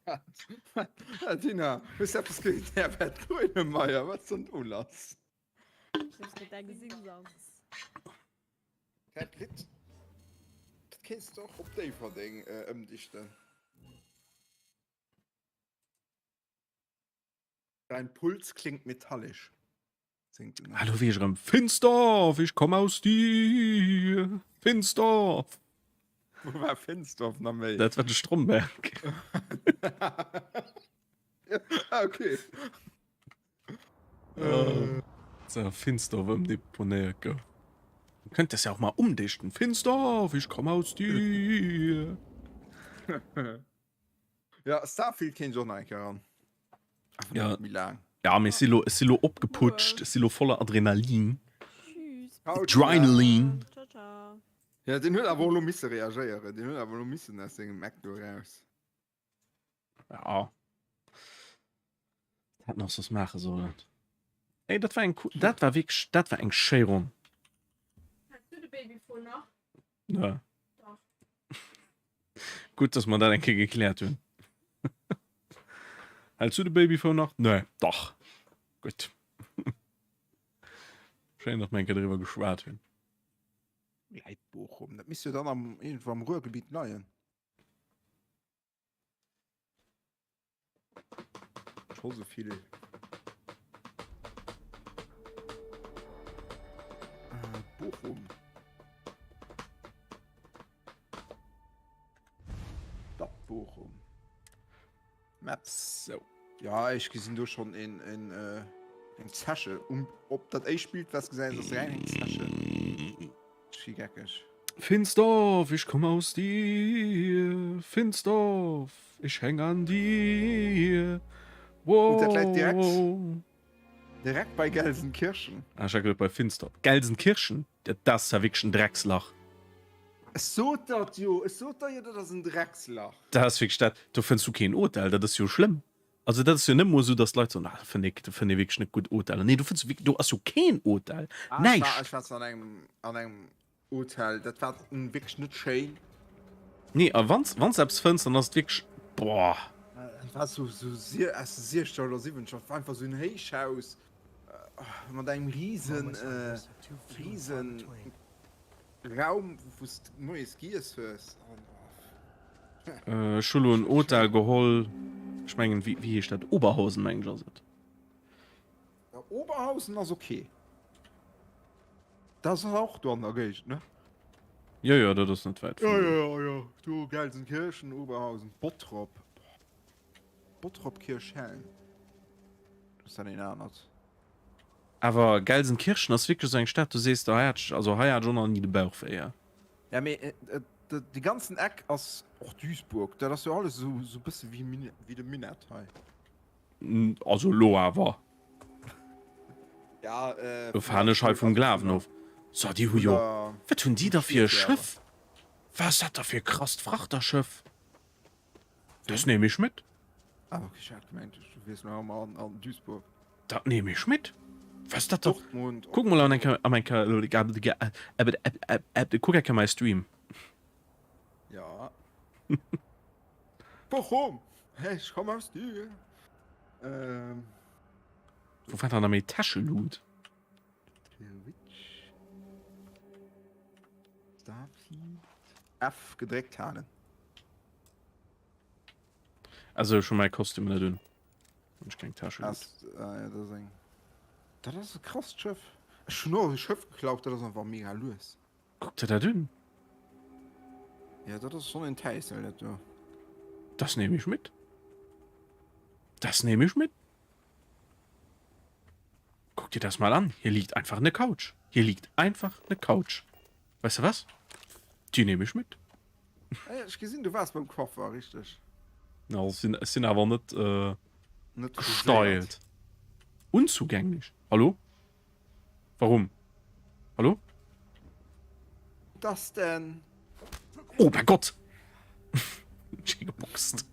Tina, hues du eppes géint den Herbert Grönemeyer? Wat ass denn do lass? Dat Lidd, dat kéints de och op Déifferdeng ëmdichten. Dein Puls klingt metallisch, singt en. Hallo, wéi ech erëm Finsdorf, ich komm aus dir, Finsdorf. Wou war Finsdorf nach méi? Dat war de Stromberg. Ah, okay. Äh, so, Finsdorf ëmdeponéiert gouf. Man könnte das ja auch mal umdichten. Finsdorf, ich komme aus dir. Ja, Starfield kéint ech och nach eng Kéier ran. Awer Ja. net méi laang. Ja, mee ech si lo, ech si lo opgeputscht, ech si lo voller Adrenalin. Tschüss. Ciao, Tina. Adrenalin. Ciao, ciao. Ja, den huet awer och lo misse reagéieren. Den huet awer lo missen aus sengem Eck do eraus. Ja. Hätten och soss maache sollen. Ey, dat war eng cool, dat war wierklech, dat war eng schéi Ronn. Hast du de Babyphone nach? Nö. Dach. Gutt, dass mer dat eng Kéier gekläert hunn. Häls du de Babyphone nach? Nö. Dach. Gutt. Schéin, dass mer eng Kéier driwwer geschwat hunn. Läit Bochum? Dat misst jo dann am, iergendwou am Ruhrgebiet leien. Scho sou vill. Äh, Bochum. Stadt Bochum. Maps. So. Ja, ech gesinn do schon en, en, äh, eng Zeche. Um, op dat éischt Bild, was gesäis, ass direkt eng Zeche. Schi geckeg. Finsdorf, ich komm aus dir. Finsdorf, ich häng an dir. Oh, dat läit direkt, Wow. direkt bei Gelsenkirchen. Ah, ech hat geduet bei Finsdorf. Gelsenkirchen? Dat ass ja wierklech en Dreckslach. Ech sot der et jo, ech sot der jo, dat ass en Dreckslach. Dat ass wierklech dat, do fënns du keen Hotel, dat ass jo schlëmm. Also dat ass jo net mol esou, datt d'Leit soen, ah, do fënnt ee, do fënnt ee wierklech net gutt Hoteller. Nee, do fënns du wierklech, do ass jo keen Hotel, Ah, ech war, näischt. ech war zwar an engem, an engem Hotel, dat war wierklech net schéin. Nee, a wann s, wann s eppes fënns, dann ass et wierklech, boah. Et war sou, sou aus de siechzeger oder siwwenzeger, et war einfach sou en Héichhaus mat engem riesen, riesen Raum, wou s de moies giess hues. Ech hu lo en Hotel geholl, ech mengen, wéi, wéi heescht dat, Oberhausen, mengen ech ass et. Ja, Oberhausen ass ok. Dat ass och do an der Géigend, ne? Jo, jo, dat ass net wäit vun do. Jo, jo, jo, do Gelsenkirchen, Oberhausen, Bottrop. Bottrop, Kirchhellen. Dat ass dann een anert. Awer Gelsenkirchen ass wierklech esou eng Stad, du sees der, hei hat ech, also hei hat ech och nach ni de Bauch wéi, ja. Ja, mee dee ganzen Eck ass och Duisburg, dat ass jo alles esou e bësse wéi de Minett hei. Also lo awer. Ja, äh, Lo fahren ech hei vum Glawen of. So, déi hu jo. Wat hunn déi da fir e Schëff? Wat ass dat da fir e krasst Frachterschëff? Dat neem ech mit. Ah, okay, ech hat gemengt, du wiers nach ëmmer an, an Duisburg. Dat neem ech mit. Wat ass dat da? Dortmund. Kuck mol an eng Kéier, an eng Kéier, kuck eng Kéier mäi Stream. Ja. Bochum! Ech komm aus dir. Ähm. Wo war dann méi Täscheloot? Twitch. Starfield. F gedréckt halen. Also schon mein Kostüm net un. Ech keng Täsche. Ass, äh, ja, dat ass eng. Dat ass e krasst Schëff. Ech hunn och e Schëff geklaut, dat ass einfach mega lues. Kuck der dat un. Ja, dat ass schon en Täissel, dat do. Das nehme ich mit. Das nehme ich mit. Guck dir das mal an. Hier liegt einfach eine Couch. Hier liegt einfach eine Couch. Weißt du was? Die nehme ich mit. Ech gesinn, du waars beim Coiffer, richteg? Ja, ech sinn, ech sinn awer net, äh, Net gestylt. Unzugänglich. Hallo? Warum? Hallo? Das denn? Oh mein Gott! Ech gi geboxt.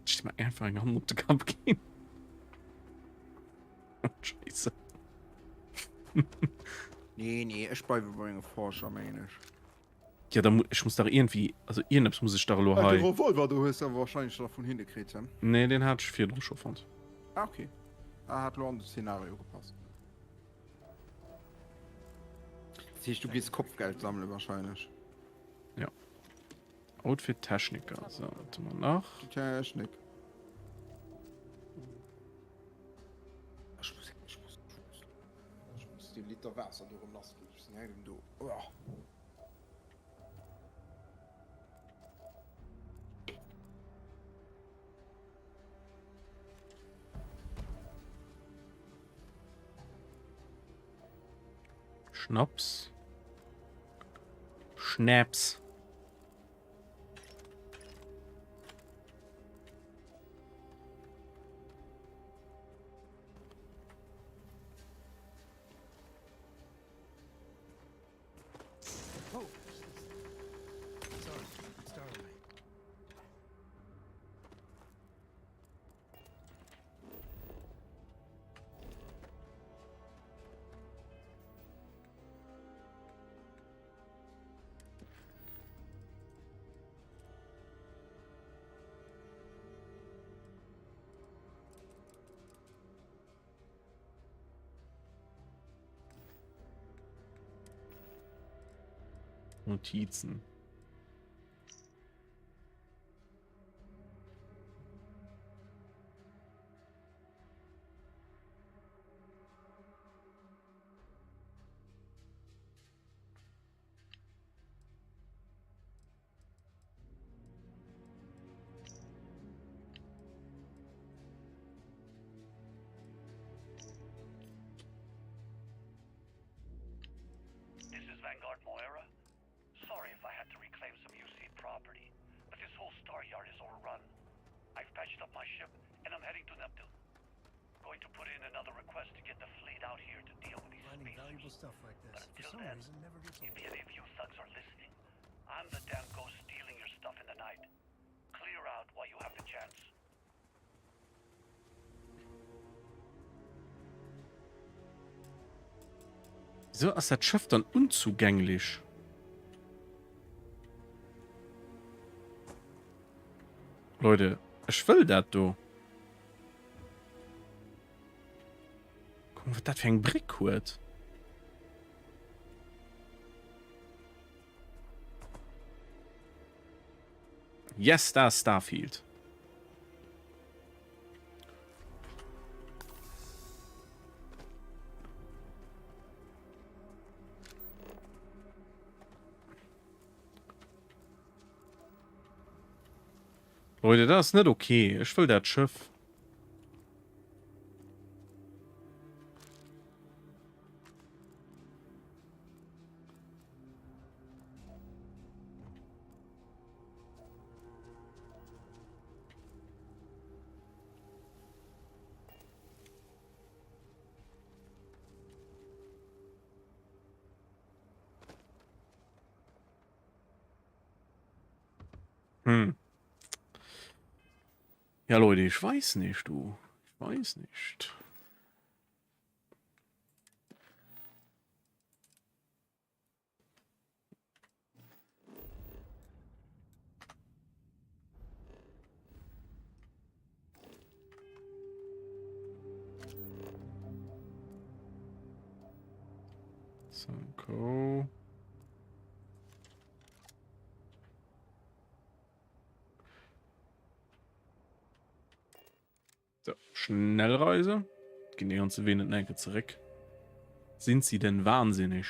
Ech mal einfach eng Hand op de Kapp ginn. Scheiße. Nee, nee, ech bleiwe bei menge Forscher, mengen ech. Ja, da mu ech muss dach iergendwéi, also iergendeppes muss ech dach elo Ah, hei. de Revolver do hues de awer wahrscheinlech nach vun hinne kritt, he? Nee, deen hat ech virdru scho fonnt. Ah, okay. Ah, hat lo an de Szenario gepasst. Dat heescht, du gees Kopfgeld sammele wahrscheinlech. Ja. Outfit Techniker, so, wat hu mer nach? Die Technik. Ech muss, ech muss, ech muss, ech muss dee Liter Waasser do erëm lass ginn. Ech sinn hei erëm do. Uah. Schnaps. Schnaps. Notizen. This is Vanguard Moira. Sorry if I had to reclaim some UC property, but this whole star yard is overrun. I've patched up my ship and I'm heading to Neptune. going to put in another request to get the fleet out here to deal with these Finding valuable spacers. stuff like But this, for until some then, reason, never gets if old. any of you thugs are listening, I'm the damn ghost stealing your stuff in the night. Clear out while you have the chance. Wieso ass dat Schëff dann unzugänglech? Leute, ech wëll dat do. Guck mal, wat dat fir eng Bréck huet. Yes, da ass Starfield. Leute, dat ass net okay. Ech wëll dat Schëff. Hm. Ja, Leute, ich weiß nicht, du. Ich weiß nicht. Sanko. So, Schnellreise. Ginn déi ganze Wee net enke zeréck. Sind sie denn wahnsinnig?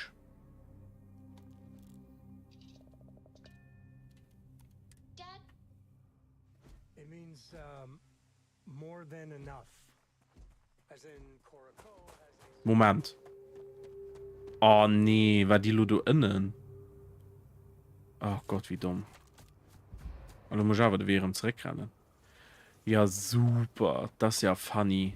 It means um, more than enough. As in Koroko has a Moment. Oh nee, war déi lo do ënnen? Oh Gott, wéi domm. A lo muss ech awer de Wee erëm zeréckrennen. Ja super, das ist ja funny.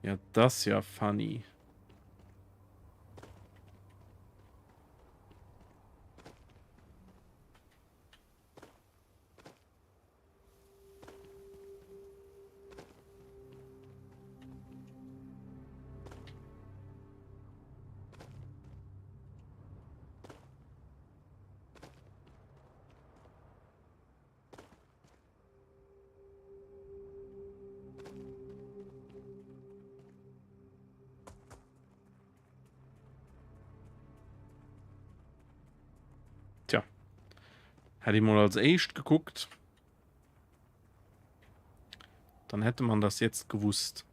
Ja, das ist ja funny. Tja. Hätt ee mol als éischt gekuckt, dann hätte man das jetzt gewusst.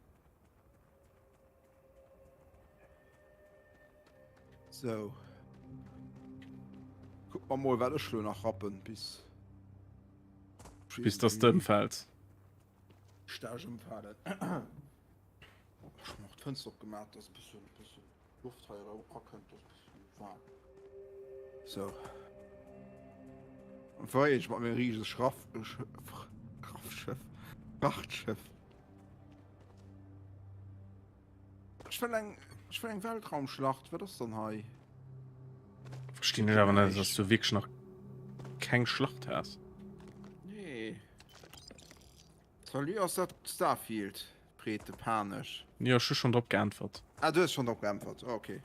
So. Kuck mer mol wat ech lo nach rappen bis bis dass de ëmfäls. Staark ëmfalen. Ech hunn och d'Fënster opgemaach, dass e bëssen bëssen Loft hei erakënnt, ass bëssen waarm. So. Wei ech mat mengem riesege Schraff Kraftschëff Frachtschëff. Ech wëll eng ech wëll eng Weltraumschlacht, wat ass dann hei? Verstinn ech awer net, dass du wierklech nach keng Schlacht has. Nee. Salut, ass dat Starfield? Freet de Panesch. Jo, ech hu schonn drop geäntwert. Ah, du hues schonn drop geäntwert, oh, okay.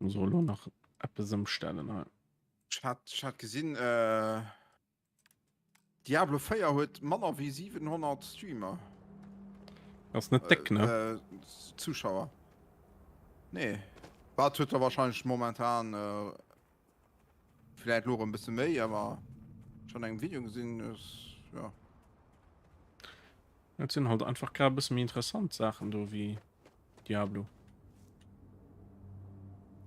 Muss och elo nach eppes ëmstellen hei. Ech hat, ech hat gesinn, äh, Diablo 4 huet manner wéi 700 Streamer. Ass net déck, ne? Äh, Zuschauer. Nee. Wat huet der wahrscheinlich momentan äh, vielleicht lo e bësse méi, awer schon engem Video gesinn, ist, ja. Et sinn halt einfach grad e bësse méi interessant Saachen do wéi Diablo.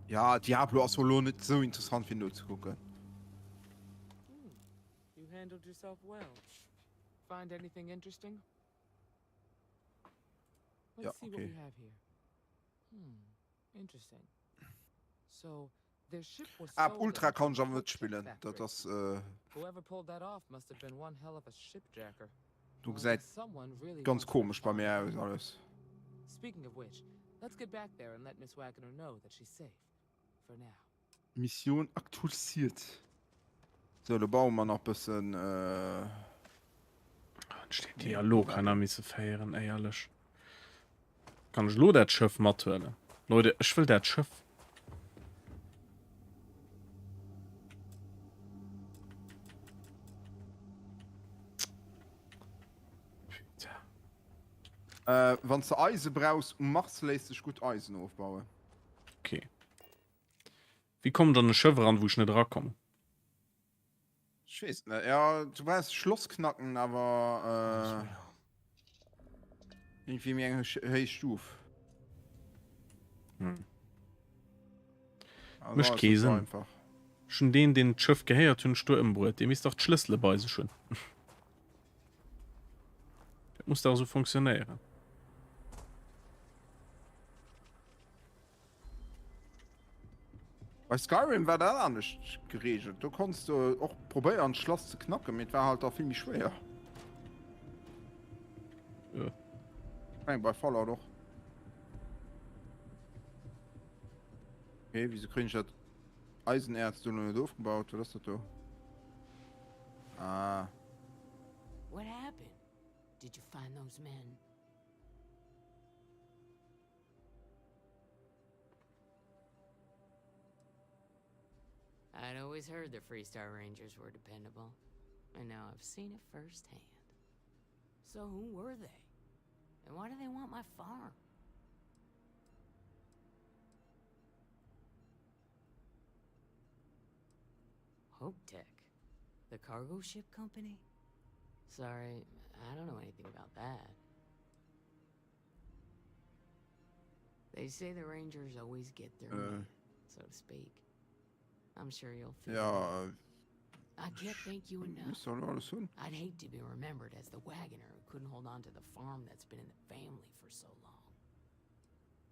Ja, Diablo ass elo net sou interessant fir nozekucken. Hmm. You handled yourself well. Find anything interesting? Let's Ja, see what okay. we have here. Hmm. Interesting. So, their ship was Ab stolen Ultra from kann ech the awer net Hope Tech spillen. Dat factory. ass äh, Whoever pulled that off must have been one hell of a shipjacker. do Well, I gesäit guess someone really ganz wants that komesch bei farm. mir aus alles. Speaking of which, let's get back there and let Miss Wagoner know that she's safe. For now. Missioun aktualisiert. Sou, lo baue mer nach bëssen. Äh... Ech den Dialog hei nach misse féieren, éierlech. Kann ech lo dat Schëff mathuelen? Leute, ech wëll dat Schëff. Putain. Äh, wann du Eise brauchs, um Mars léisst sech gutt Eisen ofbauen. Okay. Wéi kommen ech an e Schëff eran, wou ech net erakommen? Ech weess et net. Ja, du brauchs Schloss knacken, awer äh, irgendwie méi eng héich Stuf. Hm. Also Mécht ass kee net so Sënn. einfach. Ech hunn deen, deen d'Schëff gehéiert hunn, ech do ëmbruet. Dee misst dach d'Schlëssele bei sech hunn. Dat muss dach esou funktionéieren. Bei Skyrim war dat anescht geregelt. Do konns du och probéieren d'Schlass ze knacken, mee et war halt da vill méi schwéier. Ja. Ech mengen bei Fallout och. Okay, wieso kriegen ich dat Eisenerz do net ofgebaut? Wat ass dat do? Ah. What happened? Did you find those men? I'd always heard the Freestar Rangers were dependable, and now I've seen it firsthand. So who were they? And why do they want my farm? Hope Tech? The cargo ship company? Sorry, I don't know anything about that. They say the Rangers always get their Äh. man, so to speak. I'm sure you'll feel Ja, it. I can't thank you enough. Misst doch alles hunn. I'd hate to be remembered as the wagoner who couldn't hold on to the farm that's been in the family for so long.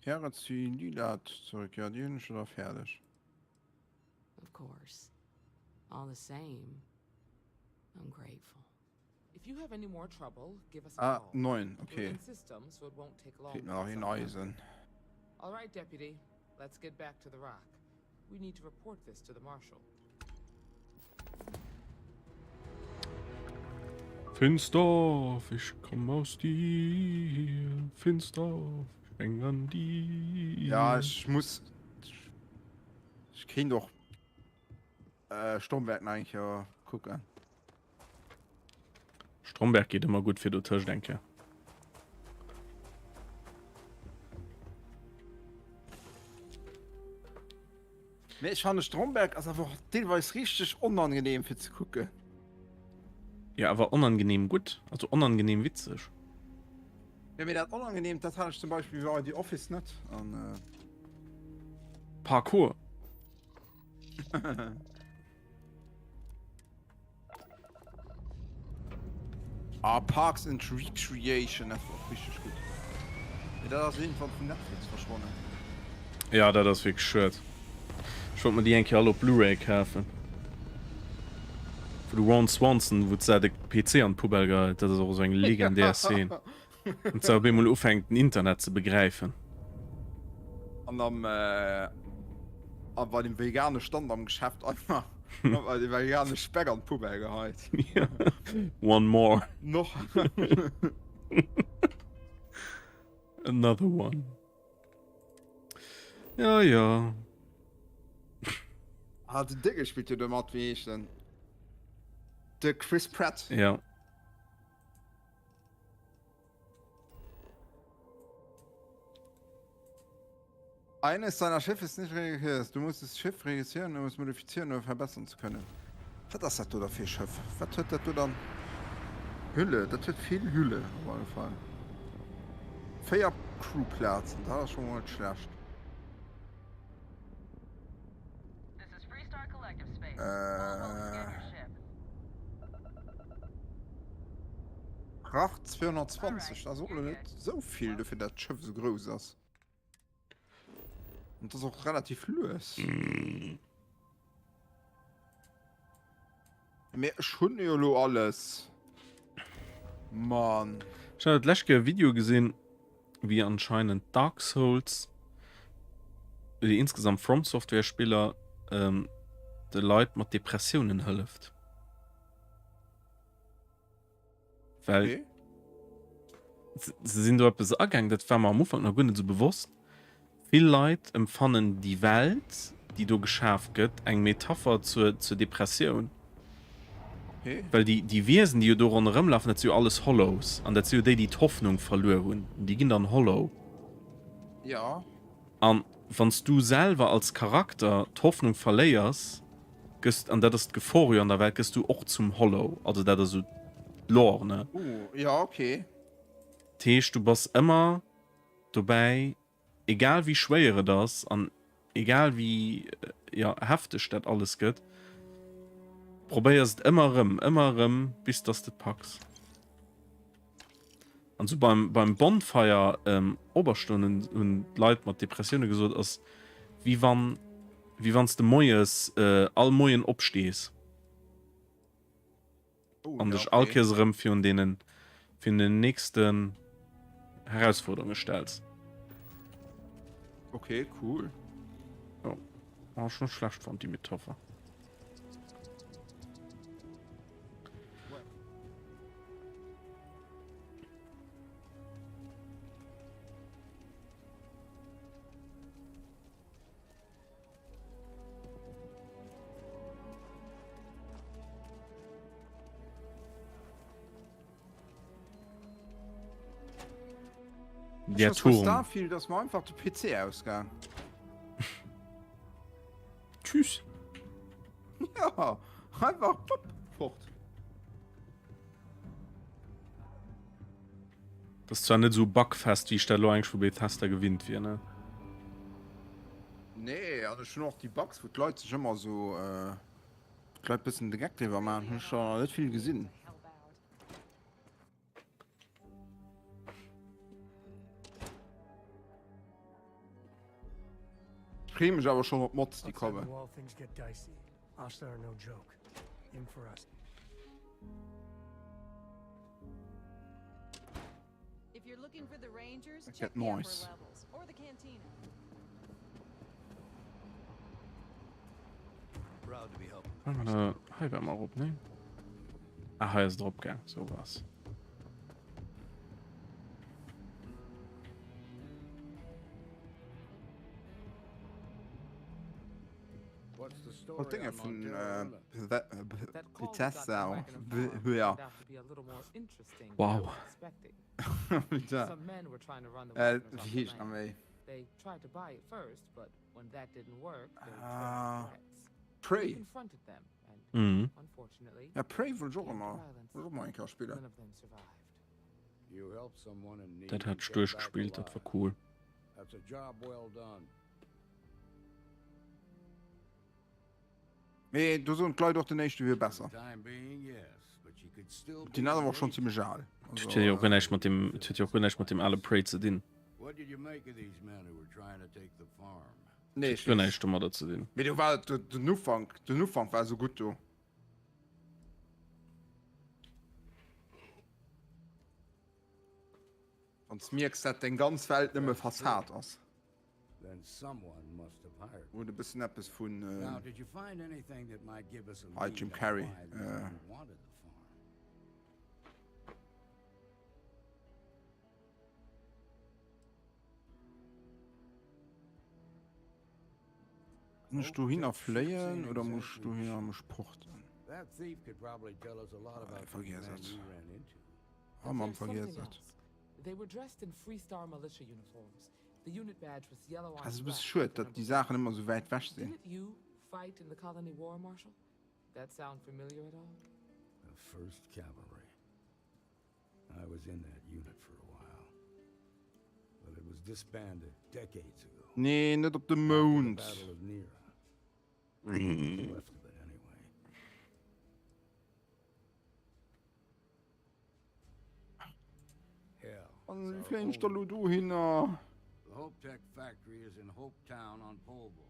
Kehre zu Lylat zurück. Ja, déi hunn ech da fäerdeg. Of course. All the same, I'm grateful. If you have any more trouble, give us a Ah, call. 9, We're okay. in system, so it won't take long Feelt to mir nach get een something Eisen. All right, deputy. Let's get back to the rock. We need to report this to the marshal. Finsdorf, ich komm aus dir. Finsdorf, ich häng an dir. Ja, ech muss. Ech kéint och äh, Stromberg nach eng Kéier kucken. Stromberg geet ëmmer gutt fir dotëscht eng Kéier. Mee ech fanne Stromberg ass awer och deelweis richteg onangenehm fir ze kucken. Jo awer onangenehm gutt, also onangenehm witzeg. Jo mee dat onangenehmt dat hat ech zum Beispill bei The Office net an. Parkour. Ah, Parks and Recreation, dat war och richteg gutt. Mee dat ass iergendwann vun Netflix verschwonnen. Ja, dat ass wierklech schued. Ech wollt mer déi eng Kéier all op Blu-ray kafen. Wou de Ron Swanson, wou d'Sa de PC an d'Poubelle geheit, dat ass och esou eng legendär Szene. Wann d'Sa op eemol ufänkt den Internet ze begräifen. An am a bei dem vegane Stand am Geschäft einfach bei de vegane Speck an d'Poubelle geheit. One more. Noch. Another one. Ja, ja. Ah, den Dénge spillt jo do mat, wéi heescht en? De Chris Pratt. Ja. Eines deiner Schiffe ist nicht registriert. Du musst das Schiff registrieren, um es modifizieren oder verbessern zu können. Wat ass dat do da fir e Schëff? Wat huet dat do dann? Hülle, dat huet vill Hülle op alle Fall. 4 Crewplazen, dat ass scho mol net schlecht. Äh. Fracht 220, dat ass och net esou vill dofir dat d'Schëff esou grouss ass. Und das auch relativ lues. Mee ech hunn jo lo alles. Mann. Ech hat d'lescht Kéier e Video gesinn, wéi anscheinend Dark Souls oder insgesamt From Software Spiller ähm, de Leit mat Depressiounen hëlleft. Well Okay. se sinn do eppes agaang, dat war mer am Ufank nach guer net esou bewosst. Vill Leit empfannen déi Welt, déi do geschaf gëtt, eng Metapher zur, zur Depressioun. Okay. Well déi, déi Wiesen, déi jo do ronderëm lafen, dat si jo alles Hollows. An dat si jo déi, déi d'Hoffnung verluer hunn. Déi ginn dann Hollow. Ja. An wann s du selwer als Charakter d'Hoffnung verléiers, gëss, an dat ass d'Gefor jo an der Welt, gëss du och zum Hollow. Also dat ass esou d'Lore, ne? Oh, ja, okay. Dat heescht, du bass ëmmer dobäi, egal wéi schwéier et ass an egal wéi, jo, hefteg dat alles gëtt, probéiers et ëmmer erëm, ëmmer erëm, bis dass de et packs. An sou beim, beim Bonfire ähm, operstoen hunn, hunn d'Leit mat Depressioune gesot, ass wéi wann, wéi wann s de moies äh, all Moien opstees Oh, an ja, dech all okay. Kéiers erëm virun deenen, virun den nächsten Herausforderunge stells. Okay, cool. Jo, war schon schlecht fonnt déi Metapher. Der Turm. Starfield ass mer einfach de PC ausgaang. Tschüss. Ja, einfach pop, fort. Das ist zwar net sou bugfest, wéi ech dat elo eigentlech vu Bethesda gewinnt wier, ne? Nee, an ech hunn och déi Bugs, wou d'Leit sech ëmmer sou, äh, d'Leit bëssen de Geck driwwer maachen, hunn ech scho net vill gesinn. Ech freeë mech awer schonn op d'Mods, déi kommen. Dat gëtt nice. Hei war mer erop, ne? Ah, hei ass et erop gaang, sou war's. Mat Dénge vun Bethesda ja. Wow. Äh, wéi heescht nach méi? Prey. Mhm. Ja, Prey wollt ech och ëmmer, wollt ech och mol eng Kéier spillen. Dat hat ech duerchgespillt, dat war cool. Mee do soen d'Leit och den éischte wier besser. Deen ass awer och schonn zimmlech al. Et huet jo och guer näischt mat dem, et huet jo och guer näischt mat dem ale Prey ze dinn. Nee, Et huet guer näischt domadder ze dinn. Mee do war den Ufank, den Ufank war esou gutt do. Wann s mierks, dat deng ganz Welt nëmme Fassad ass. Huet e bëssen eppes vun hei Jim Carrey. Kann ech dohinner fléien oder muss ech dohinner mech porten? Ah, vergiess et. Oh Mann, vergiess et. Ass e bësse schued, datt déi Saachen ëmmer esou wäit wech sinn. I was in that unit for a while. But it was disbanded decades ago. Nee, net op de Mound. Battle of Nira. What's left of it anyway. Hell. An wéi fléien ech da lo dohinner? The Hope Tech factory is in Hope Town on Polvo.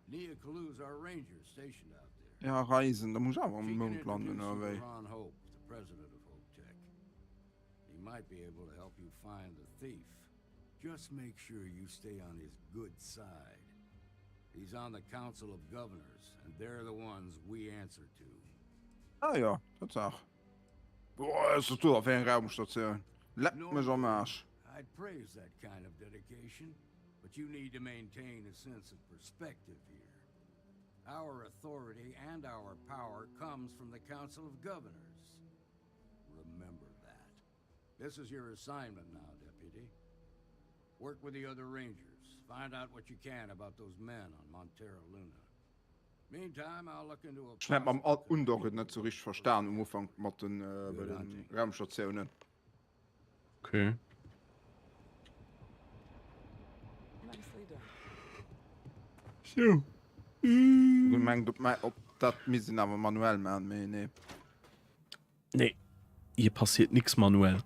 Nia Kalu's our ranger stationed out there. Ja, Reisen, da muss ech awer am She can Mound landen, introduce oder you to wéi? Ron Hope, the president of Hope Tech. He might be able to help you find the thief. Just make sure you stay on his good side. He's on the Council of Governors, and they're the ones we answer to. Ah ja, Tatsaach. Boah, ass dat do da fir eng Raumstatioun? Leck mech am Aarsch. I'd praise that kind of dedication, but you need to maintain a sense of perspective here. Our authority and our power comes from the Council of Governors. Remember that. This is your assignment now, Deputy. Work with the other Rangers. Find out what you can about those men on Montera Luna. Meantime, I'll look into a Ech hat mam Undok et net sou richteg verstan um Ufank mat den bei den Raumstatiounen. Okay. So. Gemengt op op dat misst een awer manuell man, mee nee. Nee, hier passiert nix manuell.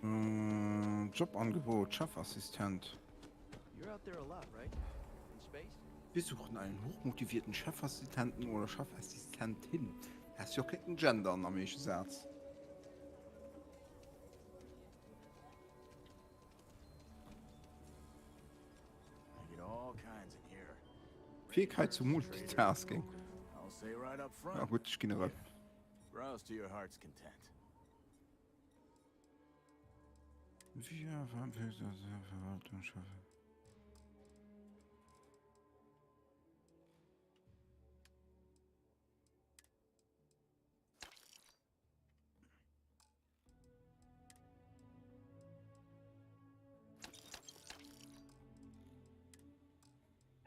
Äh, Jobangebot, Chefassistent. Wir suchen einen hochmotivierten Chefassistenten oder Chefassistentin. Häss jo kéinten gendern am éischte Saz. Fähigkeit zum Multitasking. Ja gutt, ech ginn erëm.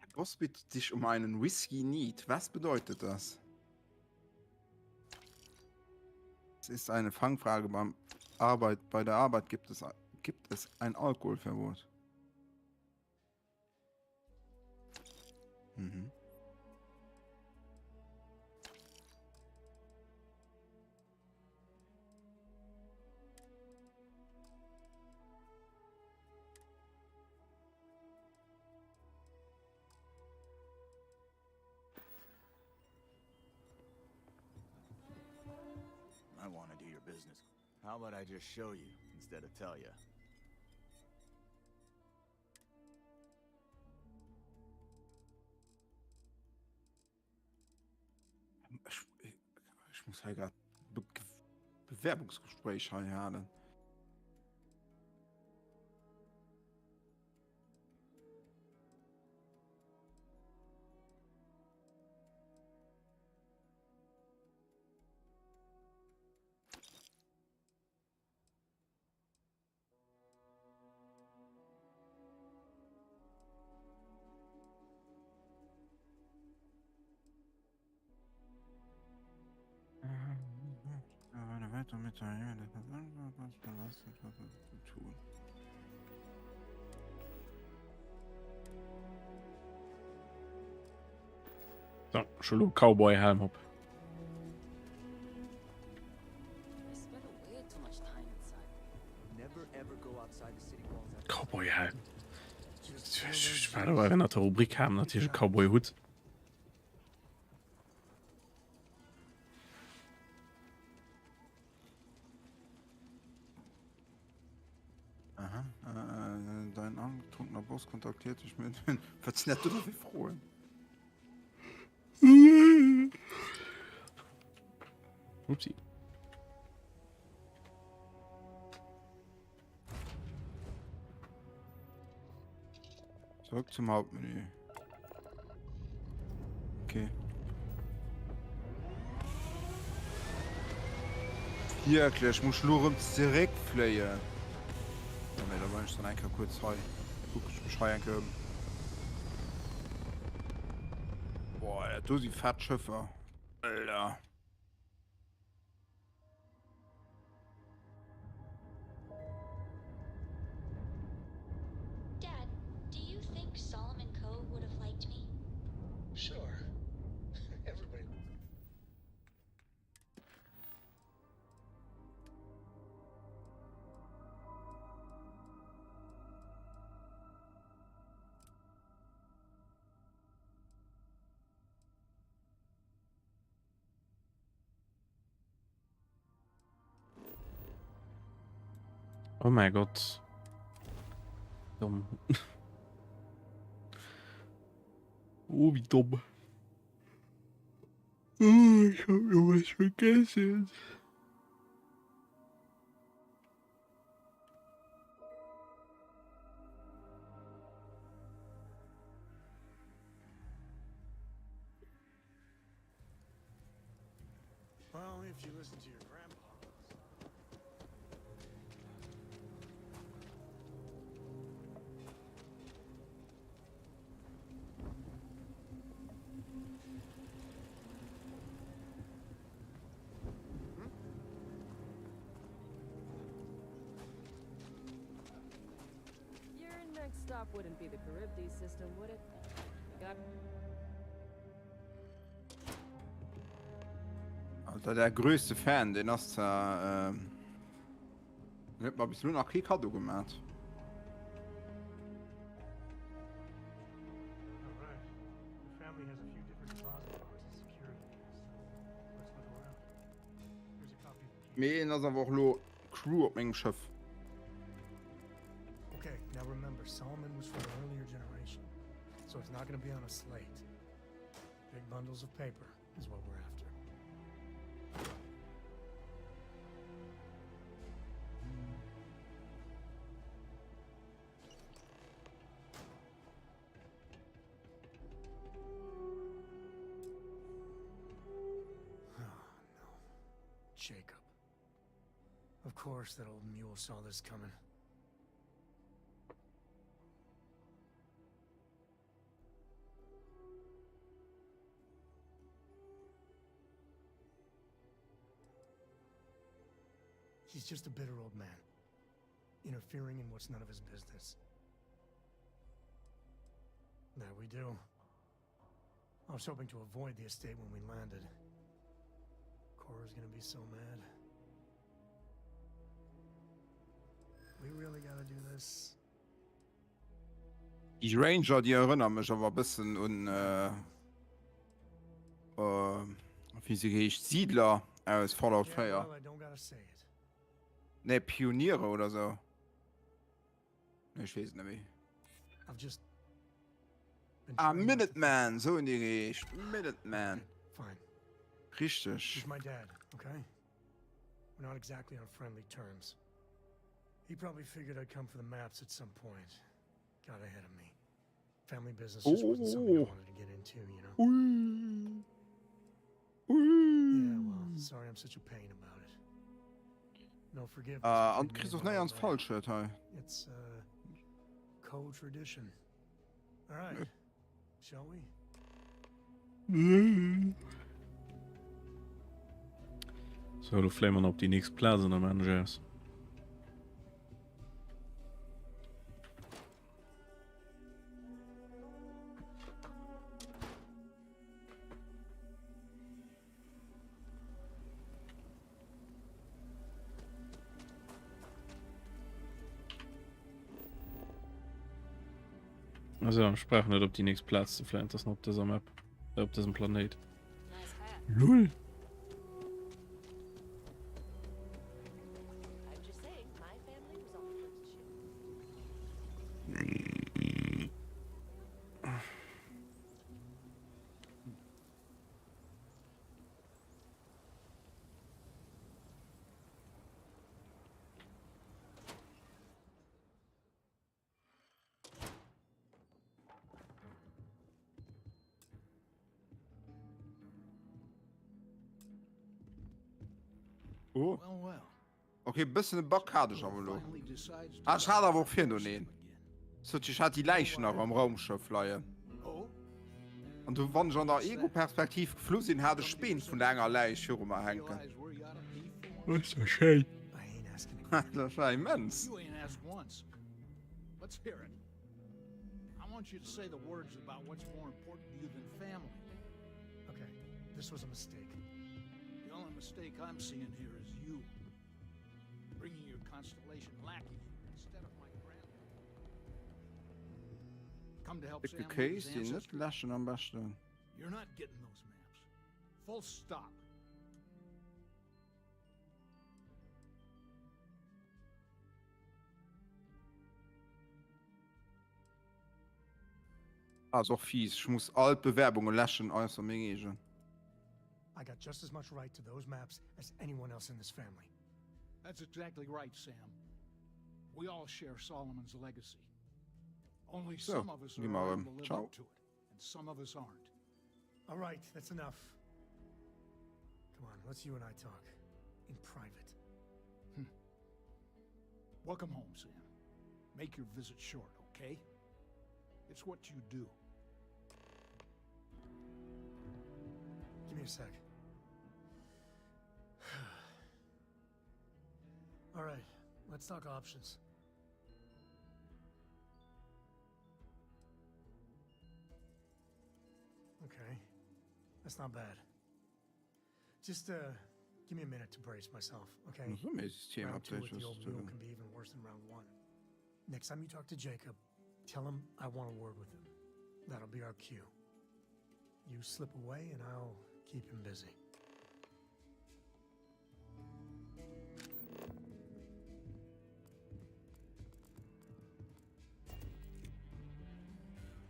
Der Boss bittet dich um einen Whisky Neat. Was bedeutet das? Es ist eine Fangfrage beim Arbeit. Bei der Arbeit gibt es, gibt es ein Alkoholverbot. Mhm. I want to do your business. How about I just show you instead of tell you? Ech, ech muss hei grad Be Bewerbungsgespräch hei halen. Tun. So, schon lo Cowboy-Helm op. Cowboy-Helm. Ech war dabei, wenn der Rubrik haben natürlich Cowboy-Hut. Aha, äh, dein angetrunkener Boss kontaktiert dich mit. Was sind das denn für Froen? Upsi. Zurück zum Hauptmenü. Okay. Wierklech, muss ech lo rëm zeréckfléien? Jo, mee da bleiwen ech dann eng Kéier kuerz hei. Kucken ech mech hei eng Kéier ëm. Boah, dat do si fett Schëffer. Alter. Dad, do you think Solomon Coe would have liked me? Sure. Everybody. Oh mein Gott. Dumm. oh, wie dumm. Oh, ich hab mir was vergessen. Well, if you listen to your grandpa. Your next stop wouldn't be the Charybdis system, would it? We got Alter, der größte Fan, den ass zwar, ähm, den huet mer bis elo nach kee Cadeau gemat. Mee en ass awer och elo Crew op mengem Schëff. Okay, now remember, Solomon was from an earlier generation, so it's not gonna be on a slate. Big bundles of paper is what we're after. Oh, no. Jacob. Of course that old mule saw this coming. He's just a bitter old man, interfering in what's none of his business. That we do. I was hoping to avoid the estate when we landed. Cora's gonna be so mad. We really gotta do this. Déi Ranger déi erënnere mech awer e bëssen un wéi se geheescht Siedler aus Fallout 4. Nee Pioniere oder sou. Ech weess et net méi. Ah Minuteman, sou hunn déi geheescht. Minuteman. Richteg. He's my dad, okay? We're not exactly on friendly terms. He probably figured I'd come for the maps at some point. Got ahead of me. Family business just wasn't something I Oh. wanted to get into, you know? Ui. Yeah, well, sorry I'm such a pain about it. No forgiveness. Uh, an between me kriss and och my nei old ans man. Falscht hei. It's uh co-tradition. All right. Shall we? So, lo fléie mer op déi nächst Plaz an der maachen ech aus. Also ech brauch net op déi nächst Plaz ze fléien, dat ass nach op dëser Map, äh, op dësem Planéit. Lul. Oh. Okay, bëssen e Bug hat ech awer elo. Ah, ech hat awer och virdrun een. Sot ech hat déi Läichen nach am Raumschëff leien. An du wann ech an der Ego-Perspektiv geflu sinn, hat ech Speen vun der enger Läich viru mer hänken. Dat ass ja schéin. Dat war immens. Okay, this was a mistake. The only mistake I'm seeing here is you. Bringing your constellation lackey here instead of my grandmother. Come to help Dicke Kéis, déi net läschen am beschten. You're not getting those maps. Full stop. Ass och fies, ech muss all d'Bewerbunge läschen ausser meng eegen. I got just as much right to those maps as anyone else in this family. That's exactly right, Sam. We all share Solomon's legacy. Only So, some of us gi are mer around erëm. to live Ciao. up to it, and some of us aren't. All right, that's enough. Come on, let's you and I talk. In private. Hmm. Welcome home, Sam. Make your visit short, okay? It's what you do. Give me a sec. All right, let's talk options. Okay, that's not bad. Just uh, give me a minute to brace myself, okay? Round two with the old mule can be even worse than round one. Next time you talk to Jacob, tell him I want a word with him. That'll be our cue. You slip away and I'll keep him busy.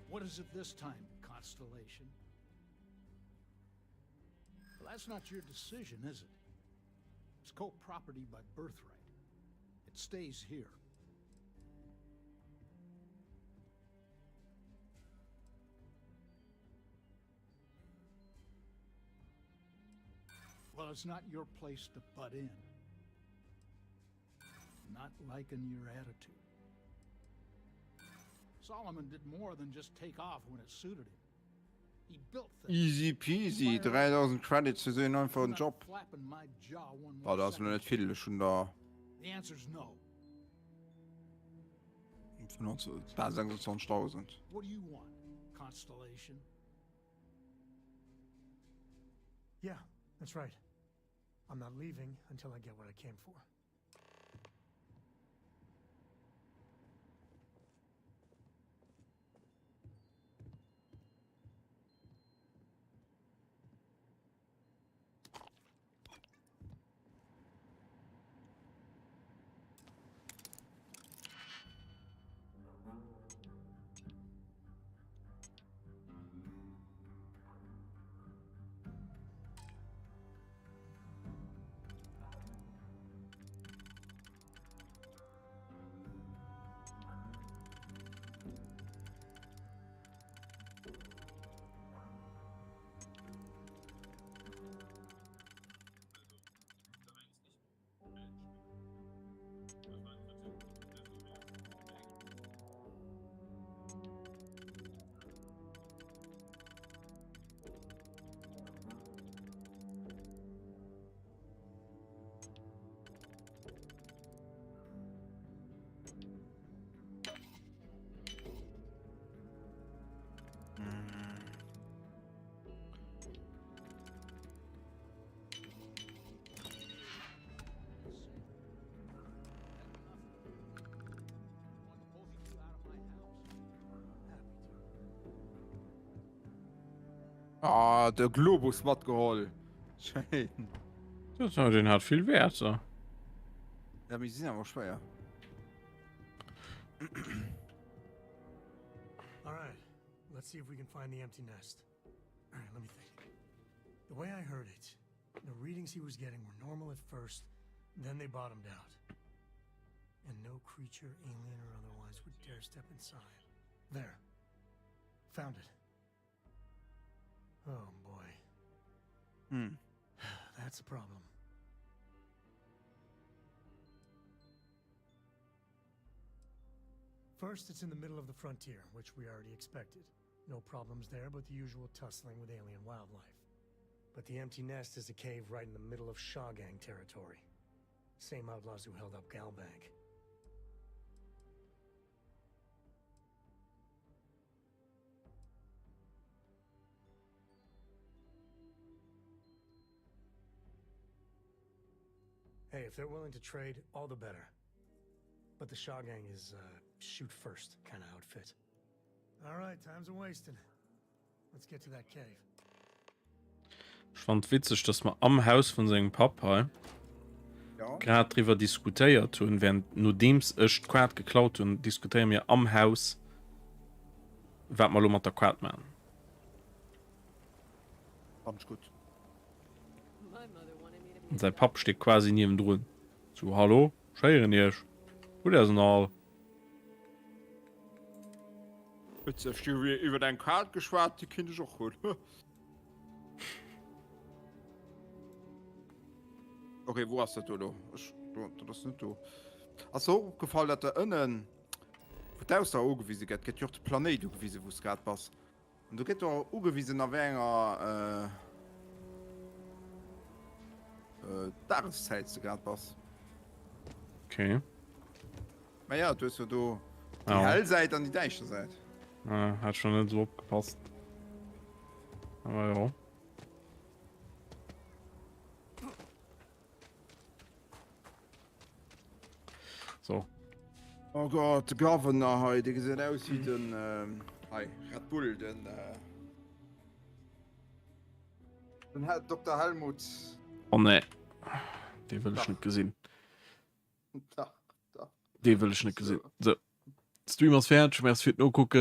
What is it this time, Constellation? Well, that's not your decision, is it? It's co-property by birthright. It stays here. Well, it's not your place to butt in. Not liking your attitude. Solomon did more than just take off when it suited him. Easy peasy, 3000 Credits fir esou een einfachen Job. Ah, dat ass elo net vill, ech hunn der bal 26.000. Yeah, that's right. I'm not leaving until I get what I came for. Ah, de Globus matgeholl. Schéin. Das, den hat vill Wert so. Ja, mir sinn awer schwéier. All right, let's see if we can find the empty nest. All right, let me think. The way I heard it, the readings he was getting were normal at first, then they bottomed out. And no creature, alien or otherwise, would dare step inside. There. Found it. Oh boy. Hmm. That's a problem. First, it's in the middle of the frontier, which we already expected. No problems there, but the usual tussling with alien wildlife. But the empty nest is a cave right in the middle of Shaw Gang territory. Same outlaws who held up Galbank. Hey, if they're willing to trade, all the better. But the Shaw Gang is a shoot first kind of outfit. All right, time's a wasting. Let's get to that cave. Ech fand witzeg, dass mer am Haus vun sengem Papp hei grad driwwer diskutéiert hunn, während nodeems ech d'Quad geklaut hunn, diskutéiere mir am Haus, wat mer elo mat der Quad maachen. Fand ech gutt. An säi Papp steet quasi niewendrun, sou, Hallo, ech héieren iech, hutt Är se nach all? Witzeg, du hues iwwer eng Kaart geschwat, déi kinnt ech och hunn. Okay, wou ass dat do elo? Ech, do, dat ass net do. Ass der och opgefall, dat der ënnen, wou d'Ausdauer ugewise gëtt, gëtt jo och de Planéit ugewisen, wou s grad bass. An do gëtt och ugewisen, a wéi enger Dageszäit s de grad bass. Okay. Ma ja, du hues jo do déi hell Säit an déi däischter Säit. Ah, hat schon net esou opgepasst. Awer jo. So. Oh Gott, de Governor hei, dee gesäit aus wéi den hei Red Bull, den den Herr Dokter Helmut. Oh nee, dee wëll ech net gesinn. Dach, dach. Dee wëll ech net gesinn. So, Stream ass fäerdeg, merci fir d'Nokucken.